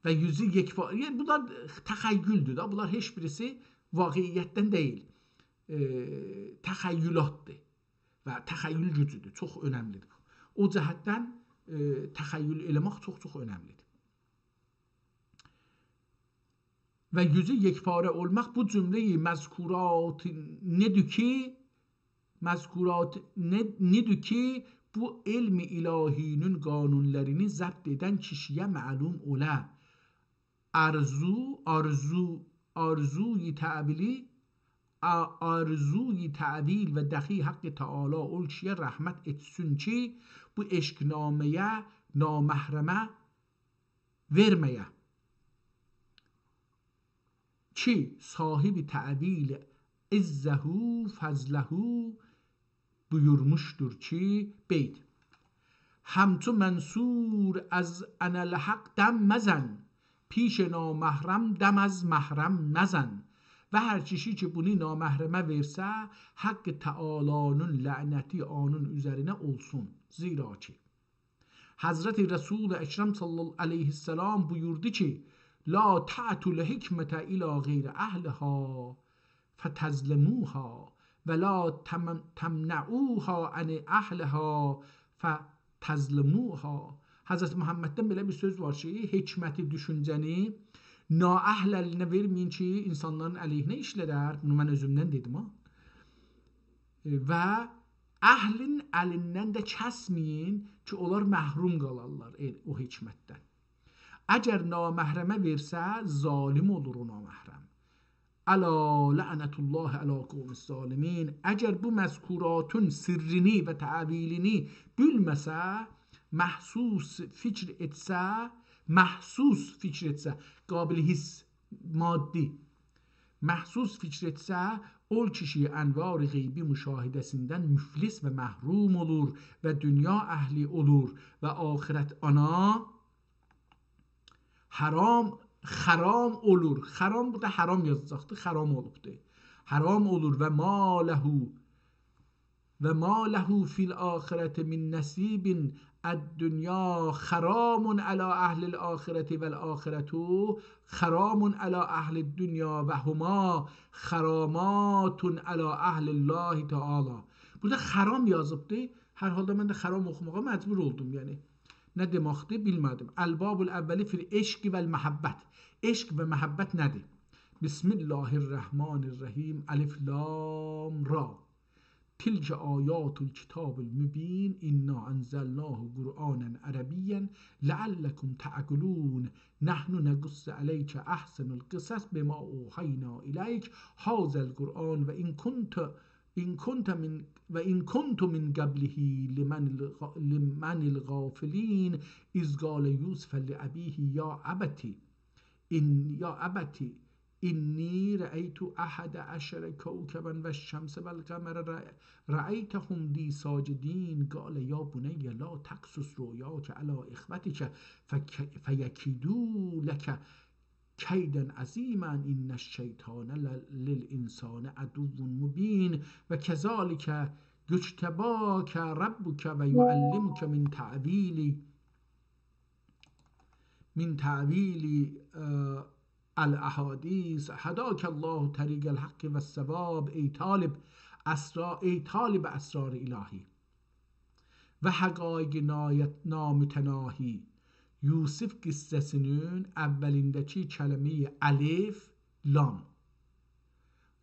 و یوزو یکپاره، یعنی بونلار تخیلدور دا، بونلار هئچ بیریسی واقعیتدن دئییل. ائ، تخیلاتدیر. و تخیل گوجودور، چوخ اؤنملیدیر. او جهتدن، ائ، تخیل ائله‌مک چوخ-چوخ اؤنملیدیر. و یوزو یکپاره اولماق بو جمله‌ی مذکورات نه‌دیر کی، مذکورات نه-، نه‌دیر کی، بو علم الهی‌نین قانونلارینی ضبط ائدن کیشی‌یه معلوم اولا. آرزو، آرزو، آرزوی تأویلی، آ-، آرزوی تأویل و دخی حق تعالی اول کیشی‌یه رحمت ائتسین کی، بو عشق‌نامه‌یه نامحرمه وئرمه‌یه. کی، صاحب تأویل عزه فضله بویورموشدور کی، بیت، همچو منصور از اناالحق دم مزن، پیش نامحرم دم از محرم مزن. و هر کیشی کی، بونو نامحرمه وئرسه، حق تعالی‌نین لعنتی اونون اوزرینه اولسون. زیرا کی، حضرت رسول اکرم صلی الله علیه و سلم بویوردو کی، «لا تأتوا الحکمة الی غیر اهلها فتظلموها، و لا تم-، تمنعوها عن اهلها فتظلموها.» حضرت محمددن بئله بیر سؤز وار کی، حکمتی، دوشونجه‌نی نااهل الینه وئرمه‌یین کی، اینسانلارین علیهینه ایشله‌در. بونو من اؤزومدن دئدیم، ها. ائ، و اهلین الیندن ده کسمه‌یین کی، اونلار محروم قالارلار ائ-، او حکمتدن. اگر نامحرمه وئرسه، ظالم اولور او نامحرم. «الا لعنة الله علی القوم الظالمین.» اگر بو مذکوراتین سرّینی و تأویلینی بیلمه‌سه، محسوس فکر ائتسه، محسوس فکر ائتسه، قابل حس، مادی، محسوس فکر ائتسه، اول کیشی انوار غیبی مشاهده‌سیندن مفلس و محروم اولور و دونیا اهلی اولور و آخرت آنا حرام، خرام اولور. خرام، بورادا حرام یازاجاقدی، خرام اولوبدو. حرام اولور. «و ما له، و ما له فی الآخرة من نصیب، الدنیا خرام علی اهل الآخرة و الآخرة خرام علی اهل الدنیا و هما خرامات علی اهل الله تعالی.» بورادا خرام یازیبدی. هر حالدا من ده خرام اوخوماغا مجبور اولدوم، یعنی. نه دئمکدیر، بیلمه‌دیم. «الباب الاول فی العشق و المحبة.» عشق و محبت نه‌دیر؟ بسم الله الرحمن الرحیم. الف لام را. تلک آیات الکتاب المبین، انا انزلناه قرآنا عربیا لعلکم تعقلون. نحن نقص علیک احسن القصص بما اوحینا الیک هذا القرآن و ان کنت، ان کنت من، و ان کنت من قبله لمن الغ-، لمن الغافلین، اذ قال یوسف لأبیه یا ابت، ان، یا ابت، انی رأیت احد عشر کوکبا و الشمس و القمر رأ-، رأیتهم لی ساجدین. قال یا بنی لا تقصص رؤیاک علی اخوتک فک-، فیکیدوا لک کیدا عظیما، ان الشیطان ل-، للانسان عدو مبین. و کذلک یجتبیک ربک و یعلمک من تأویل، من تأویل، اه، الاحادیث. هداک الله طریق الحق و الصواب. ای طالب اسرا-، ای طالب اسرار الهی و حقایق نایت-، نامتناهی. یوسف قصه‌سینین اولینده‌کی کلمه‌ی الف، لام،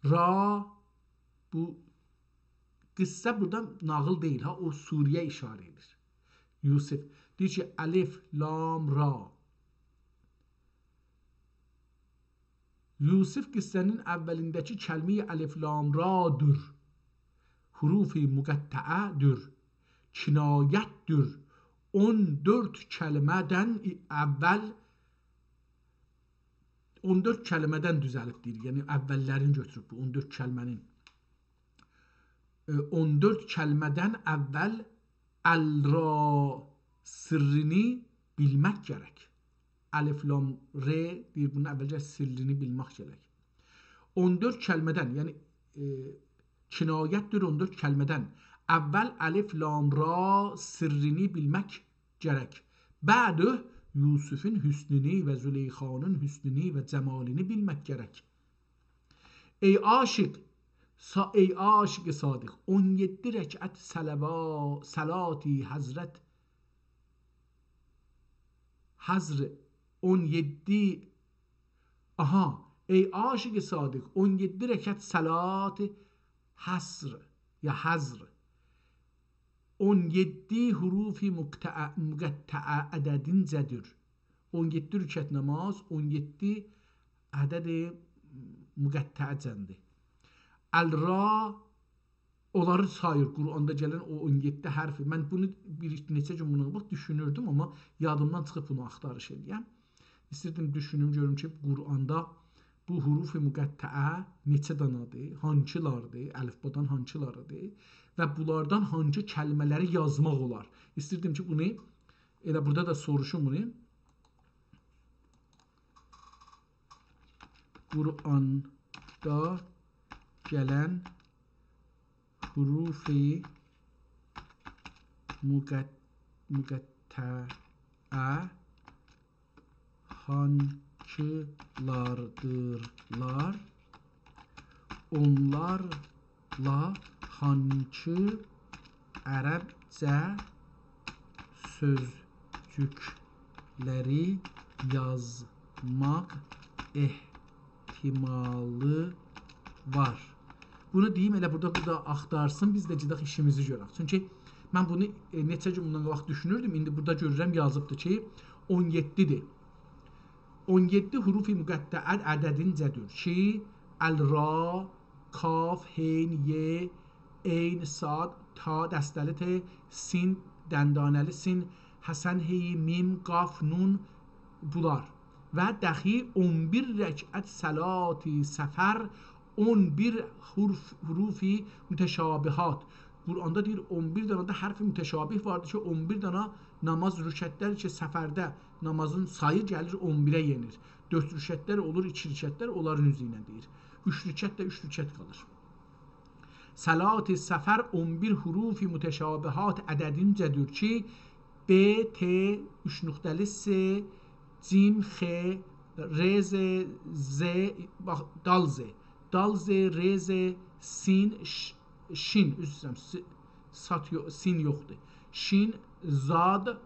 را، بو قصه بورادا ناغیل دئییل، ها، او سوره‌یه اشاره ائدیر. یوسف دئییر کی، الف، لام، را. یوسف قصه‌نین اولینده‌کی کلمه‌ی الف لام رادور. حروف مقطعه‌دور. کنایتدور. اون دؤرد کلمه‌دن اول، اون دؤرد کلمه‌دن دوزلیب دئییر. یعنی اوللرینی گؤتوروب بو اون دؤرد کلمه‌نین. ائ، اون دؤرد کلمه‌دن اول ال را سرّینی بیلمک گرک. الف لام ر دئییر، بونون اولجه سرّینی بیلمک گرک. اون دؤرد کلمه‌دن، یعنی، ائ، کنایتدیر اون دؤرد کلمه‌دن. اول الف لام را سرّینی بیلمک گرک. بعده یوسفون حسنونو و زلیخانین حسنونو و جمالینی بیلمک گرک. ای عاشق، سا-، ای عاشق صادق، اون یئددی رکعت صلوا-، صلاتی حضرت، حضر، اون یئددی، آها، ای عاشق صادق، اون یئددی رکعت صلات حصر یا حضر، اون یئددی حروف مقطعه، مقطعه عددینجه‌دیر. اون یئددی رکعت نماز، اون یئددی عدد مقطعه‌جندیر. الرا اونلاری ساییر، قرآندا گلن او اون یئددی حرفی. من بونو بیر نئچه گون بوندان قاباق دوشونوردوم، آمما یادیمدان چیخیب بونو آختاریش ائله‌یم. ایستیردیم دوشونوم، گؤروم کی، قرآندا بو حروف مقطعه نئچه دانادیر، هانکیلاردیر، الفبادان هانکیلاریدیر و بونلاردان هانکی کلمه‌لری یازماق اولار. ایستیردیم کی، بونو، ائله بورادا دا سوروشوم بونو. قرآندا گلن حروف مقط-، مقطعه هانکیلاردیرلار؟ اونلارلا هانکی عربجه سؤزجوکلری یازماق احتمالی وار؟ بونو دئییم، ائله بورادا، بورادا آختارسین، بیز ده گئدک ایشیمیزی گؤرک. چونکی من بونو، ائ، نئچه گون بوندان قاباق دوشونوردوم، ایندی بورادا گؤرورم، یازیبدیر کی، اون یئددی‌دیر. اون یئددی حروف مقطعه عددینجه‌دیر کی، الرا، کاف، حین، یه، عین، صاد، تا، دسته‌لی ت، سین، دندانه‌لی سین، حسن، هی، میم، قاف، نون، بونلار. و دخی اون بیر رکعت صلات صفر، اون بیر حرف، حروف متشابهات. قرآندا دئییر، اون بیر دنه ده حرف متشابه واردیر کی، اون بیر دنه نماز رکعتلر کی، صفرده نمازین سایی گلیر اون بیره یئنیر. دؤرد رکعتلر اولور، ایکی رکعتلر، اونلارین اوزو ایله دئییر. اوچ رکعت ده اوچ رکعت قالیر. صلات صفر اون بیر حروف متشابهات عددینجه‌دیر کی، ب، ت، اوچ نقطه‌لی س، جیم، خ، ر، ز، ز، باخ، دال، ز، دال، ز، ر، ز، سین، ش-، شین، عذر ایسته‌ییرم، س-، سات یو-، سین یوخدور. شین، زاد،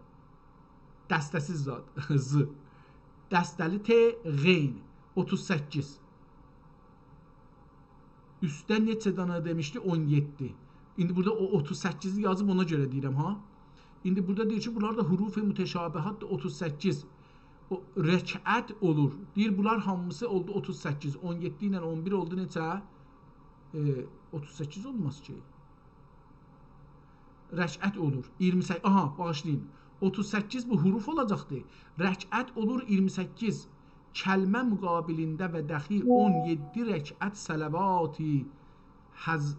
دسته‌سیز زاد، ز، دسته‌لی ت، غین، اوتوز سککیز. اوستده نئچه دنه دئمیشدی؟ اون یئددی. ایندی بورادا او اوتوز سککیزی یازیب، اونا گؤره دئییرم ها. ایندی بورادا دئییر کی، بونلار دا حروف متشابهاتدیر، اوتوز سککیز. او، رکعت اولور. دئییر، بونلار هامیسی اولدو اوتوز سککیز. اون یئددی ایله اون بیر اولدو نئچه؟ ائ، اوتوز سککیز اولماز کی. رکعت اولور اییرمی سککیز، آها، باغیشلایین. اوتوز سککیز بو حروف اولاجاقدی. رکعت اولور اییرمی سککیز. کلمه مقابلینده و دخی اون یئددی رکعت صلوات حض-،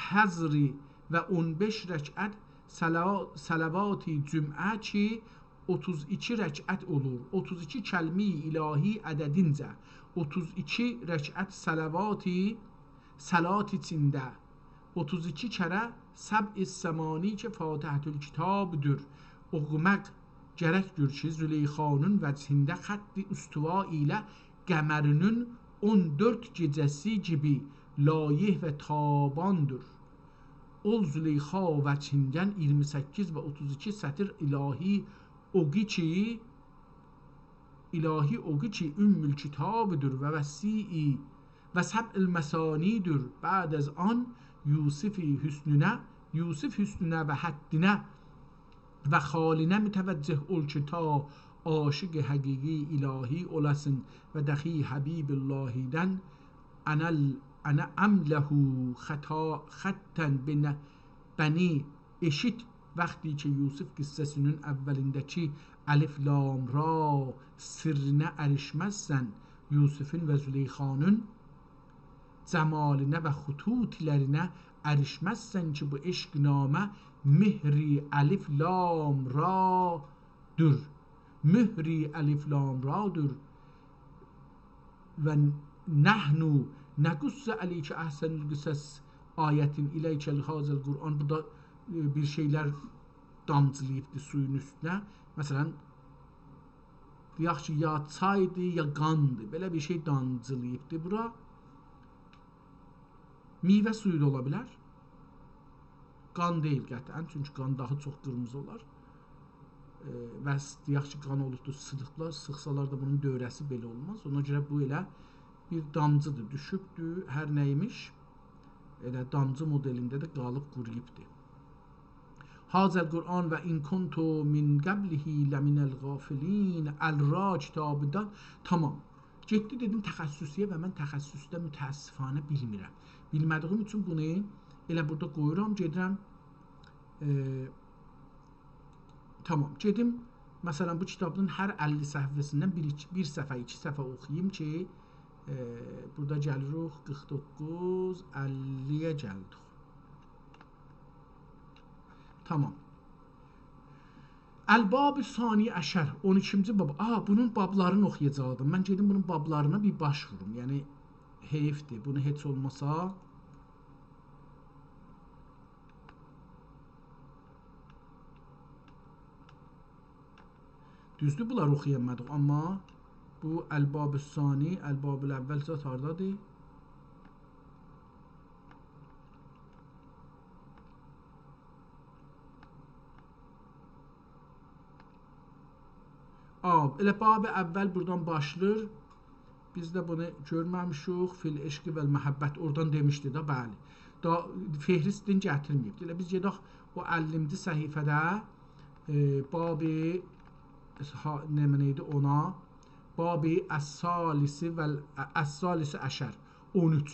حضری و اون بئش رکعت صلوا-، صلوات جمعه کی، اوتوز ایکی رکعت اولور. اوتوز ایکی کلمه الهی عددینجه. اوتوز ایکی رکعت صلوات صلات ایچینده اوتوز ایکی کره سبع ثمانی کی، فاتحة الکتابدور، اوخوماق گرکدیر کی، زلیخانین وجهینده خط استوا ایله قمرینین اون دؤرد گئجه‌سی کیمی لایح و تاباندیر. اول زلیخا وجهیندن اییرمی سککیز و اوتوز ایکی سطر الهی اوقو کی، الهی اوقو کی، ام‌الکتابدور و وسیع و سبع المثانی‌دور. بعد از آن یوسف حسنینه، یوسف حسنینه و حدینه و خالینه متوجه اول کی، تا عاشق حقیقی الهی اولاسین و دخی حبیب اللهی‌دن انا ال-، انا املأ خطا-، خطا بن-، بنی ائشیت، وقتی کی، یوسف قصه‌سینین اولینده‌کی الف لام را سرّینه اریشمزسن، یوسفین و زلیخانین جمالینه و خطوطلرینه اریشمزسن کی، بو عشق‌نامه مهر الف لام رادور. مهر الف لام رادور. و نحن نقص علیک احسن القصص آیتین الیک هذا القرآن. بورادا، ائ، بیر شئیلر دامجیلاییبدی سویون اوستونه. مثلا، دئیک کی، یا چایدی، یا قاندی. بئله بیر شئی دامجیلاییبدی بورا. میوه سویو دا اولا بیلر. قان دئییل قطعا، چونکی قان داها چوخ قیرمیزی اولار. ائ، و س-، دئیک کی، قان اولوبدور، سیخیبلار، سیخسالار دا بونون دؤوره‌سی بئله اولماز. اونا گؤره بو ائله بیر دامجیدیر، دوشوبدور، هر نه ایمیش، ائله دامجی مدلینده ده قالیب قورویوبدور. هذا القرآن و ان کنتم من قبله لمن الغافلین. الرا کتابیندن، تامام. گئتدی دئدیم تخصصی‌یه و من تخصصده متأسفانه بیلمیرم. بیلمه‌دیییم اوچون بونو ائله بورادا قویورام، گئدیرم. ائ، تامام، گئدیم. مثلا، بو کیتابین هر اللی صفحه‌سیندن بیر، ایکی، بیر صفحه، ایکی صفحه اوخویوم کی، ائ، بورادا گلیریک قیرخ دوققوز، اللی‌یه گلدیک. تامام. الباب ثانی عشر، اون ایکینجی باب. آ، بونون بابلارینی اوخویاجاقدیم. من گئدیم بونون بابلارینا بیر باش ووروم. یعنی، حیفدیر. بونو هئچ اولماسا دوزدور، بونلاری اوخویامادیق، آمما بو الباب ثانی، الباب الاول زاد هاردادیر؟ آ، ائله باب اول بورادان باشلاییر. بیز ده بونو گؤرمه‌میشیک. فی العشق و المحبة، اورادان دئمیشدی ده، بلی. دا فهرستین گتیرمه‌ییبدی. ائله بیز گئدک او اللی صفحه‌ده، ائ، باب، ها، نمنه ایدی اونا؟ باب الثالث و ال-، الثالث عشر، اون اوچ.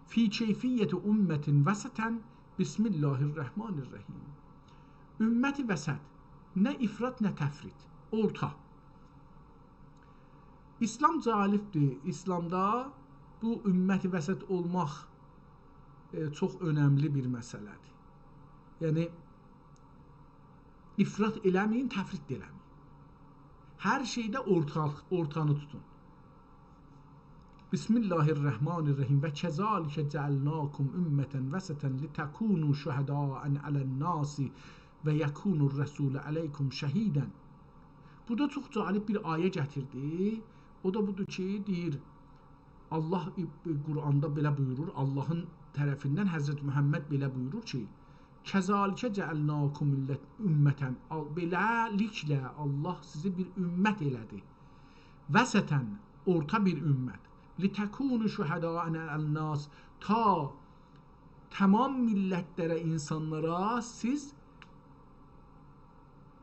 فی کیفیة امة وسطا، بسم الله الرحمن الرحیم. امت وسط، نه افراط، نه تفریط، اورتا. ایسلام جالبدیر. ایسلامدا بو امت وسط اولماق، ائ، چوخ اؤنملی بیر مسئله‌دیر. یعنی، افراط ائله‌مه‌یین، تفریط ده ائله‌مه‌یین. هر شئیده اورتا، اورتانی توتون. بسم الله الرحمن الرحیم. و کذلک جعلناکم امة وسطا لتکونوا شهداء علی الناس و یکون الرسول علیکم شهیدا. بورادا چوخ جالب بیر آیه گتیردی. او دا بودور کی، دئییر، الله قرآندا بئله بویورور، اللهین طرفیندن حضرت محمد بئله بویورور کی، کذلک جعلناکم امة، آل-، بئله‌لیکله الله سیزی بیر امت ائله‌دی. وسطا، اورتا بیر امت. لتکونوا شهداء علی الناس، تا تمام میللتلره، اینسانلارا سیز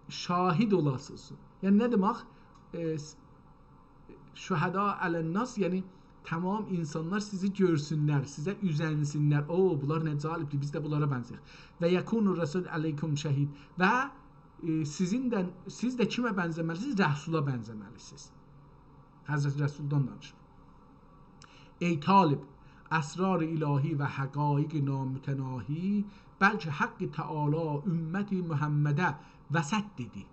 شاهد اولاسینیز. یعنی نه دئمک؟ ائ، س-، شهداء علی الناس، یعنی تمام اینسانلار سیزی گؤرسونلر، سیزه اوزنسینلر. او، بونلار نه جالبدیر، بیز ده بونلارا بنزه‌یک. و یکون الرسول علیکم شهید. و، ائ، سیزین ده، سیز ده کیمه بنزه‌مه‌لیسینیز؟ رسولا بنزه‌مه‌لیسینیز. حضرت رسولدان دانیشیر. ای طالب، اسرار الهی و حقایق نامتناهی، بلکه حق تعالی امت محمده وسط دئدی.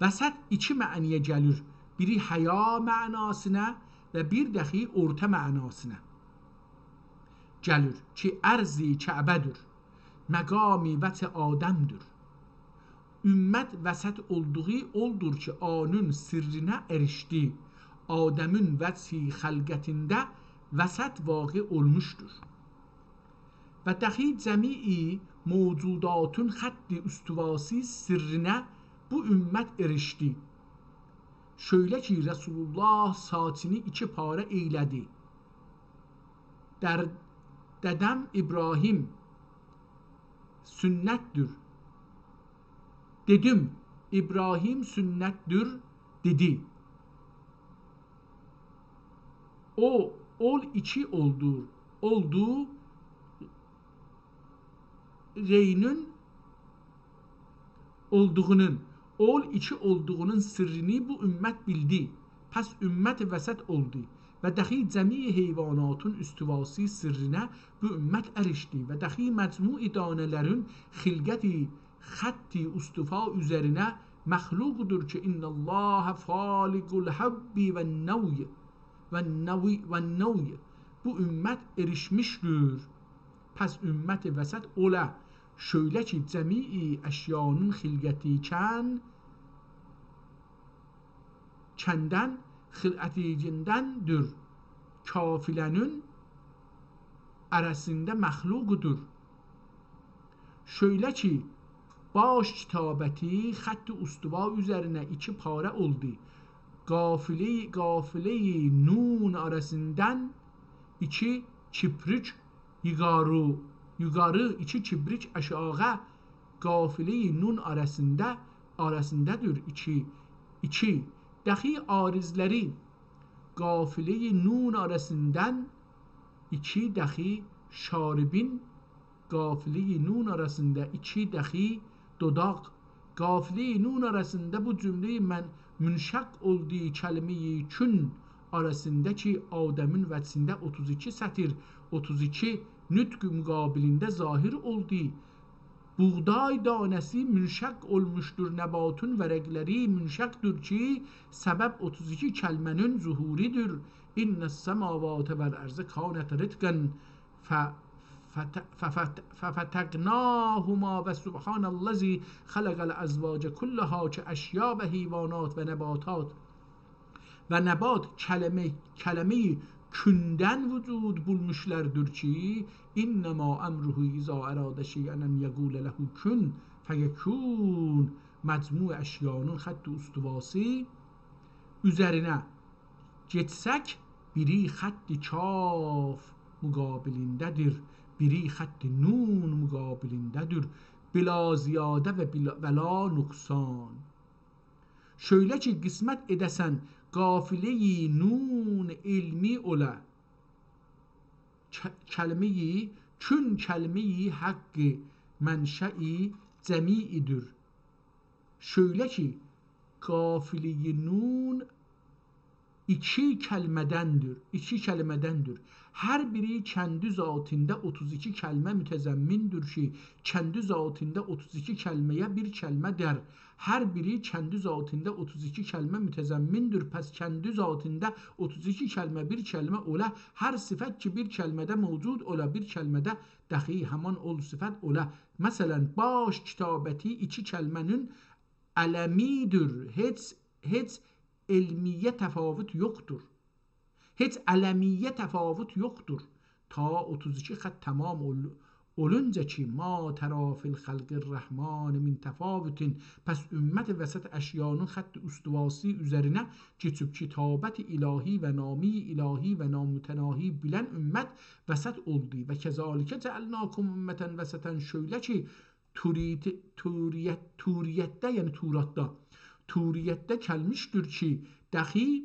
وسط ایکی معنی‌یه گلیر. بیری حیا معناسینا و بیر دخی اورتا معناسینا گلیر کی، عرض کعبه‌دیر، مقام وجه آدم‌دیر. امت وسط اولدوغو اولدور کی، اونون سرّینه ائریشدی. آدمین وجه خلقتینده وسط واقع اولموشدور. و دخی جمیع موجوداتین خط استواسی سرّینه بو امت ائریشدی. شؤیله کی، رسول‌الله ساچینی ایکی پاره ائیله‌دی. در دده‌م ابراهیم سنت‌دیر. دئدیم، ابراهیم سنت‌دیر، دئدی. او، اول ایکی اولدو، اولدو، غینون اولدوغونون، اول ایکی اولدوغونون سرّینی بو امت بیلدی. پس امت وسط اولدو و دخی جمیع حیواناتین استواسی سرّینه بو امت ائریشدی و دخی مجموع دانه‌لرین خلقتی خط اصطفا اوزرینه مخلوقدور کی، ان الله فالق الحب والنوی، والنوی، والنوی. بو امت ائریشمیشدیر. پس امت وسط اولا، شؤیله کی، جمیع اشیانین خلقتی کن، کندن، خلقتیندندیر، قافله‌نین اره‌سینده مخلوقدور. شؤیله کی، باش کتابتی خط استوا اوزرینه ایکی پاره اولدو. قافله، قافله‌ی نون اره‌سیندن ایکی کیپریک یوخاری، یوخاری، ایکی کیپریک آشاغی، قافله‌ی نون اره‌سینده، اره‌سینده‌دیر ایکی، ایکی. دخی عارضلری قافله‌ی نون آراسیندا ایکی دخی شاربین، قافله‌ی نون آراسیندا ایکی دخی دوداق. قافله‌ی نون آراسیندا بو جمله‌ی من منشق اولدوغو کلمه‌ی کون آراسیندا کی آدمین وجهینده اوتوز ایکی سطر، اوتوز ایکی نطق مقابلینده ظاهر اولدو. بوغدای دانه‌سی منشق اولموشدور، نباتون ورقلری منشقدیر کی سبب اوتوز ایکی کلمه‌نین ظهوریدیر. «إن السماوات والأرض كانتا رتقا ف-، فت-، ففت-، ففتقناهما و سبحان الذی خلق الأزواج كلها» کی اشیا و حیوانات و نباتات و نبات کلمه، کلمه‌ی کوندن وجود بولموشلاردیر کی «إنما أمره إذا أراد شيئا أن يقول له كن فيكون». مجموع اشیانین خط استواسی اوزرینه گئتسک، بیری خط کاف مقابلینده‌دیر، بیری خط نون مقابلینده‌دیر. بلا زیاده و بلا، و لا نقصان. شؤیله کی قسمت ائده‌سن قافله‌ی نون علمی اولا. ک-، کلمه‌ی، کون کلمه‌ی حق منشأ جمیعدیر. شؤیله کی قافله‌ی نون ایکی کلمه‌دندیر، ایکی کلمه‌دندیر. هر بیری کندی ذاتیندا اوتوز ایکی کلمه متضمندیر کی کندی ذاتیندا اوتوز ایکی کلمه‌یه بیر کلمه دئر. هر بیری کندی ذاتیندا اوتوز ایکی کلمه متضمندیر. پس کندی ذاتیندا اوتوز ایکی کلمه بیر کلمه اولا، هر صفت کی بیر کلمه‌ده موجود اولا، بیر کلمه‌ده دخی همان اول صفت اولا. مثلا، باش کتابتی ایکی کلمه‌نین علمیدیر. هئچ، هئچ علمیه تفاوت یوخدور. هئچ علمیه تفاوت یوخدور. تا اوتوز ایکی خط تمام اول-، اولونجا کی «ما تری فی خلق الرحمن من تفاوت». پس امت وسط اشیانین خط استواسی اوزرینه کئچیب کتابت الهی و نامه الهی و نامتناهی بیلن امت وسط اولدو. «و کذلک جعلناکم أمة وسطا». شؤیله کی توریت-، توریت-، توریتده، یعنی توراتدا، توریتده گلمیشدیر کی دخی،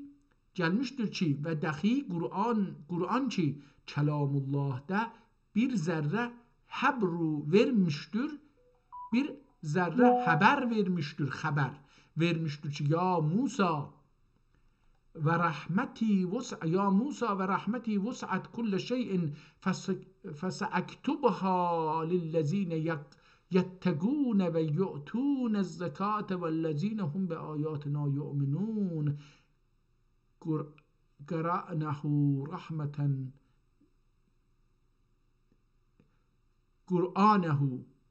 گلمیشدیر کی و دخی قرآن، قرآن کی کلام اللهده بیر ذره حبر وئرمیشدیر، بیر ذره خبر وئرمیشدیر، خبر وئرمیشدیر کی یا موسی، «و رحمتی وسع-، یا موسی، و رحمتی وسعت کل شیء فس-، فسأکتبها للذین یق-، یتقون و یؤتون الزکاة والذین هم بآیاتنا یؤمنون». قر-، قرأنه رحمة، قرأنه،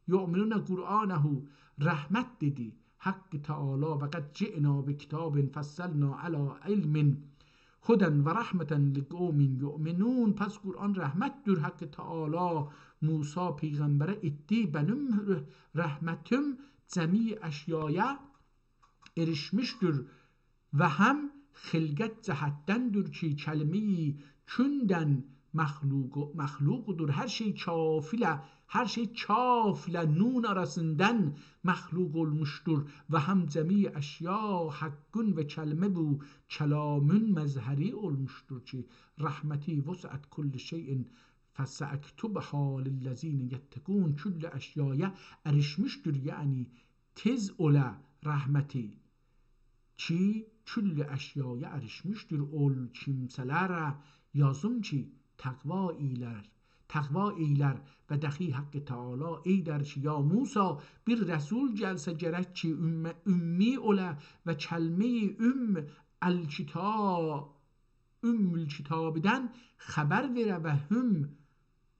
یؤمنون قرأنه، رحمت دئدی حق تعالی: «و قد جئنا بکتاب فصلنا علی علم هدی و رحمة لقوم یؤمنون». پس قرآن رحمتدیر. حق تعالی موسی پیغمبره ائتدی: «منیم رح-، رحمتیم جمیع اشیایا ائریشمیشدیر و هم خلقت جهتدندیر کی کلمه‌ی کوندن مخلوق، مخلوقدور. هر شئی کاف ایله، هر شئی کاف ایله نون آراسیندان مخلوق اولموشدور. و هم جمیع اشیا حقین و کلمه بو کلامین مظهری اولموشدور کی رحمتی وسعت کل شیء فسأکتبها للذین یتقون». کل اشیایا ائریشمیشدیر، یعنی تئز اولا رحمتی کی کل اشیایا ائریشمیشدیر. اول کیمسه‌لره یازیم کی تقوا ائیلر، تقوا ائیلر و دخی حق تعالی ائیدر کی یا موسی، بیر رسول گلسه گرک کی امه-، امی اولا و کلمه‌ی ام الکتاب، ام الکتابدن خبر وئره و هم،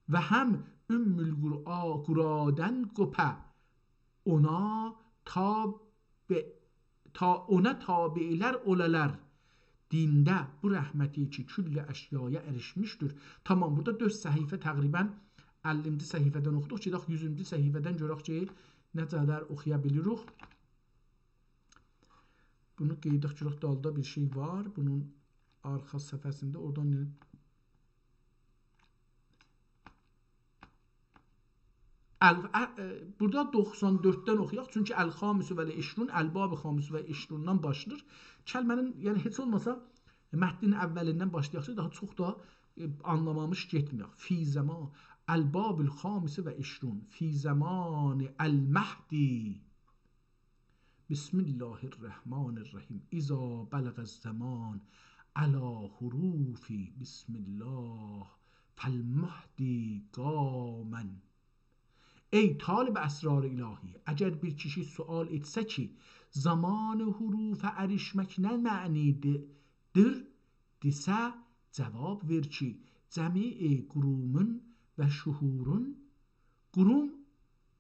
و هم ام القرآ-، قرادن قوپا. اونا تابع، تا-، اونا تابع‌لر اولالار. دینده بو رحمتی کی کل اشیایا ائریشمیشدیر. تامام، بورادا دؤرد صفحه تقریبا، اللینجی صفحه‌دن اوخودوق، گئدک یوزونجو صفحه‌دن گؤرک کی نه قدر اوخویا بیلیریک. بونو قئییدک، گؤرک دالدا بیر شئی وار. بونون آرخا صفحه‌سینده اورادان نه ال-، ا-، ائ، بورادا دوخسان دؤرددن اوخویاق، چونکی الخامس و العشرون، الباب خامس و عشروندان باشلاییر. کلمه‌نین، یعنی هئچ اولماسا متنین اولیندن باشلایاق کی، داها چوخ دا، ائ، آنلامامیش گئتمه‌یک. فی زمان، الباب الخامس و عشرون، فی زمان المهدی. بسم الله الرحمن الرحیم. اذا بلغ الزمان علی حروف بسم الله فالمهدی قاما. ای طالب اسرار الهی، اگر بیر کیشی سؤال ائتسه کی، زمان حروفه اریشمک نه معنی‌دیر، دئسه، جواب وئر کی، جمیع قرومون و شهورون، قروم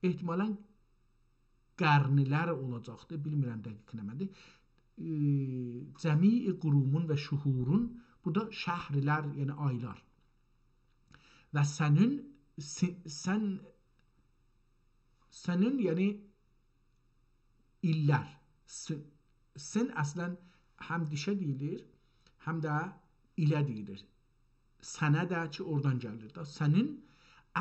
احتمالاً قرنلر اولاجاقدیر، بیلمیرم دقیق نمنه‌دیر. ائ، جمیع قرومون و شهورون، بورادا شهرلر، یعنی آیلار. و سنون، س-، سن-، سنون، یعنی ایللر. س-، سن اصلاً هم دیشه دئییلیر، هم ده ایله دئییلیر. سنه ده کی، اورادان گلیر ده. سنون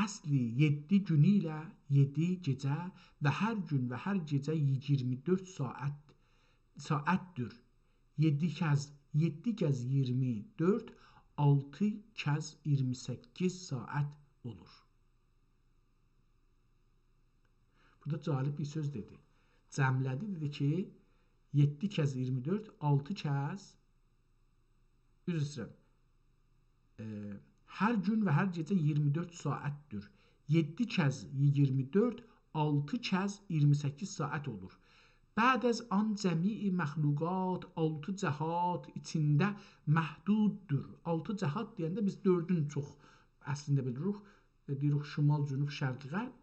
اصلی یئددی گونو ایله یئددی گئجه و هر گون و هر گئجه ایگیرمی دؤرد ساعت، ساعتدیر. یئددی کز، یئددی کز ایگیرمی دؤرد، آلتی کز ایگیرمی سککیز ساعت اولور. بورادا جالب بیر سؤز دئدی. جمع‌له‌دی، دئدی کی، یئددی کز ایگیرمی دؤرد، آلتی کز، عذر ایسته‌ییرم، ائ، هر گون و هر گئجه ایگیرمی دؤرد ساعتدیر. یئددی کز ایگیرمی دؤرد، آلتی کز ایگیرمی سککیز ساعت اولور. بعد از آن جمیع مخلوقات آلتی جهات ایچینده محدوددور. آلتی جهات دئینده بیز دؤردون چوخ اصلینده بیلیریک. ائ، دئییریک شمال، جنوب، شرق، غرب.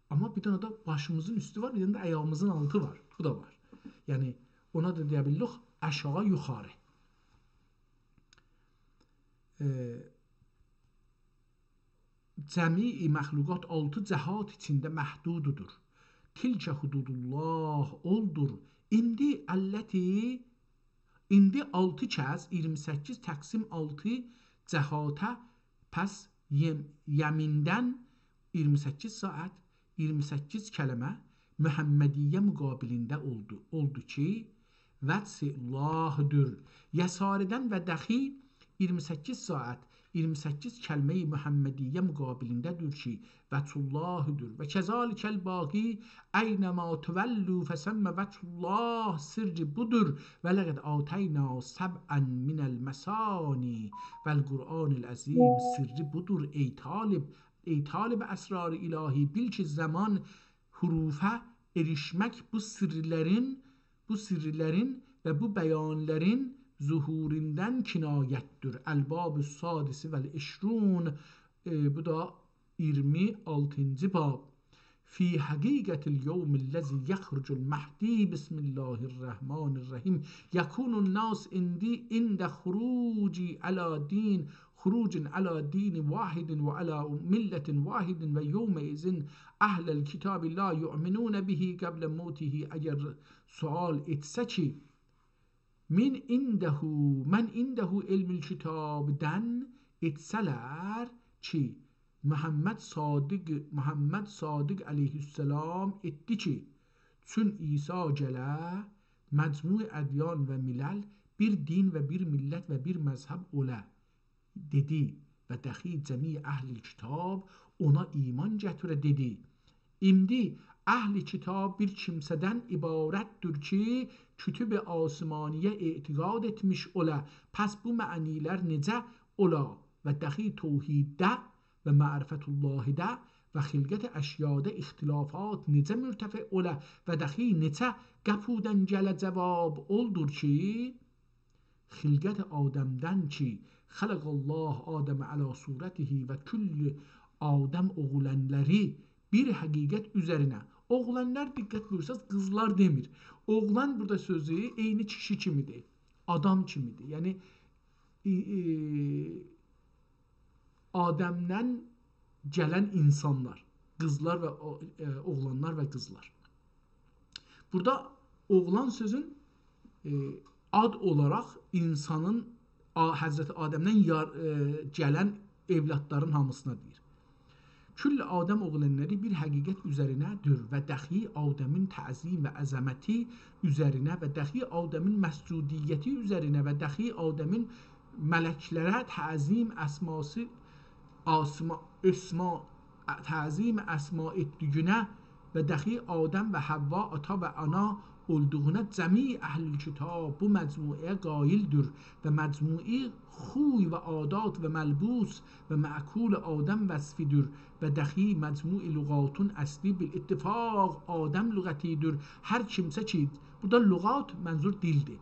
آمما بیر دنه ده باشیمیزین اوستو وار، بیر دنه ده آیاغیمیزین آلتی وار. بو دا وار. یعنی، اونا دا دئیه بیلیریک آشاغی، یوخاری. ائ، جمیع مخلوقات آلتی جهات ایچینده محدوددور. تلک حدود الله، اولدور. ایندی التی ایندی آلتی کز ایگیرمی سککیز تقسیم آلتی جهاته، پس یم-، یمیندن ایگیرمی سککیز ساعت، ایگیرمی سککیز کلمه محمدیه مقابلینده اولدو. اولدو کی، وجه اللهدیر. یساریدن و دخی ایگیرمی سککیز ساعت، ایگیرمی سککیز کلمه محمدیه مقابلینده‌دیر کی، وجه اللهدیر. و کذلک الباقی، اینما تولوا فثم وجه الله، سرّ بودور. ولقد آتینا سبعا من المثانی والقرآن العظیم، سرّ بودور، ای طالب، ای طالب اسرار الهی، بیل کی، زمان حروفه ائریشمک بو سرّلرین، بو سرّلرین و بو بیانلرین ظهوریندن کنایتدیر. الباب السادس والعشرون، ائ، بو دا ایگیرمی آلتینجی باب. فی حقیقة الیوم الذی یخرج المهدی، بسم الله الرحمن الرحیم، یکون الناس عندی عند خروج علی دین، خروج علی دین واحد وعلی ملة واحد ویومئذ اهل الکتاب لا یؤمنون به قبل موته. اگر سؤال ائتسه کی، من عنده، من عنده علم الکتابدن ائتسه‌لر کی، محمد صادق، محمد صادق علیه‌السلام ائتدی کی، چون عیسی گله، مجموع ادیان و ملل بیر دین و بیر ملت و بیر مذهب اوله، دئدی، و دخی جمیع اهل کتاب اونا ایمان گتیره، دئدی. ایندی اهل کتاب بیر کیمسه‌دن عبارتدیر کی، کتب آسمانیه اعتقاد ائتمیش اولا، پس بو معنی‌لر نئجه اولا و دخی توحیدده و معرفت اللهده و خلقت اشیادا اختلافات نئجه مرتفع اولا و دخی نئچه قاپیدان گله؟ جواب اولدور کی، خلقت آدمدن کی، خلق الله آدم علی صورته و کل آدم اوغلانلاری بیر حقیقت اوزرینه. اوغلانلار، دقت بویورساز، قیزلار دئمیر. اوغلان بورادا سؤزو عینی کیشی کیمی‌دیر، آدام کیمی‌دیر. یعنی، ای-، ای-، آدمدن گلن اینسانلار، قیزلار و او-، ائ، اوغلانلار و قیزلار. بورادا اوغلان سؤزون، ائ، آد اولاراق اینسانین، آ-، حضرت آدمدن یار-، ائ، گلن اولادلارین هامیسینا دئییر. کل آدم اوغلانلاری بیر حقیقت اوزرینه‌دیر و دخی آدمین تعظیم و عظمتی اوزرینه و دخی آدمین مسجودیتی اوزرینه و دخی آدمین ملکلره تعظیم اسماسی، آسما، اسما، تعظیم اسما ائتدیگینه و دخی آدم و حوا آتا و آنا اولدوغونا جمیع اهل کتاب بو مجموعه‌یه قائلدیر و مجموعی خوی و عادات و ملبوس و معقول آدم وصفیدیر و دخی مجموع لغاتون اصلی بالاتفاق آدم لغتیدیر. هر کیمسه کی، بورادا لغات منظور دیلدیر.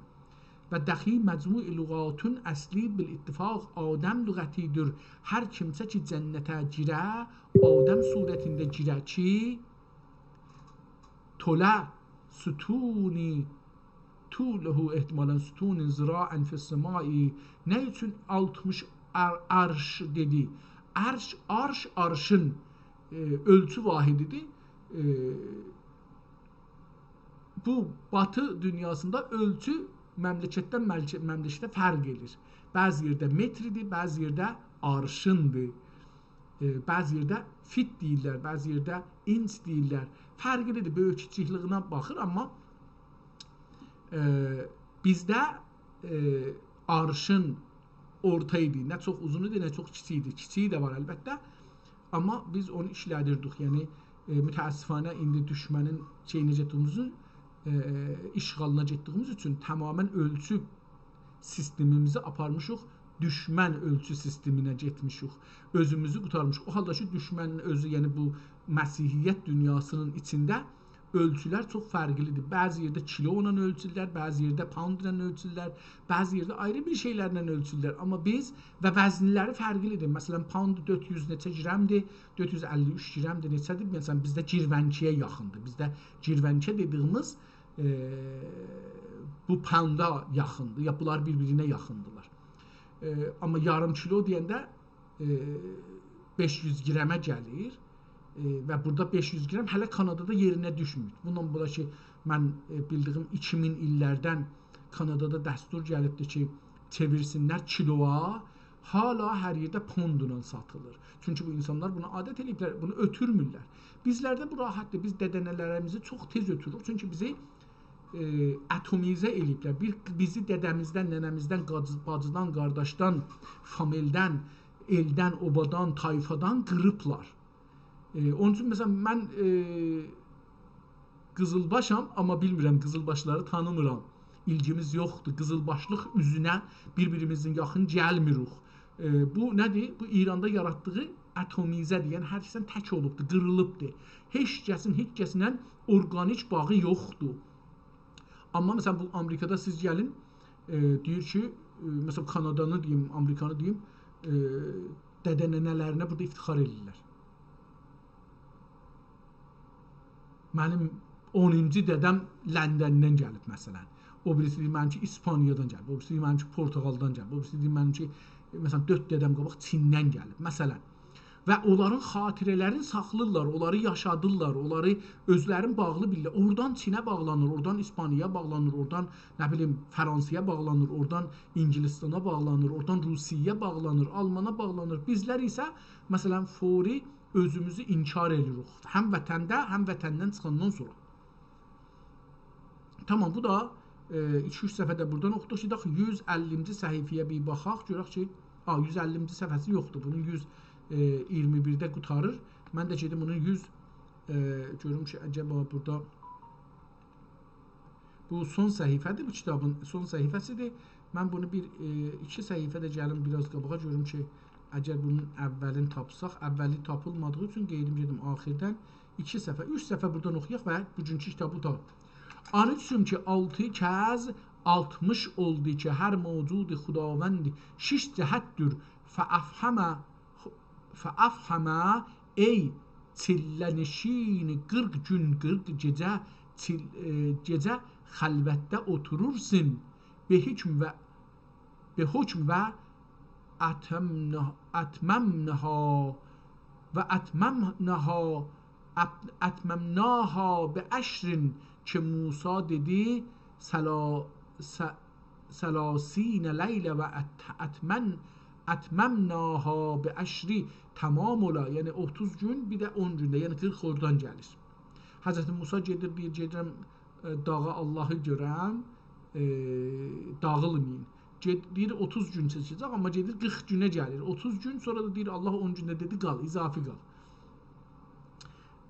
و دخی مجموع لغاتون اصلی بالاتفاق آدم لغتیدیر. هر کیمسه کی جنته گیره، آدم صورتینده گیره کی، طول ستون، طوله احتمالاً ستون ذراعاً فی السماء. نه اوچون آلتمیش عر-، عرش دئدی؟ عرش، عرش، عرشین، ائ، اؤلچو واحدیدیر. ائ، بو باتی دونیاسیندا اؤلچو مملکتدن ملکه-، مملکته فرق ائدیر. بعضی یئرده متردیر، بعضی یئرده عرشیندیر. ائ، بعضی یئرده فیت دئییرلر، بعضی یئرده اینچ دئییرلر. فرقلیدیر، بؤیوک کیچیکلیگینه باخیر، آمما، ائ، بیزده، ائ، عرشین اورتا ایدی. نه چوخ اوزون ایدی، نه چوخ کیچیک ایدی. کیچیگی ده وار البته. آمما بیز اونو ایشله‌دیردیک. یعنی، ائ، متأسفانه ایندی دوشمنین شئیینه گئتدیگیمیز اوچون، ائ، اشغالینا گئتدیگیمیز اوچون تماماً اؤلچو سیستمیمیزی آپارمیشیق، دوشمن اؤلچو سیستمینه گئتمیشیک. اؤزوموزو قوتارمیشیق. او حالدا کی، دوشمنین اؤزو، یعنی بو مسیحیت دونیاسینین ایچینده اؤلچولر چوخ فرقلیدیر. بعضی یئرده کیلو ایله اؤلچورلر، بعضی یئرده پوند ایله اؤلچورلر، بعضی یئرده آیری بیر شئیلرله اؤلچورلر. آمما بیز و وزنلری فرقلیدیر. مثلاً، پوند دؤرد یوز نئچه گرمدیر، دؤرد یوز اللی اوچ گرمدیر، نئچه‌دیر؟ مثلاً، بیزده گیروانکی‌یه یاخیندیر. بیزده گیروانکی دئدیگیمیز، ائ، بو پوندا یاخیندیر، یا بونلار بیر-بیرینه یاخیندیرلار. ائ، آمما یاریم کیلو دئینده، ائ، بئش یوز گرمه گلیر. ائ، و بورادا بئش یوز گرم هله کانادادا یئرینه دوشمور. بوندان بورا کی، من، ائ، بیلدیگیم ایکی مین ایللردن کانادادا دستور گلیبدیر کی، چئویرسینلر کیلویا، حالا هر یئرده پوندلا ساتیلیر. چونکی بو اینسانلار بونا عادت ائله‌ییبلر، بونو اؤتورمورلر. بیزلرده بو راحتدیر. بیز دده‌ننه‌لریمیزی چوخ تئز اؤتوروروک. چونکی بیزی، ائ، اتمیزه ائله‌ییبلر. بیر، بیزی دده‌میزدن، ننه‌میزدن، قاج-، باجیدان، قارداشدان، فامیلدن، ائلدن، اوبادان، طایفادان قیریبلار. ائ، اونون اوچون، مثلاً، من، ائ، قیزیلباشام، آمما بیلمیرم، قیزیلباشلاری تانیمیرام. ایلگیمیز یوخدور. قیزیلباشلیق اوزونه بیر-بیریمیزین یاخین گلمیریک. ائ، بو نه‌دیر؟ بو ایراندا یاراتدیغی اتمیزه‌دیر. یعنی هر کسن تک اولوبدور، قیریلیبدیر. هئچ کسین هئچ کسینن اورگانیک باغی یوخدور. آمما، مثلاً، بو آمریکادا سیز گلین، ائ، دئییر کی، ائ، مثلاً، کانادانی دئییم، آمریکانی دئییم، ائ، دده‌ننه‌لرینه بورادا افتخار ائدیرلر. منیم اونونجو دده‌م لندندن گلیب، مثلاً. او بیریسی دئییر منیمکی ایسپانیادان گلیب، او بیریسی دئییر منیمکی پرتغالدان گلیب، او بیریسی دئییر منیمکی، مثلاً، دؤرد دده‌م قاباق چیندن گلیب، مثلاً. و اونلارین خاطره‌لرینی ساخلاییرلار، اونلاری یاشادیرلار، اونلاری اؤزلرین باغلی بیلیرلر. اورادان چینه باغلانیر، اورادان ایسپانیایا باغلانیر، اورادان، نه بیلیم، فرانسایا باغلانیر، اورادان اینگیلیستانا باغلانیر، اورادان روسیه‌یه باغلانیر، آلمانا باغلانیر. بیزلر ایسه، مثلاً، فوری اؤزوموزو انکار ائدیریک. هم وطنده، هم وطندن چیخاندان سونرا. تامام، بو دا، ائ، ایکی-اوچ صفحه ده بورادان اوخودوق کی، داخی یوز اللینجی صفحه‌یه بیر باخاق، گؤرک کی، آ، یوز اللینجی صفحه‌سی یوخدور. بونون یوز ایگیرمی بیرده قوتاریر. من ده گئدیم بونون یوز، ائ، گؤروم کی، عجبا بورادا بو سون صفحه‌دیر، بو کیتابین سون صفحه‌سیدیر. من بونو بیر، ائ، ایکی صفحه ده گلیم بیر آز قاباغا، گؤروم کی، اگر بونون اولین تاپساق، اولی تاپیلمادیغی اوچون قئییدیم گئدیم آخیردن. ایکی صفحه، اوچ صفحه بورادان اوخویاق و بوگونکو کیتابی قوتاراق. آن اوچون کی، آلتی کز آلتمیش اولدو کی، هر موجود خداوند شش جهتدیر. فافهم، فافهم، ای چیلله‌نشین، قیرخ گون، قیرخ گئجه، چیل-، ائ، گئجه خلوتده اوتورورسون. به حکم و، به حکم و اتممنه-، اتممنها و اتممنها، ات-، اتممناها بعشر، که موسی دئدی، سلا-، س-، ثلاثین لیله و ات-، اتمن-، اتممناها بعشر، تمام اولا، یعنی اوتوز گون، بیر ده اون گون ده، یعنی قیرخ اورادان گلیر. حضرت موسی گئدیر، دئییر: «گئدیرم، ائ، داغا آللاهی گؤرم، ائ، داغیلمایین.» گئد-، دئییر اوتوز گون چکه‌جک، آمما گئدیر قیرخ گونه گلیر. اوتوز گون، سونرا دا دئییر، آللاه اون گونده دئدی: «قال، اضافی قال.»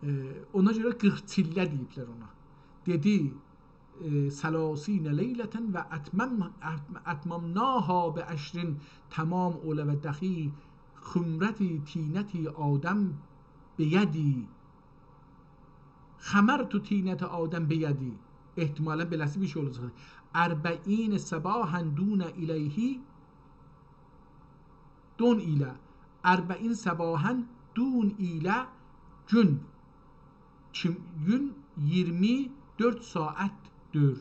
ائ، اونا گؤره قیرخ چیلله دئییبلر اونا. دئدی، ائ، «ثلاثین لیلة و اتمم-، اتممناها بعشر»، تمام اولا و دخی خمرت طینت آدم بیدی. خمرت طینت آدم بیدی. احتمالاً بئله‌سی بیر شئی اولاجاق. «اربعین صباحا دون ایله، دون ایله. اربعین صباحا دون ایله گون. کیم، گون اییرمی دؤرد ساعتدیر.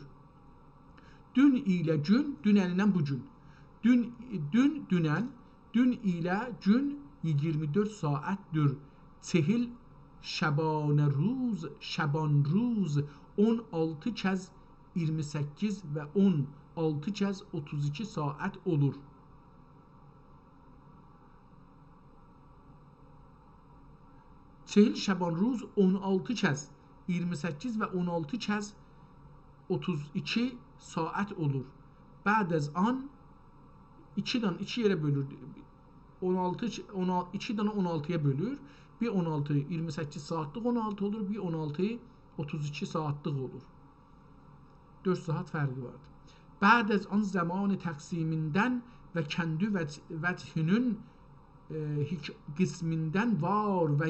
دون ایله گون، دوننله بو گون. دون، دون، دونن، دون ایله گون اییرمی دؤرد ساعتدیر. چهل شبانه‌روز، شبانه‌روز اون آلتی کز اییرمی سککیز و اون آلتی کز اوتوز ایکی ساعت اولور.» چهل شبانه‌روز اون آلتی کز اییرمی سککیز و اون آلتی کز اوتوز ایکی ساعت اولور. بعد از آن، ایکی دنه، ایکی یئره بؤلور. اون آلتی، اون آل-، ایکی دنه اون آلتی‌یا بؤلور. بیر اون آلتی اییرمی سککیز ساعتلیق اون آلتی اولور، بیر اون آلتی اوتوز ایکی ساعتلیق اولور. دؤرد ساعت فرقی واردیر. «بعد از آن زمان تقسیمیندن و کندو وج-، وجهینین، ائ، حک-، قسمیندن وار و،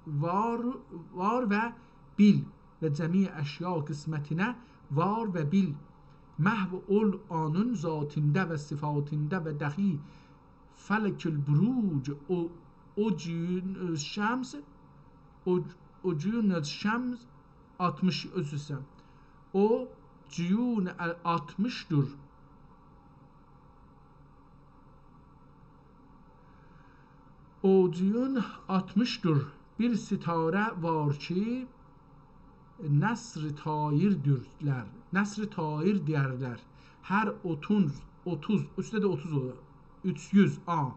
وار، وار و بیل و جمیع اشیا قسمتینه وار و بیل. محو اول اونون ذاتیندا و صفاتیندا و دخی فلک البروج، او، او جون شمس، او، او جون شمس آلتمیش، عذر ایسته‌ییرم. او جون آلتمیشدیر. او جون آلتمیشدیر. بیر ستاره وار کی، نسر طایردیرلر. نسر طایر دئیرلر. هر اوتوز، اوتوز، اوسته ده اوتوز اولور. اوچ یوز، آ.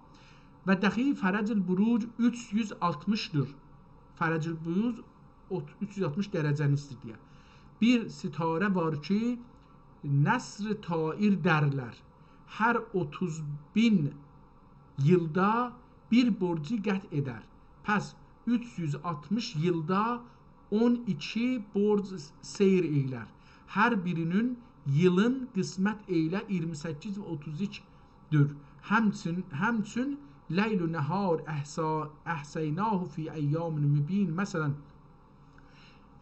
و دخی فلک البروج اوچ یوز آلتمیشدیر. فلک البروج اوت-، اوچ یوز آلتمیش درجه‌نی ایسته‌ییر دئیه. بیر ستاره وار کی، نسر طایر دئیرلر. هر اوتوز مین ایلده بیر برجی قطع ائدر. پس اوچ یوز آلتمیش ایلده اون ایکی برج سیر ائیلر. هر بیرینین ایلین قسمت ائیله اییرمی سککیز و اوتوز ایکی‌دیر. همچون، همچون لیل و نهار احصا-، احصیناه فی ایام مبین. مثلا،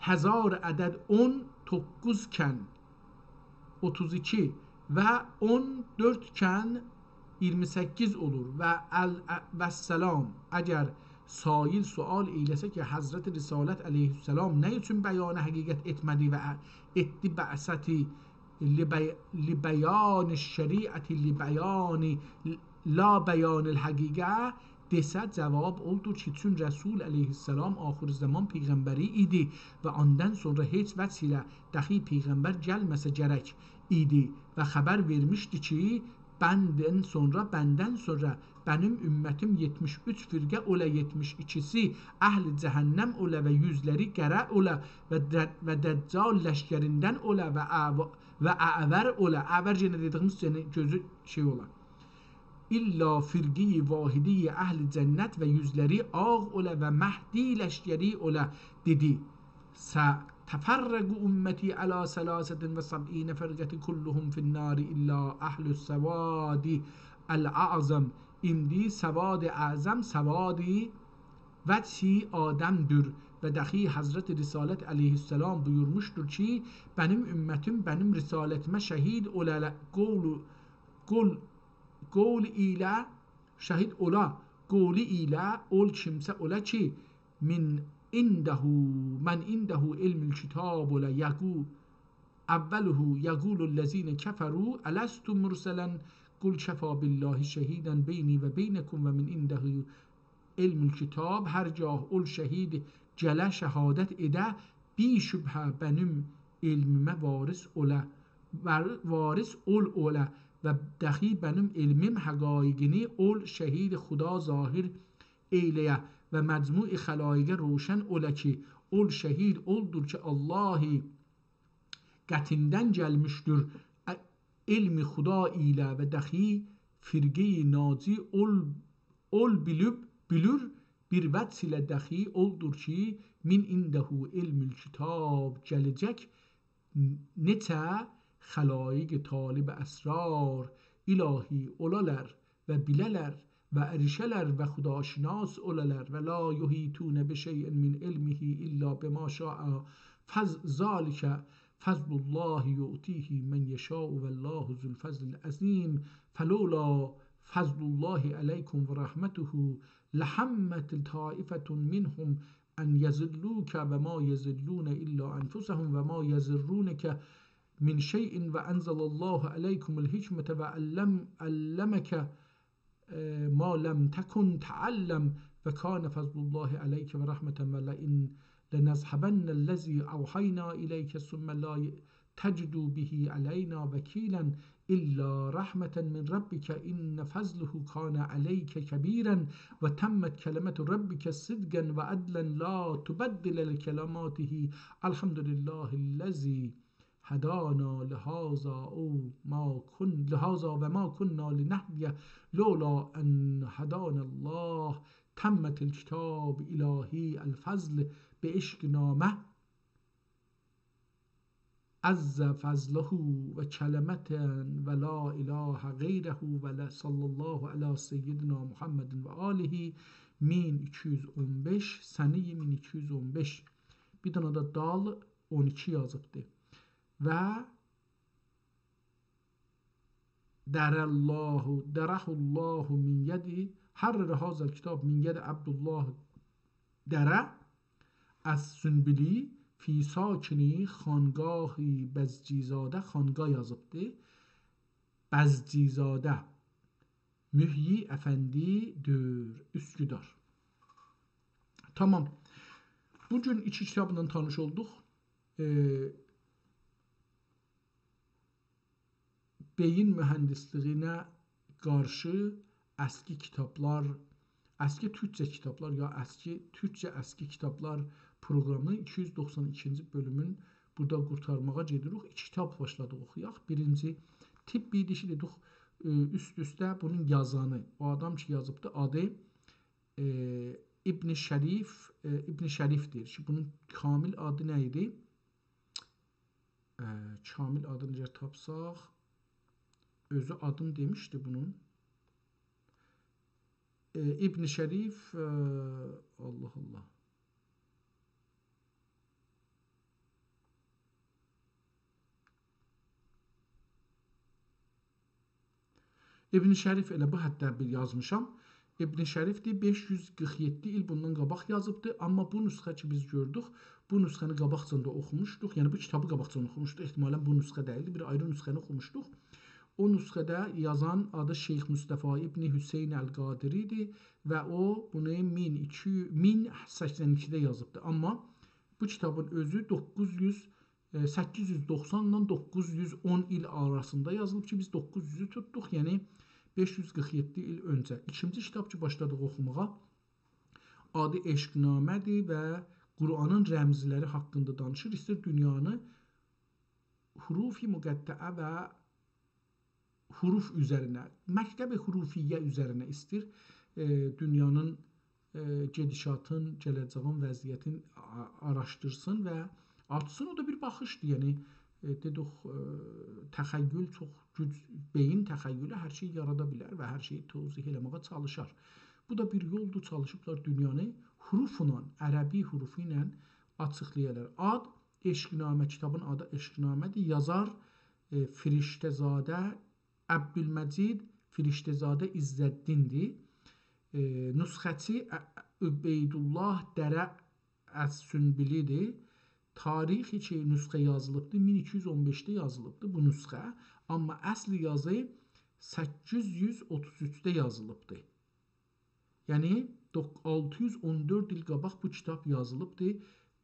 هزار عدد اون دوققوز کن اوتوز ایکی و اون دؤرد کن اییرمی سککیز اولور. و ال-، و السلام. اگر سائل سؤال ائیله‌سه کی، حضرت رسالت علیه‌السلام نه اوچون بیان حقیقت ائتمه‌دی و ا-، ائتدی بعثتی لبی-، لبیان الشریعة لبیان، لا بیان الحقیقة دئسه، جواب اودور کی، چون رسول علیه‌السلام آخرالزمان پیغمبری ایدی و اوندان سونرا هئچ وجه ایله دخی پیغمبر گلمه‌سه گرک ایدی و خبر وئرمیشدی کی، بندن سونرا، بندن سونرا منیم امتیم یئتمیش اوچ فرقه اولا، یئتمیش ایکی‌سی اهل جهنم اولا و یوزلری قره اولا و د-، و دجال لشکریندن اولا و اعو-، و اعور اولا. اعور یئنه دئدیییمیز، یعنی گؤزو شئی اولا. الا فرقه‌ی واحده‌ی اهل جنت و یوزلری آغ اولا و مهدی لشکری اولا، دئدی: «ستفرق امتی علی ثلاثة و سبعین فرقة کلهم فی النار الا اهل السواد الاعظم.» ایندی سواد اعظم، سواد وجه آدم‌دور. و دخی حضرت رسالت علیه‌السلام بویورموشدور کی، منیم امتیم منیم رسالتیمه شهید اولا، قول، قول، قول ایله شهید اولا، قولو ایله اول کیمسه اولا کی، من عنده، من عنده علم الکتاب اولا، یقو-، اوله یقول الذین کفروا الست مرسلا قل کفی بالله شهیدا بینی و بینکم و من عنده علم الکتاب. هرگاه اول شهید گله شهادت ائده، بی‌شبهه منیم علمیمه وارث اولا، وار-، وارث اول اولا. و دخی منیم علمیم حقایقینی اول شهیر خدا ظاهر ائیله‌یه و مجموع خلایقه روشن اوله کی، اول شهیر اولدور کی، الله قطعیندن گلمیشدیر ع-، علم خدا ایله و دخی فرقه‌ی ناجی اول، اول بیلیب، بیلیر، بیر وجه ایله دخی اولدور کی، من عنده علم الکتاب گله‌جک نئچه خلایق طالب اسرار الهی اولالار و بیله‌لر و اریشه‌لر و خداشناس اولالار. و لا یحیطون بشیء من علمه الا بما شاء. فض-، ذلک فضل الله یؤتیه من یشاء والله ذو الفضل العظیم. فلولا فضل الله علیکم و رحمته لهمت طائفة منهم أن يضلوك وما يضلون إلا أنفسهم وما يضرونك من شيء وأنزل الله عليكم الحكمة وعلم-، علمك، آه، ما لم تكن تعلم وكان فضل الله عليك ورحمة ولئن لنذهبن الذي أوحينا إليك ثم لا تجد به علينا وكيلا إلا رحمة من ربك إن فضله كان عليك كبيرا وتمت كلمة ربك صدقا وعدلا لا تبدل لكلماته. الحمد لله الذي هدانا لهذا أو ما كن-، لهذا وما كنا لنهتدي لولا أن هدانا الله. تمت الكتاب إلهي الفضل بعشق نامه عز فضله و کلمة و لا إله غیره و لا-، صلی الله علی سیدنا محمد و آله. مین ایکی یوز اون بئش، سنه مین ایکی یوز اون بئش. بیر دنه ده دال اون ایکی یازیبدی. و دره الله، دره الله من ید، حرر هذا الکتاب من ید عبدالله دره السنبلی فی ساکن خانقاه بزجی‌زاده، خانقاه یازیبدی. بزجی‌زاده، محیی افندی دور، اسکدار. تامام. بو گون ایکی کیتابلا تانیش اولدوق. ائ، بئیین مهندسلیگینه قارشی اسکی کیتابلار، اسکی تورکجه کیتابلار، یا اسکی، تورکجه اسکی کیتابلار پروقرامینین ایکی یوز دوخسان ایکینجی بؤلومون بورادا قورتارماغا گئدیریک. ایکی کیتاب باشلادیق اوخویاق. بیرینجی طب ایدی کی، دئدیک، ائ، اوست-اوسته بونون یازانی، او آدام کی یازیبدی، آدی، ائ، ابن شریف، ائ، ابن شریف دئییر کی، بونون کامل آدی نه ایدی؟ ائ، کامل آدینی اگر تاپساق، اؤزو آدین دئمیشدی بونون. ائ، ابن شریف، ائ، الله الله. ابن شریف، ائله بو حدده بیر یازمیشام. ابن شریفدیر، بئش یوز قیرخ یئددی ایل بوندان قاباق یازیبدی. آمما بو نسخه کی بیز گؤردوک، بو نسخه‌نی قاباقجان دا اوخوموشدوق. یعنی بو کیتابی قاباقجان اوخوموشدوق. احتمالاً بو نسخه دئییلدی، بیر آیری نسخه‌نی اوخوموشدوق. او نسخه‌ده یازان آدی شیخ مصطفی ابن حسین القادری ایدی و او بونو مین ایکی، مین سکسن ایکیده یازیبدی. آمما بو کیتابین اؤزو دوققوز یوز ائ، سککیز یوز دوخسان ایله دوققوز یوز اون ایل آراسیندا یازیلیب کی، بیز دوققوز یوزو توتدوق، یعنی بئش یوز قیرخ یئددی ایل اؤنجه. ایکینجی کیتاب کی، باشلادیق اوخوماغا، آدی عشق‌نامه‌دیر و قرآنین رمزلری حاقیندا دانیشیر. ایسته‌ییر دونیانی حروف مقطعه و حروف اوزرینه، مکتب حروفیه اوزرینه ایسته‌ییر، ائ، دونیانین، ائ، گئدیشاتین، گله‌جه‌یین وضعیتین آ-، آراشدیرسین و آچسین. او دا بیر باخیشدیر، یعنی، ائ، دئدیک، ائ، تخیل چوخ گوج، بئیین تخیلی هر شئیی یارادا بیلر و هر شئیی توضیح ائله‌مه‌یه چالیشار. بو دا بیر یولدور، چالیشیبلار دونیانی حروفلا، عربی حروفو ایله آچیقلایالار. آد، عشق‌نامه، کیتابین آدی عشق‌نامه‌دیر. یازار، ائ، فرشته‌زاده عبدالمجید فرشته‌زاده عزالدین‌دیر. ائ، نسخه‌چی ع-، عبیدالله دره السنبلی‌دیر. تاریخی کی، نسخه یازیلیبدیر، مین ایکی یوز اون بئشده یازیلیبدیر بو نسخه. آمما اصل یازی سککیز یوز اوتوز اوچده یازیلیبدیر. یعنی، دوق-، آلتی یوز اون دؤرد ایل قاباق بو کیتاب یازیلیبدیر.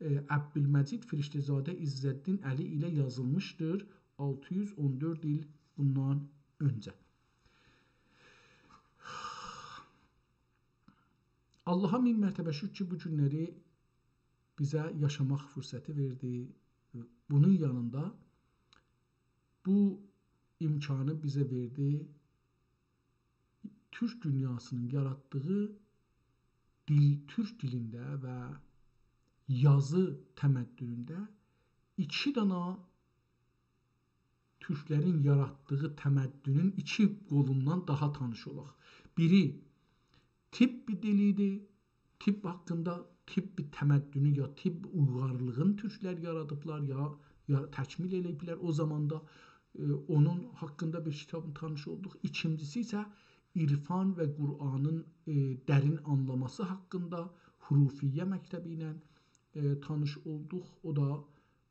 ائ، عبدالمجید فرشته‌زاده عزالدین علی ایله یازیلمیشدیر. آلتی یوز اون دؤرد ایل بوندان اؤنجه. آللاها مین مرتبه شوکور کی، بو گونلری بیزه یاشاماق فرصتی وئردی. بونون یانیندا بو امکانی بیزه وئردی، تورک دونیاسینین یاراتدیغی دیل، تورک دیلینده و یازی تمدنونده ایکی دانا تورکلرین یاراتدیغی تمدنون ایکی قولوندان داها تانیش اولاق. بیری طب دیلی ایدی، طب حاقیندا، طب تمدنو یا طب اویغارلیغین تورکلر یارادیبلار، یا، یا تکمیل ائله‌ییبلر. او زاماندا، ائ، اونون حاقیندا بیر کیتابین تانیش اولدوق. ایکینجیسی ایسه عرفان و قرآنین، ائ، درین آنلاماسی حاقیندا حروفیه مکتبی ایله، ائ، تانیش اولدوق. او دا،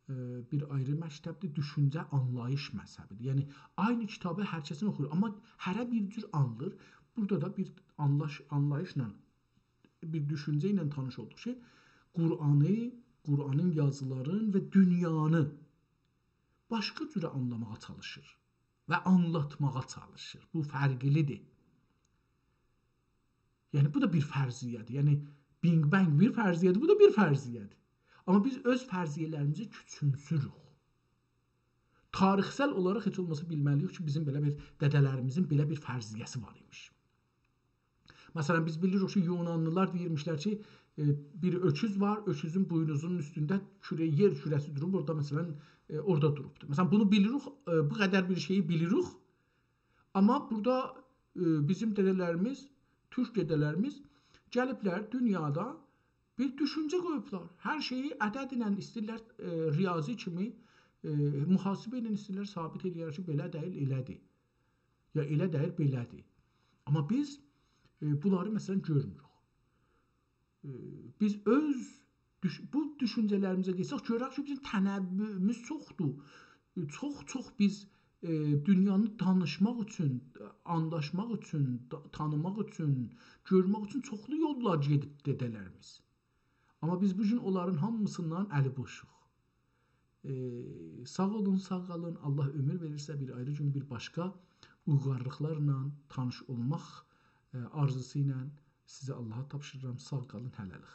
ائ، بیر آیری مکتبدیر، دوشونجه آنلاییش مذهبیدیر. یعنی، عینی کیتابی هر کسین اوخویور، آمما هره بیر جور آنلیر. بورادا دا بیر آنلاش-، آنلاییشلا، بیر دوشونجه ایله تانیش اولدوق کی، قرآنی، قرآنین یازیلارین و دونیانی باشقا جوره آنلاماغا چالیشیر و آنلاتماغا چالیشیر. بو فرقلیدیر. یعنی، بو دا بیر فرضیه‌دیر. یعنی، بینگ بانگ بیر فرضیه‌دیر، بو دا بیر فرضیه‌دیر. آمما بیز اؤز فرضیه‌لریمیزی کوچومسوروک. تاریخسل اولاراق هئچ اولماسا بیلمه‌لی‌ییک کی، بیزیم بئله بیر، دده‌لریمیزین بئله بیر فرضیه‌سی وار ایمیش. مثلا، بیز بیلیریک کی، یونانلیلار دئییرمیشلر کی، ائ، بیر اؤکوز وار، اؤکوزون بوینوزونون اوستونده کوره، یئر کوره‌سی دوروب، اورادا، مثلا، ائ، اورادا دوروبدور. مثلا، بونو بیلیریک، ائ، بو قدر بیر شئیی بیلیریک. آمما بورادا، ائ، بیزیم دده‌لریمیز، تورک دده‌لریمیز گلیبلر دونیادا بیر دوشونجه قویوبلار. هر شئیی عددله ایسته‌ییرلر، ائ، ریاضی کیمی، ائ، محاسبه ایله ایسته‌ییرلر ثابت ائله‌یه‌لر کی، بئله دئییل، ائله‌دیر. یا ائله دئییل، بئله‌دیر. آمما بیز، ائ، بونلاری، مثلا، گؤرموروک. ائ، بیز اؤز دوش-، بو دوشونجه‌لریمیزه قئیساق، گؤرک کی، بیزیم تنوعوموز چوخدور. ائ، چوخ-چوخ بیز، ائ، دونیانی دانیشماق اوچون، آنلاشماق اوچون، دا-، تانیماق اوچون، گؤرمک اوچون چوخلو یوللار گئدیب دده‌لریمیز. آمما بیز بو گون اونلارین هامیسیندان الی بوشوق. ائ، ساغ اولون، ساغ قالین. آللاه عؤمور وئریرسه، بیر آیری گون بیر باشقا اویغارلیقلارلا تانیش اولماق، ائ، آرزوسو ایله سیزی آللاها تاپشیریرام. ساغ قالین، هله‌لیک.